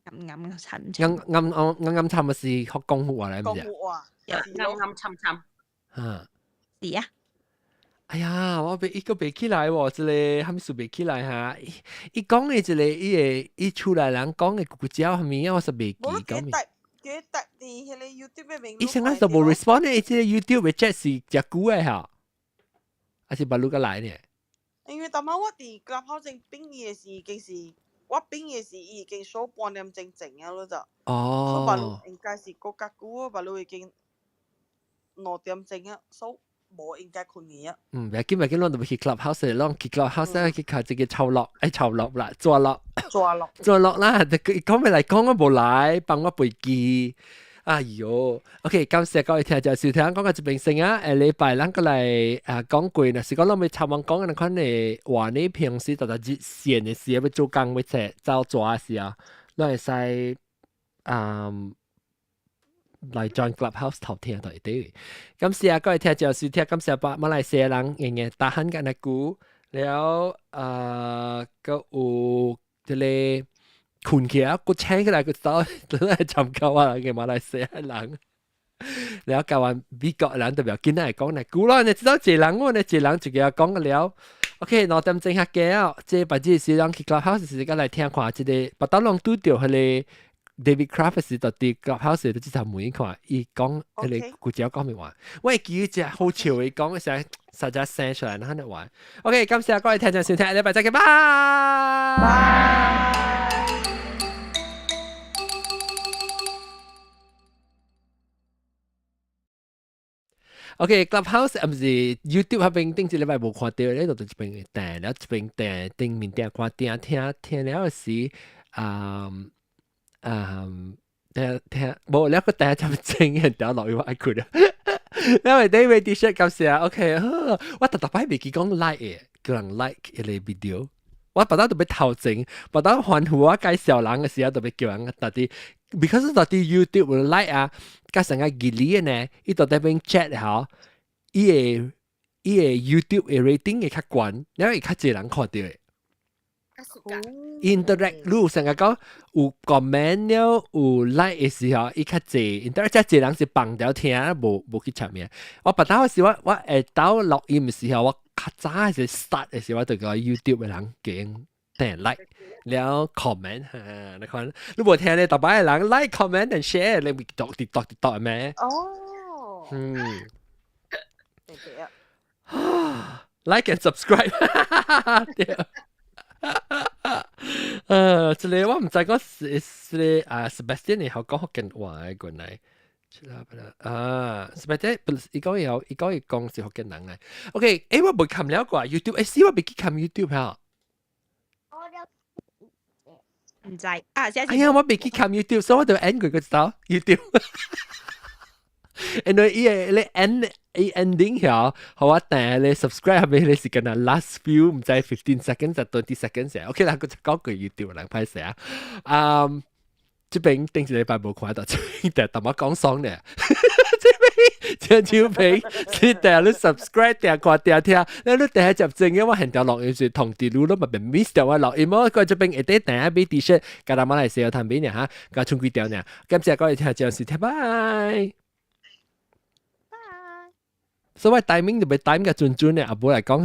暗暗沉暗暗暗暗暗沉咪是學江湖話嚟，唔是？江湖話。暗暗沉沉。哈。是啊。哎呀，我袂伊閣袂起來喎，這個蝦米事袂起來哈？伊講的這個，伊會伊厝內人講的咕咕鳥蝦米，我是袂記講咩。記得佇彼個 YouTube 的名。伊先開始無 respond 的，這個 YouTube 的 chat 是誠久的哈。還是 baru 個來呢？因為當晚我佇 Clubhouse 前變伊的時已經是我變的時，伊已經 show 半點鐘前啊咯就。哦。所以應該是過較久啊，baru 已經2點鐘啊，所以無應該困去啊。嗯，袂緊袂緊，攏都欲去 Clubhouse，攏去 Clubhouse 去看這個臭落，哎臭落啦，抓落，抓落，抓落啦！伊講欲來講我無來，放我飛機。哎喲，OK，感謝各位聽眾收聽，講到這邊先啊，下禮拜咱閣來啊講過，若是講咱欲插網講，那款的話你平時逐逐日閒的時，欲做工欲踅走抓的時候，咱會使啊來 join Clubhouse 偷聽就會對。感謝各位聽眾收聽，感謝馬馬來西亞人仍然打喊緊的鼓，了啊，閣有這個。困起來，閣醒起來，閣走，來參加我嘅馬來西亞人。了教完美國人特別緊來講來，古啦，你知道一人我呢，一人就叫講了。OK，2點鐘較加啊，這別日時人去 Clubhouse 時間來聽看，這個別當攏拄著彼個 David Craft 時，就佇 Clubhouse 就這頭問看，伊講彼個古仔講咩話？我會記得好笑，伊講成實在生出來，那樣話。OK，感謝各位聽眾收聽，下禮拜再見，拜拜。OK，Clubhouse 毋是 YouTube 彼邊頂一禮拜無看著咧，就這邊訂了，這邊訂頂面訂看訂聽聽了時，啊啊聽聽無了個訂就真嘅掉落去我愛困啊。因為 David T-shirt 感謝 OK，我特特擺袂記講 like 嘅，叫人 like 一個 video。我別當特別頭前，別當歡呼我介紹人嘅時候，特別叫人特啲，because 特啲 YouTube like 啊，加上個吉利呢，伊到那邊 chat 吼，伊個 YouTube 嘅 rating 會較懸，因為較濟人看著的。interact 你成日講有 comment 了有 like 嘅時候，伊較濟 interact，遮濟人是放掉聽，無無去插名。我別當時我我下晝錄音嘅時候，我較早時 start 嘅時候，我就叫 YouTube 嘅人經訂 like 了 comment 哈，你看你無聽咧，逐擺嘅人 like comment and share，你會讀滴讀滴讀咩？哦，嗯對啊，like and subscribe，對。這個我毋知講是是啊，Sebastian 會曉講福建話的原來。啊，Sebastian 不是伊講伊曉，伊講伊講是福建人來。OK，欸，我未看了過 YouTube，欸，是我未去看 YouTube 哈。毋知啊，哎呀，我未去看 YouTube，所以我就 end 過個知道 YouTube。因為伊個你 end 伊 ending 曉，予我訂你 subscribe 後面你是敢若 last few 毋知 15 seconds 定 20 seconds 嘅。OK 啦，閣講過 YouTube 人歹勢啊。嗯，這邊頂一禮拜無看到，這邊定淡薄講爽咧。這邊這手皮是訂你 subscribe 訂看訂聽，你你訂接正嘅我現條錄音是通知你，你嘛別 miss 掉我錄音。我這邊會得訂買 T-shirt，佮咱馬來西亞攤邊呢哈，佮春幾條呢。感謝各位聽眾收聽，拜。所以 timing 就欲 time 較準準的，啊無來講。